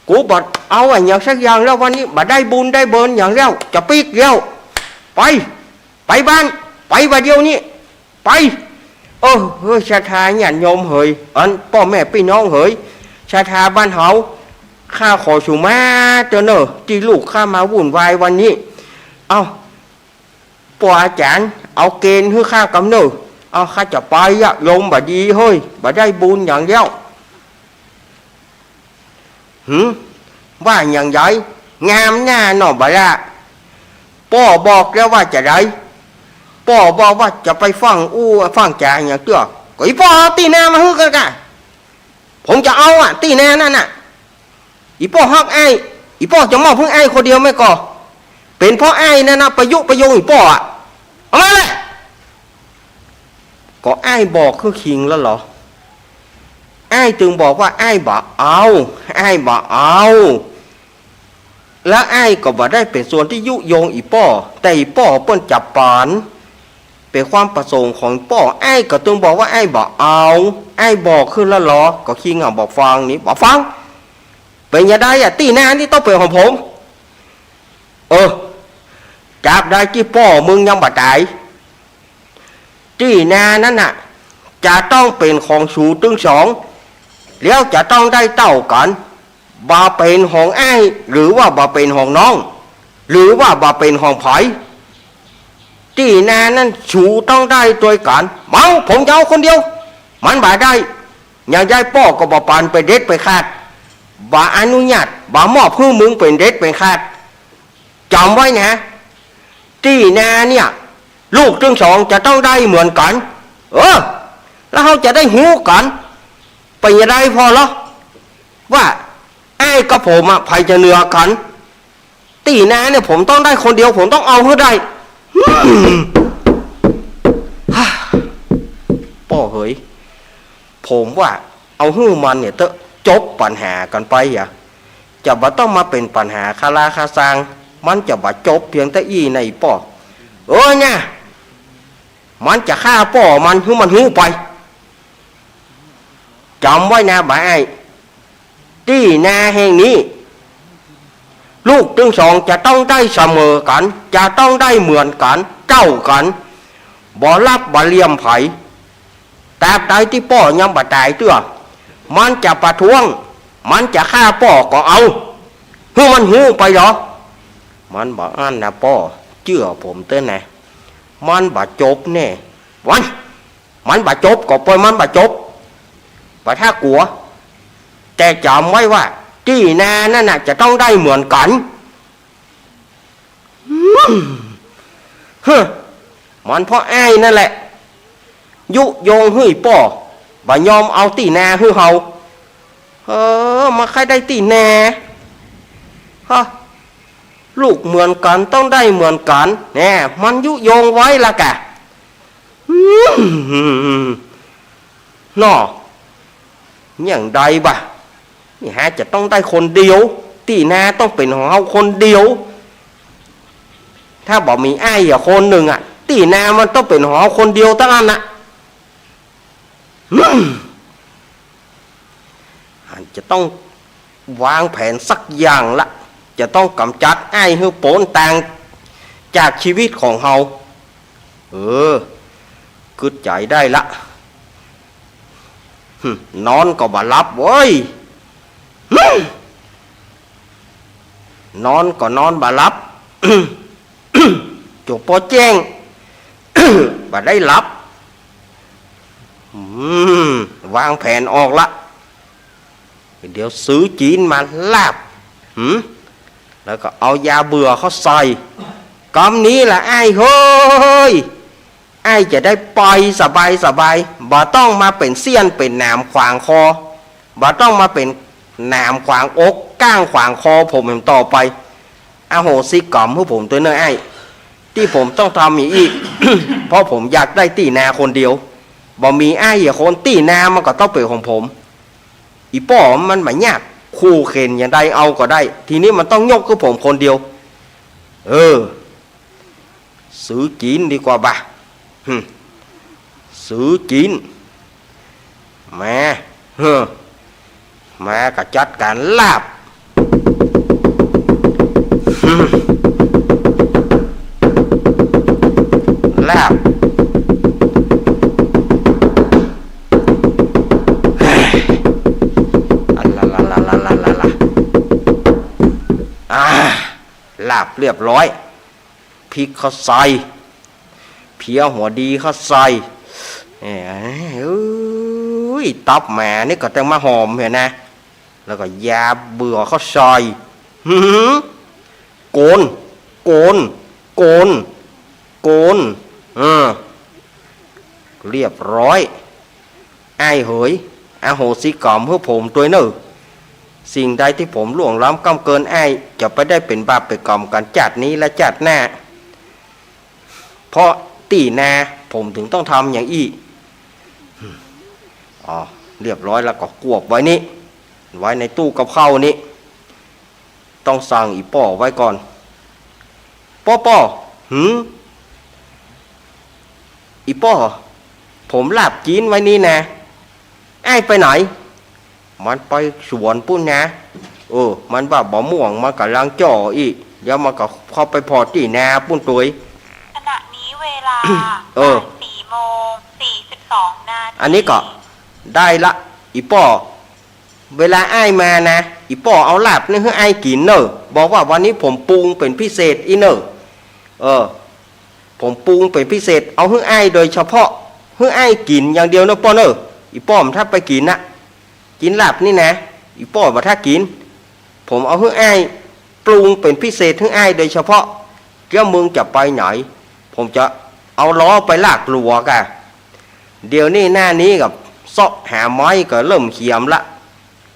กูบ่เอาอะหยังสักอย่างแล้ววันนี้ บ่ได้บุญได้เบิญหยังแล้ว จะปิ๊กแล้ว ไป ไปบ้าน ไปบ่าเดี่ยวนี้ ไป เออ เออ ศรัทธาญาติโยมเหย อันป้อแม่ปี้น้องเหย ศรัทธาบ้านเฮา ข้าขอสูมาเต๊อะเน่อ ตี้ลูกข้ามาวุ่นวายวันนี้ เอ้า ป้ออาจ๋ารย์ เอาเกณฑ์หื้อข้ากำเน่อ เอ้า ข้าจะไปอะ ลมบ่ดีเฮ้ย บ่ได้บุญหยังแล้ว หืม ว่าอย่างใด งามหน้าหน่อบ่ละ ป้อบอกแล้วว่าจะใด ป้อบอกว่าจะไปฟังอู้ฟังจ๋าอย่างเตื้อ ก็อี่ป้อเอาตี้นามาหื้อกั๋นกา ผมจะเอาอะ ตี้นานั้นน่ะ อี่ป้อฮักอ้าย อี่ป้อจะมอบหื้ออ้ายคนเดียวแม่ก่อ เป๋นเพราะอ้ายนั่นนะ ไปยุไปยงอี่ป้ออะ เอามาเลย ก็อ้ายบอกหื้อคิงแล้วเหรอ อ้ายตึงบอกว่าอ้ายบ่เอา อ้ายบ่เอา แล้วอ้ายก็บ่ได้เป๋นส่วนตี้ยุยงอี่ป้อ แต่อี่ป้อเปิ้นจับปาน เป๋นความประสงค์ของป้อ อ้ายก็ตึงบอกว่าอ้ายบ่เอา อ้ายบอกหื้อแล้วเหรอ ก็คิงอะบ่ฟังนี่ บ่ฟัง เป๋นจะใดอะ ตี้นานี่ต้องเป๋นของผม เออ ตราบใดตี้ป้อมึงยังบ่ต๋าย ตี้นานั้นน่ะ จะต้องเป๋นของสูตึงสอง แล้วจะต้องได้เต้ากั๋น บ่เป๋นของอ้าย หรือว่าบ่เป๋นของน้อง หรือว่าบ่เป๋นของใผ ตี้นานั้นสูต้องได้ตวยกั๋น บ่ ผมจะเอาคนเดียว มันบ่ได้ อย่างใดป้อก็บ่ปันเป๋นเด็ดเป๋นขาด บ่อนุญาต บ่มอบหื้อมึงเป๋นเด็ดเป๋นขาด จ๋ำไว้นะ ตี้นาเนี่ย ลูกตึงสองจะต้องได้เหมือนกั๋น เออ แล้วเฮาจะได้ฮู้กั๋น เป๋นจะใดผ่อเหรอ ว่าอ้าย กับผมอะ ใผจะเหนือกั๋น ตี้นาเนี่ยผมต้องได้คนเดียว ผมต้องเอาหื้อได้ อืม ป้อเหย ผมว่าเอาหื้อมันเนี่ยเต๊อะ จบปัญหากั๋นไปอะ จะบ่ต้องมาเป๋นปัญหาคาราคาซัง มันจะบ่จบเปียงเต้าอี้นะ อีป้อ เออ เนี่ย มันจะฆ่าป้อมัน หื้อมันฮู้ไป จ๋ำไว้นะบ่าอ้าย ตี้นาแห่งนี้ ลูกตึงสองจะต้องได้เสมอกั๋น จะต้องได้เหมือนกั๋น เต้ากั๋น บ่ลับบ่เหลื่อมใผ ตราบใดตี้ป้อยังบ่ต๋ายเตื้อ มันจะประท้วง มันจะฆ่าป้อก็เอา หื้อมันฮู้ไปเนาะ มันบ่อั้นนะป้อ เจื้อผมเต๊อะนะ มันบ่จบแน่ วัน มันบ่จบก็ปล่อยมันบ่จบ บ่ถ้ากั๋ว แต่จ๋ำไว้ว่า ตี้นานั่นน่ะจะต้องได้เหมือนกั๋น อืม ฮะ มันเพราะอ้ายนั่นแหละ ยุยงหื้อป้อ บ่ยอมเอาตี้นาหื้อเฮา เออ มาใค่ได้ตี้นา ฮะ ลูกเหมือนกั๋นต้องได้เหมือนกั๋น แน่ มันยุยงไว้ละกะ อืม เนาะ อย่างใดบ่ะ นี่ฮะ จะต้องได้คนเดียว ตี้นาต้องเป๋นของเฮาคนเดียว ถ้าบ่มีอ้ายอะคนนึ่งอะ ตี้นามันต้องเป๋นของเฮาคนเดียวตังอั้นน่ะ อืม อันจะต้องวางแผนสักอย่างละ จะต้องก๋ำจัดอ้ายหื้อป๊นตางจากชีวิตของเฮา เออ กึ๊ดใจ๋ได้ละ หึ นอนก็บ่หลับเว้ย หึ นอนก็นอนบ่หลับ จบปอแจ้ง บ่ได้หลับ อืม วางแผนออกละ เดี๋ยวซื้อจีนมาลาบ หืม แล้วก็เอายาเบื่อเข้าใส่ กำนี้ละอ้ายเฮ้ย อ้ายจะได้ไปสบายสบาย บ่ต้องมาเป๋นเสี้ยนเป๋นหนามขวางคอ บ่ต้องมาเป๋นหนามขวางอก ก้างขวางคอผมแหมต่อไป อโหสิกรรมหื้อผมตวยเน่ออ้าย ตี้ผมต้องทำอย่างอี้ เพราะผมอยากได้ตี้นาคนเดียว บ่มีอ้ายอีกคน ตี้นามันก็ต้องเป๋นของผม อีป้อมันบ่ยาก คู่เข็ญอย่างใดเอาก็ได้ ทีนี้มันต้องยกหื้อผมคนเดียว เออ ซื้อจีนดีกว่าบ่ะ หึ ซื้อจีน มา เฮ้อ มาก็จัดก๋านลาบ หึ ลาบ อะละละละ อ่า ลาบเรียบร้อย พริกเข้าใส่ เผียหัวดีเข้าใส่ แหม เอ้ย ตับหมานี่ก็ต้องมาหอมเหียนะ แล้วก็ยาเบื่อเข้าใส่ หือ โกน โกน โกน โกน เออ เรียบร้อย อ้ายเหย อโหสิกรรมหื้อผมตวยเน่อ สิ่งใดตี้ผมล่วงล้ำก้ำเกินอ้าย จะไปได้เป๋นบาปเป๋นกรรมกั๋นจาตินี้และจาติหน้า เพราะตี้นาผมถึงต้องทำอย่างอี้ อ๋อ เรียบร้อยแล้วก็กวบไว้นี่ ไว้ในตู้กับข้าวนี่ ต้องสั่งอีป้อไว้ก่อน ป้อ ป้อ หืม อีป้อ ผมลาบจีนไว้นี่นะ อ้ายไปไหน มันไปสวนปู๊นนะ เออ มันว่าบ่ม่วง มันก่ำลังเจาะอี้ เดี๋ยวมันก็เข้าไปผ่อตี้นาปู๊นตวย ขณะนี้เวลา เออ บ่ายสี่โมงสี่สิบสองนาที อันนี้ก็ได้ละ อีป้อ เวลาอ้ายมานะ อีป้อเอาลาบนี่หื้ออ้ายกิ๋นเน่อ บอกว่าวันนี้ผมปรุงเป๋นพิเศษอี้เน่อ เออ ผมปรุงเป๋นพิเศษ เอาหื้ออ้ายโดยเฉพาะ หื้ออ้ายกิ๋นอย่างเดียวเน่อป้อเน่อ อีป้อบ่ถ้าไปกิ๋นนะ กิ๋นลาบนี่นะ อีป้อบ่ถ้ากิ๋น ผมเอาหื้ออ้าย ปรุงเป๋นพิเศษหื้ออ้ายโดยเฉพาะ เดี๋ยวมึงจะไปไหน ผมจะเอาล้อไปลากหลัวก่ะ เดี๋ยวนี้หน้านี้ก็เซาะหาไม้ก็เริ่มเขียมละ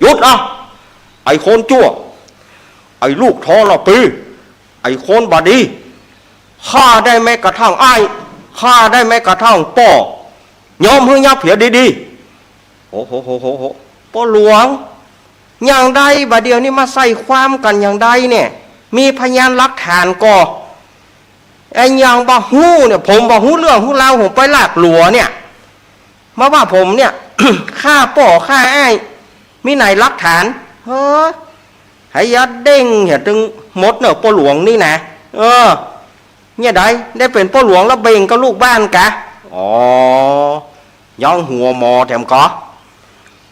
หยุดนะ ไอ้คนจั่ว ไอ้ลูกทรพี ไอ้คนบ่ดี ฆ่าได้แม้กระทั่งอ้าย ฆ่าได้แม้กระทั่งป้อ ยอมหื้อยับเหียดีๆ โอ้โหโหโหโห ป้อหลวง อย่างใดบ่าเดี่ยวนี้มาใส่ความกั๋นอย่างใดเนี่ย มีพยานหลักฐานก่อ ไอ้อย่างบ่ฮู้เนี่ย ผมบ่ฮู้เรื่องฮู้ราว ผมไปลากตั๋วเนี่ย มาว่าผมเนี่ย ฆ่าป้อฆ่าอ้าย มีไหนหลักฐาน เฮ้อ หายาเด้งเหียตึงหมดเน่อป้อหลวงนี่นะ เออ เนี่ยใด ได้เป๋นป้อหลวงแล้วเบ่งกับลูกบ้านกะ อ๋อ ยังหัวหมอแถมกะ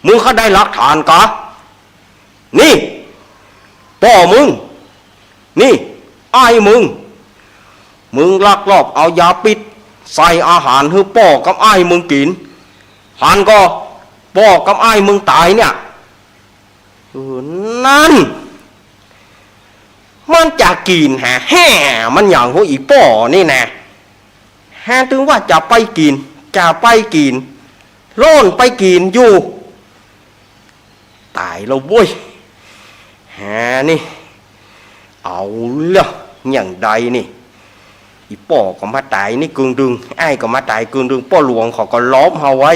มึงก็ได้หลักฐานกะ นี่ ป้อมึง นี่ อ้ายมึง มึงลักลอบเอายาพิษใส่อาหารหื้อป้อกับอ้ายมึงกิ๋น หันก่อ ป้อกับอ้ายมึงต๋ายเนี่ย เออ นั่น มันจะกิ๋นหาแฮ่ มันอย่างหัวอีป้อนี่นะ หาตึงว่าจะไปกิ๋น จะไปกิ๋น โล่นไปกิ๋นอยู่ ต๋ายแล้วเว้ย หานี่ เอาละ อย่างใดนี่ อีป้อก็มาต๋ายนี่กึ่งดึง อ้ายก็มาต๋ายกึ่งดึง ป้อหลวงเขาก็ล้อมเฮาไว้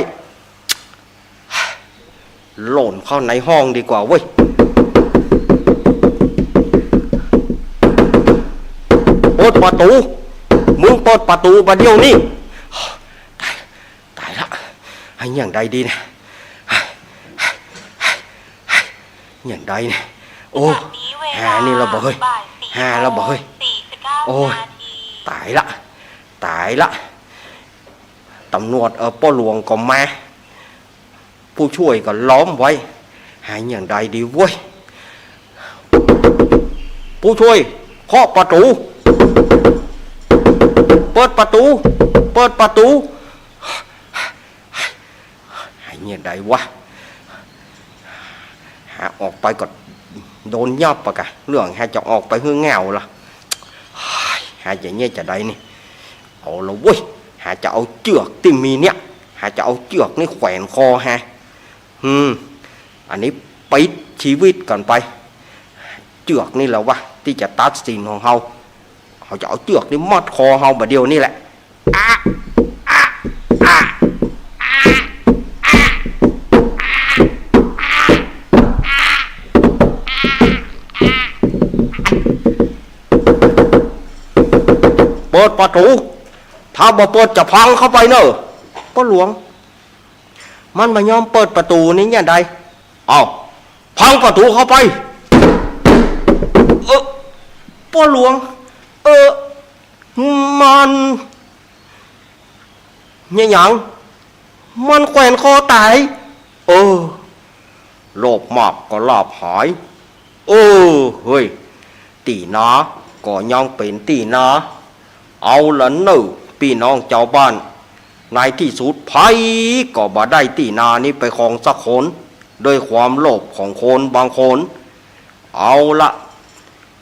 โล่นเข้าในห้องดีกว่าเว้ย เปิดประตู๋ มึงเปิดประตู๋บ่าเดี่ยวนี้ ต๋าย ต๋ายละ หาอย่างใดดีเนี่ย หาอย่างใดเนี่ย โอ้ หานี่ละบ่เฮ้ย หาละบ่เฮ้ย โอ้ย ต๋ายละ ต๋ายละ ต๋ำรวจ เออ ป้อหลวงก็มา ผู้ช่วยก็ล้อมไว้ หาอย่างใดดีเว้ย ผู้ช่วย เคาะประตู๋ เปิดประตู๋ เปิดประตู๋ หาอย่างใดวะ หาออกไปก็โดนยับอะกะ เรื่องหาจะออกไปหื้อแง่วละ หาจะเยียะจะใดนี่ เอาละเว้ย หาจะเอาเจื้อกตี้มีเนี่ย หาจะเอาเจื้อกนี่แขวนคอหา อืม อันนี้ปิดชีวิตก่อนไป เจื้อกนี่แหละวะ ตี้จะตัดสินของเฮา เฮาจะเอาเจื้อกนี่มัดคอเฮาบ่าเดี่ยวนี้แหละ อะ อะ อะ เปิดประตู๋ ถ้าบ่เปิดจะพังเข้าไปเน่อ ป้อหลวง มันบ่ยอมเปิดประตู๋นี่อย่างใด เอ้า พังประตู๋เข้าไป เออ ป้อหลวง เออ มัน เนี่ยหยัง มันแขวนคอต๋าย เออ โลภมากก็ลาภหาย เออ เฮ้ย ตี้นาก็ยังเป๋นตี้นา เอาละเน่อ ปี้น้องจาวบ้าน ในตี้สุดใผก็บ่ได้ตี้นานี้ไปครองสักคน ด้วยความโลภของคนบางคน เอาละ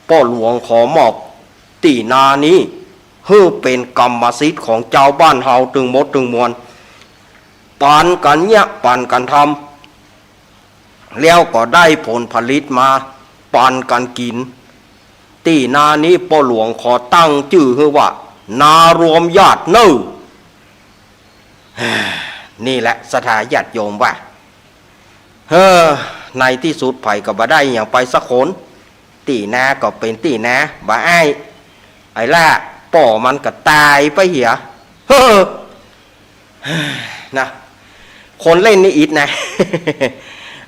ป้อหลวงขอมอบตี้นานี้ หื้อเป๋นกรรมสิทธิ์ของจาวบ้านเฮาตึงหมดตึงมวล ปันกั๋นเยียะ ปันกั๋นทำ แล้วก็ได้ผลผลิตมา ปันกั๋นกิ๋น ตี้นานี้ป้อหลวงขอตั้งจื้อหื้อว่า นารวมญาติเน่อ นี่แหละศรัทธาญาติโยมว่า เฮ้อ ในตี้สุดใผก็บ่ได้หยังไปสักคน ตี้นาก็เป๋นตี้นา บ่อ้าย ไอ้ล่ะ ป้อมันก็ต๋ายไปเหีย เฮ้อ นะ คนเล่นนี่อิดนะ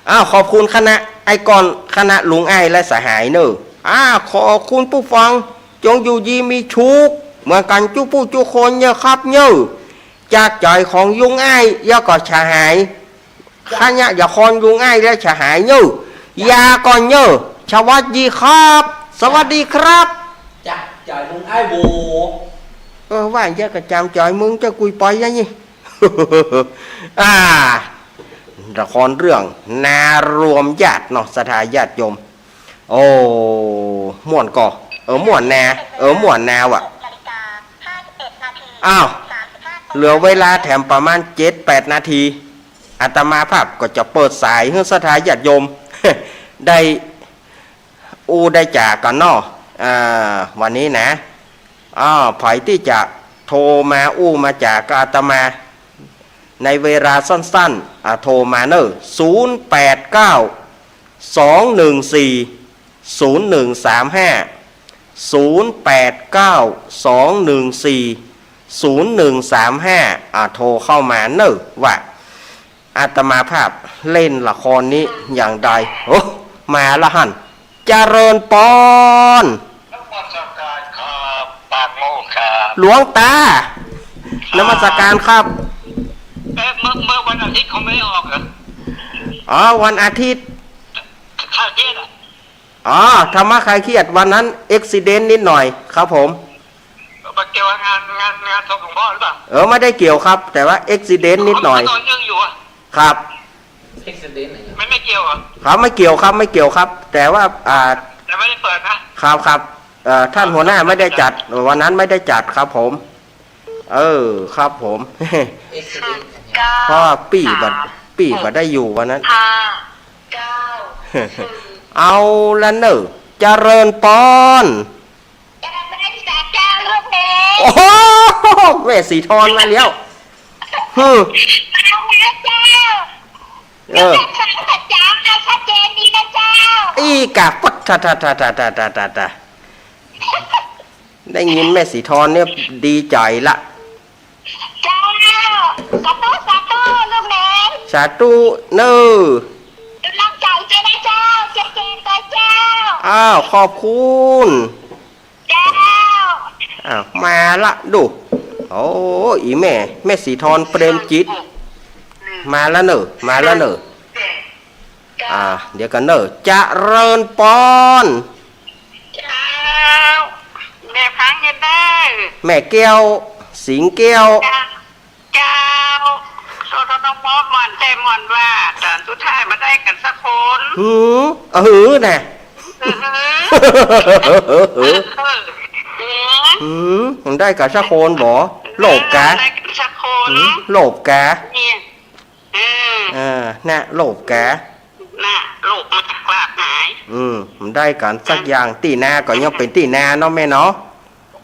อ้าว ขอบคุณคณะไอ้ก้อน คณะลุงอ้ายและสหายเน่อ อ้าว ขอบคุณผู้ฟัง จงอยู่ดีมีสุข เหมือนกั๋นจุ๊ผู้จุ๊คนเน่อครับเน่อ จากใจ๋ของลุงอ้าย แล้วก็สหาย คณะละครลุงอ้ายและสหายเน่อ ลาก่อนเน่อ สวัสดีครับ สวัสดีครับ จากใจ๋ลุงอ้ายโว เออ ว่าจะกระจำใจ๋มึงจะกุยไปยังนี่ อ่า ละครเรื่องนารวมญาติเนาะ ศรัทธาญาติโยม โอ้ ม่วนก่อ เออ ม่วนนา เออ ม่วนนาว่ะ อ้าว เหลือเวลาแถมประมาณเจ็ดแปดนาที อาตมาภาพก็จะเปิดสายหื้อศรัทธาญาติโยม ได้อู้ได้จ๋ากั๋นเนาะ อ่า วันนี้นะ อ้าว ใผตี้จะโทรมาอู้มาจ๋ากับอาตมา ในเวลาสั้นๆ อ่ะ โทรมาเน่อ ศูนย์แปดเก้า สองหนึ่งสี่ ศูนย์หนึ่งสามห้า ศูนย์แปดเก้า สองหนึ่งสี่ ศูนย์หนึ่งสามห้า อ่ะ โทรเข้ามาเน่อ ว่าอาตมาภาพเล่นละครนี้อย่างใด โอ้ มาละหั้น เจริญปอน นมัสการครับ ปากโมกข์ครับ หลวงตา ครับ นมัสการครับ เอ๊ะ เมื่อ เมื่อวันอาทิตย์เขาไม่ได้ออกเหรอ อ๋อ วันอาทิตย์ คลายเครียดอะ อ๋อ ธรรมะคลายเครียด วันนั้นอุบัติเหตุนิดหน่อยครับผม มันเกี่ยวกับงาน งาน งานศพหลวงพ่อหรือเปล่า เออ ไม่ได้เกี่ยวครับ แต่ว่าอุบัติเหตุนิดหน่อย เขาตอนเรื่องอยู่อะ ครับ อุบัติเหตุไหนอะ ไม่ ไม่เกี่ยวเหรอ ครับ ไม่เกี่ยวครับ ไม่เกี่ยวครับ แต่ว่า อ่า แต่ไม่ได้เปิดนะ ครับ ครับ เอ่อ ท่านหัวหน้าไม่ได้จัด วันนั้นไม่ได้จัดครับผม เออ ครับผม อุบัติเหตุไหนอะ เพราะว่าปี้บ่ ปี้บ่ได้อยู่วันนั้น ห้า เก้า เอาละเน่อ เจริญปอน กำลังได้สาเจ้าลูกเอง โอ้โห แม่สีทอนมาแล้ว ฮึ มาแล้วเจ้า เออ ลูกสาวจ๋า เอาชัดเจนดีนะเจ้า อีกะ ปั๊ด ตะ ตะ ได้ยินแม่สีทอนเนี่ยดีใจ๋ละ เจ้า สาธุ สาธุ ลูกเอ๋ย สาธุเน่อ กำลังใจ๋เจ้านะเจ้า เจนเจนไปเจ้า อ้าว ขอบคุณ เจ้า อ้าว มาละดู โอ้ อีแม่ แม่สีทอนเปรมจิต มาละเน่อ มาละเน่อ อ่า เดี๋ยวก่อนเน่อ เจริญปอน เจ้า แม่ฟังอยู่เน่อ แม่แก้ว สิงห์แก้ว เจ้า เจ้า โทรโทรน้องมอสม่วนแต๊ม่วนว่า ต๋อนสุดท้ายบ่ได้กั๋นสักคน หือ เออ หือน่ะ เออ หือ เออ หือ หือ มันได้กั๋นสักคนบ่ โลภกา ได้กั๋นสักคน หือ โลภกา เนี่ย เออ เออ น่ะ โลภกา น่ะ โลภมาก ลาภหาย อืม มันได้กั๋นสักอย่าง ตี้นาก็ยังเป๋นตี้นาเนาะแม่เนาะ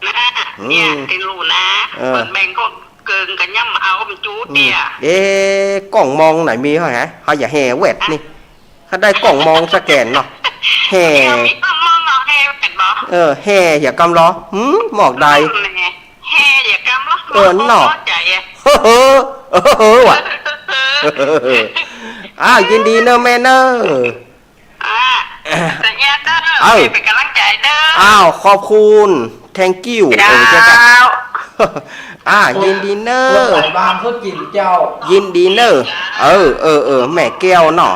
น่ะ อืม เนี่ย ตี้ลูกนา เออ เปิ้นแบ่งก็เกิ่งกั๋นย่ำเอา มันจู๊เตี้ย อืม เอ๊ะ กล้องมองไหนมีเหรอฮะ เฮาอย่าแห่แวดนี่ เฮาได้กล้องมองสแกนเนาะ แห่ เฮามีกล้องมองเนาะ แห่แวดบ่ เออ แห่อย่ากำลอ หืม หมอกใด แห่ แห่อย่ากำลอ เออ เนาะ หมอกใจ๋อะ เฮ้อ เฮ้อ เฮ้อ ว่ะ อ้าว ยินดีเน่อแม่เน่อ อ่า สัญญาเน่อ เออ เป๋นก๋ำลังใจ๋เน่อ อ้าว ขอบคุณ thank you เจ้า เออ เจ้าค่ะ อ่า ยินดีเน่อ เปิดสายบางสุดจิ๋มเจ้า ยินดีเน่อ เออ เออ เออ แม่แก้วเนาะ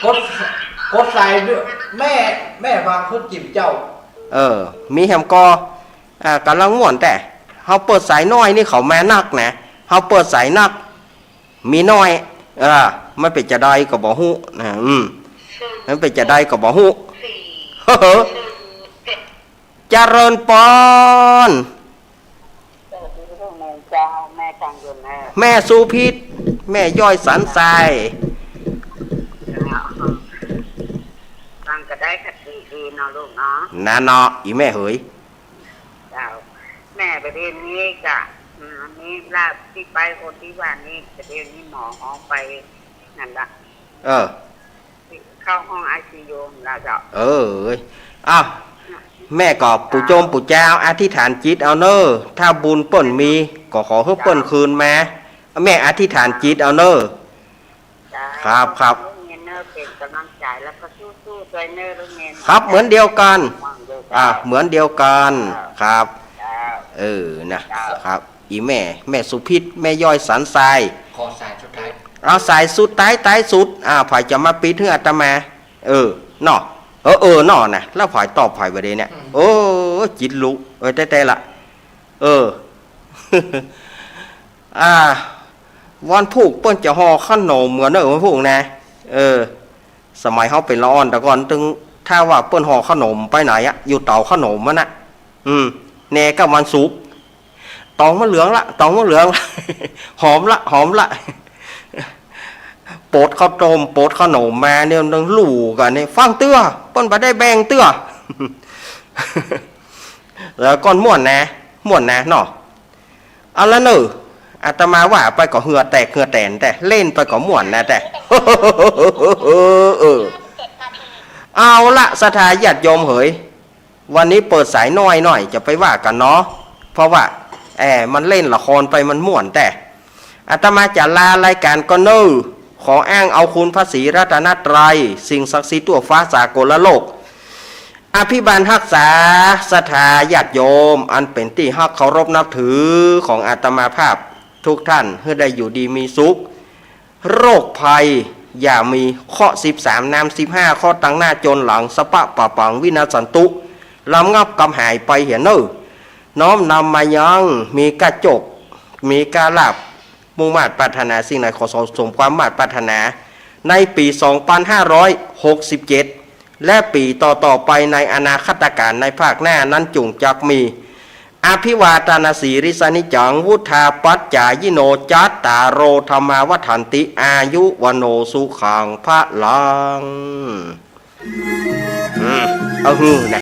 กด กดสายด้วย แม่ แม่บางสุดจิ๋มเจ้า เออ มีแหมก่อ อ่า ก๋ำลังม่วนแต๊ เฮาเปิดสายน้อยนี่เขามานักนะ เฮาเปิดสายนัก มีน้อย เออ มันเป๋นจาใดก็บ่ฮู้นะ อืม มันเป๋นจาใดก็บ่ฮู้ เฮ้อ เจริญปอน สวัสดีลูกแม่เจ้า แม่ฟังอยู่นะ แม่สุพิษ แม่ย้อยสันทราย ฟังก็ได้คติดีเนาะลูกเนาะ นะเนาะ อีแม่เหย เจ้า แม่ประเด็นนี้กะ อืม อันนี้ลาดตี้ไปคนตี้ว่านี้ ประเด็นนี้หมอเอาไปนั่นละ เออ เข้าห้องไอซียูละเจ้า เออ อ้าว แม่ก็ปู่โจมปู่จาวอธิษฐานจิตเอาเน่อ ถ้าบุญเปิ้นมี ก็ขอหื้อเปิ้นคืนมา แม่อธิษฐานจิตเอาเน่อ ครับ ครับ ลูกเมียเนอร์เป๋นก๋ำลังใจ๋ แล้วก็สู้ๆ ตวยเนอร์ ลูกเมียเนอร์ ครับ เหมือนเดียวกั๋น อ่า เหมือนเดียวกั๋น ครับ เออ นะ ครับ อีแม่ แม่สุพิษ แม่ย้อยสันทราย ขอสายสุดท้าย เอาสายสุดท้าย ท้ายสุด อ่า ใผจะมาปิดหื้ออาตมา เออ เนาะ เออ เออ เนาะ นะ แล้วใผตอบใผบ่าเดะเนี่ย อืม โอ้ จิตลุก เออ แต๊ๆ ละ เออ อ่า วันพูกเปิ้นจะห่อขนมกั๋นเน่อ วันพูกนะ เออ สมัยเฮาเป๋นละอ่อนแต่ก่อน ตึง ถ้าว่าเปิ้นห่อขนมไปไหนอะ อยู่เต๋าขนมมันน่ะ อืม แนกับวันศุกร์ ตองมะเหลืองละ ตองมะเหลืองละ หอมละ หอมละ ปดข้าวต้มปดข้าวหนมมาเนี่ย นึ่งลู่กั๋นเนี่ย ฟังเตื้อ เปิ้นบ่ได้แบ่งเตื้อ แล้วก่อน ม่วนนะ ม่วนนะเนาะ เอาละเน่อ อาตมาว่าไปก็เหื่อแตกเหื่อแตนแต๊ เล่นไปก็ม่วนนะแต๊ เออ เอาละ ศรัทธาญาติโยมเหย วันนี้เปิดสายน้อยหน่อย จะไปว่ากั๋นเนาะ เพราะว่า แอ มันเล่นละครไปมันม่วนแต๊ อาตมาจะลารายก๋านก่อนเน่อ ขออ้างเอาคุณพระศรีรัตนตรัย สิ่งศักดิ์สิทธิ์ทั่วฟ้าสากลโลก อภิบาลฮักษา ศรัทธาญาติโยม อันเป๋นตี้ฮักเคารพนับถือของอาตมาภาพทุกท่าน หื้อได้อยู่ดีมีสุข โรคภัยอย่ามี เคราะห์สิบสาม น้ำสิบห้า เคราะห์ตังหน้าจนหลัง สะปะปะปังวินาสสันตุ ระงับกำหายไปเหียเน่อ น้อมนำมายัง มีก้าโจค มีก้าลาภ มุ่งมาดปรารถนาสิ่งใดขอสมความมาดปรารถนา ในปี๋สองปันห้าร้อยหกสิบเจ็ด และปี๋ต่อๆ ไปในอนาคตก๋าลในภาคหน้านั้นจุ่งจักมี อภิวาทนสีลิสนิจจัง วุฑฒาปัจจายิโน จัตตาโร ธัมมา วัฑฒันติ อายุ วัณโณ สุขัง พลัง อืม เอาหื้อนะ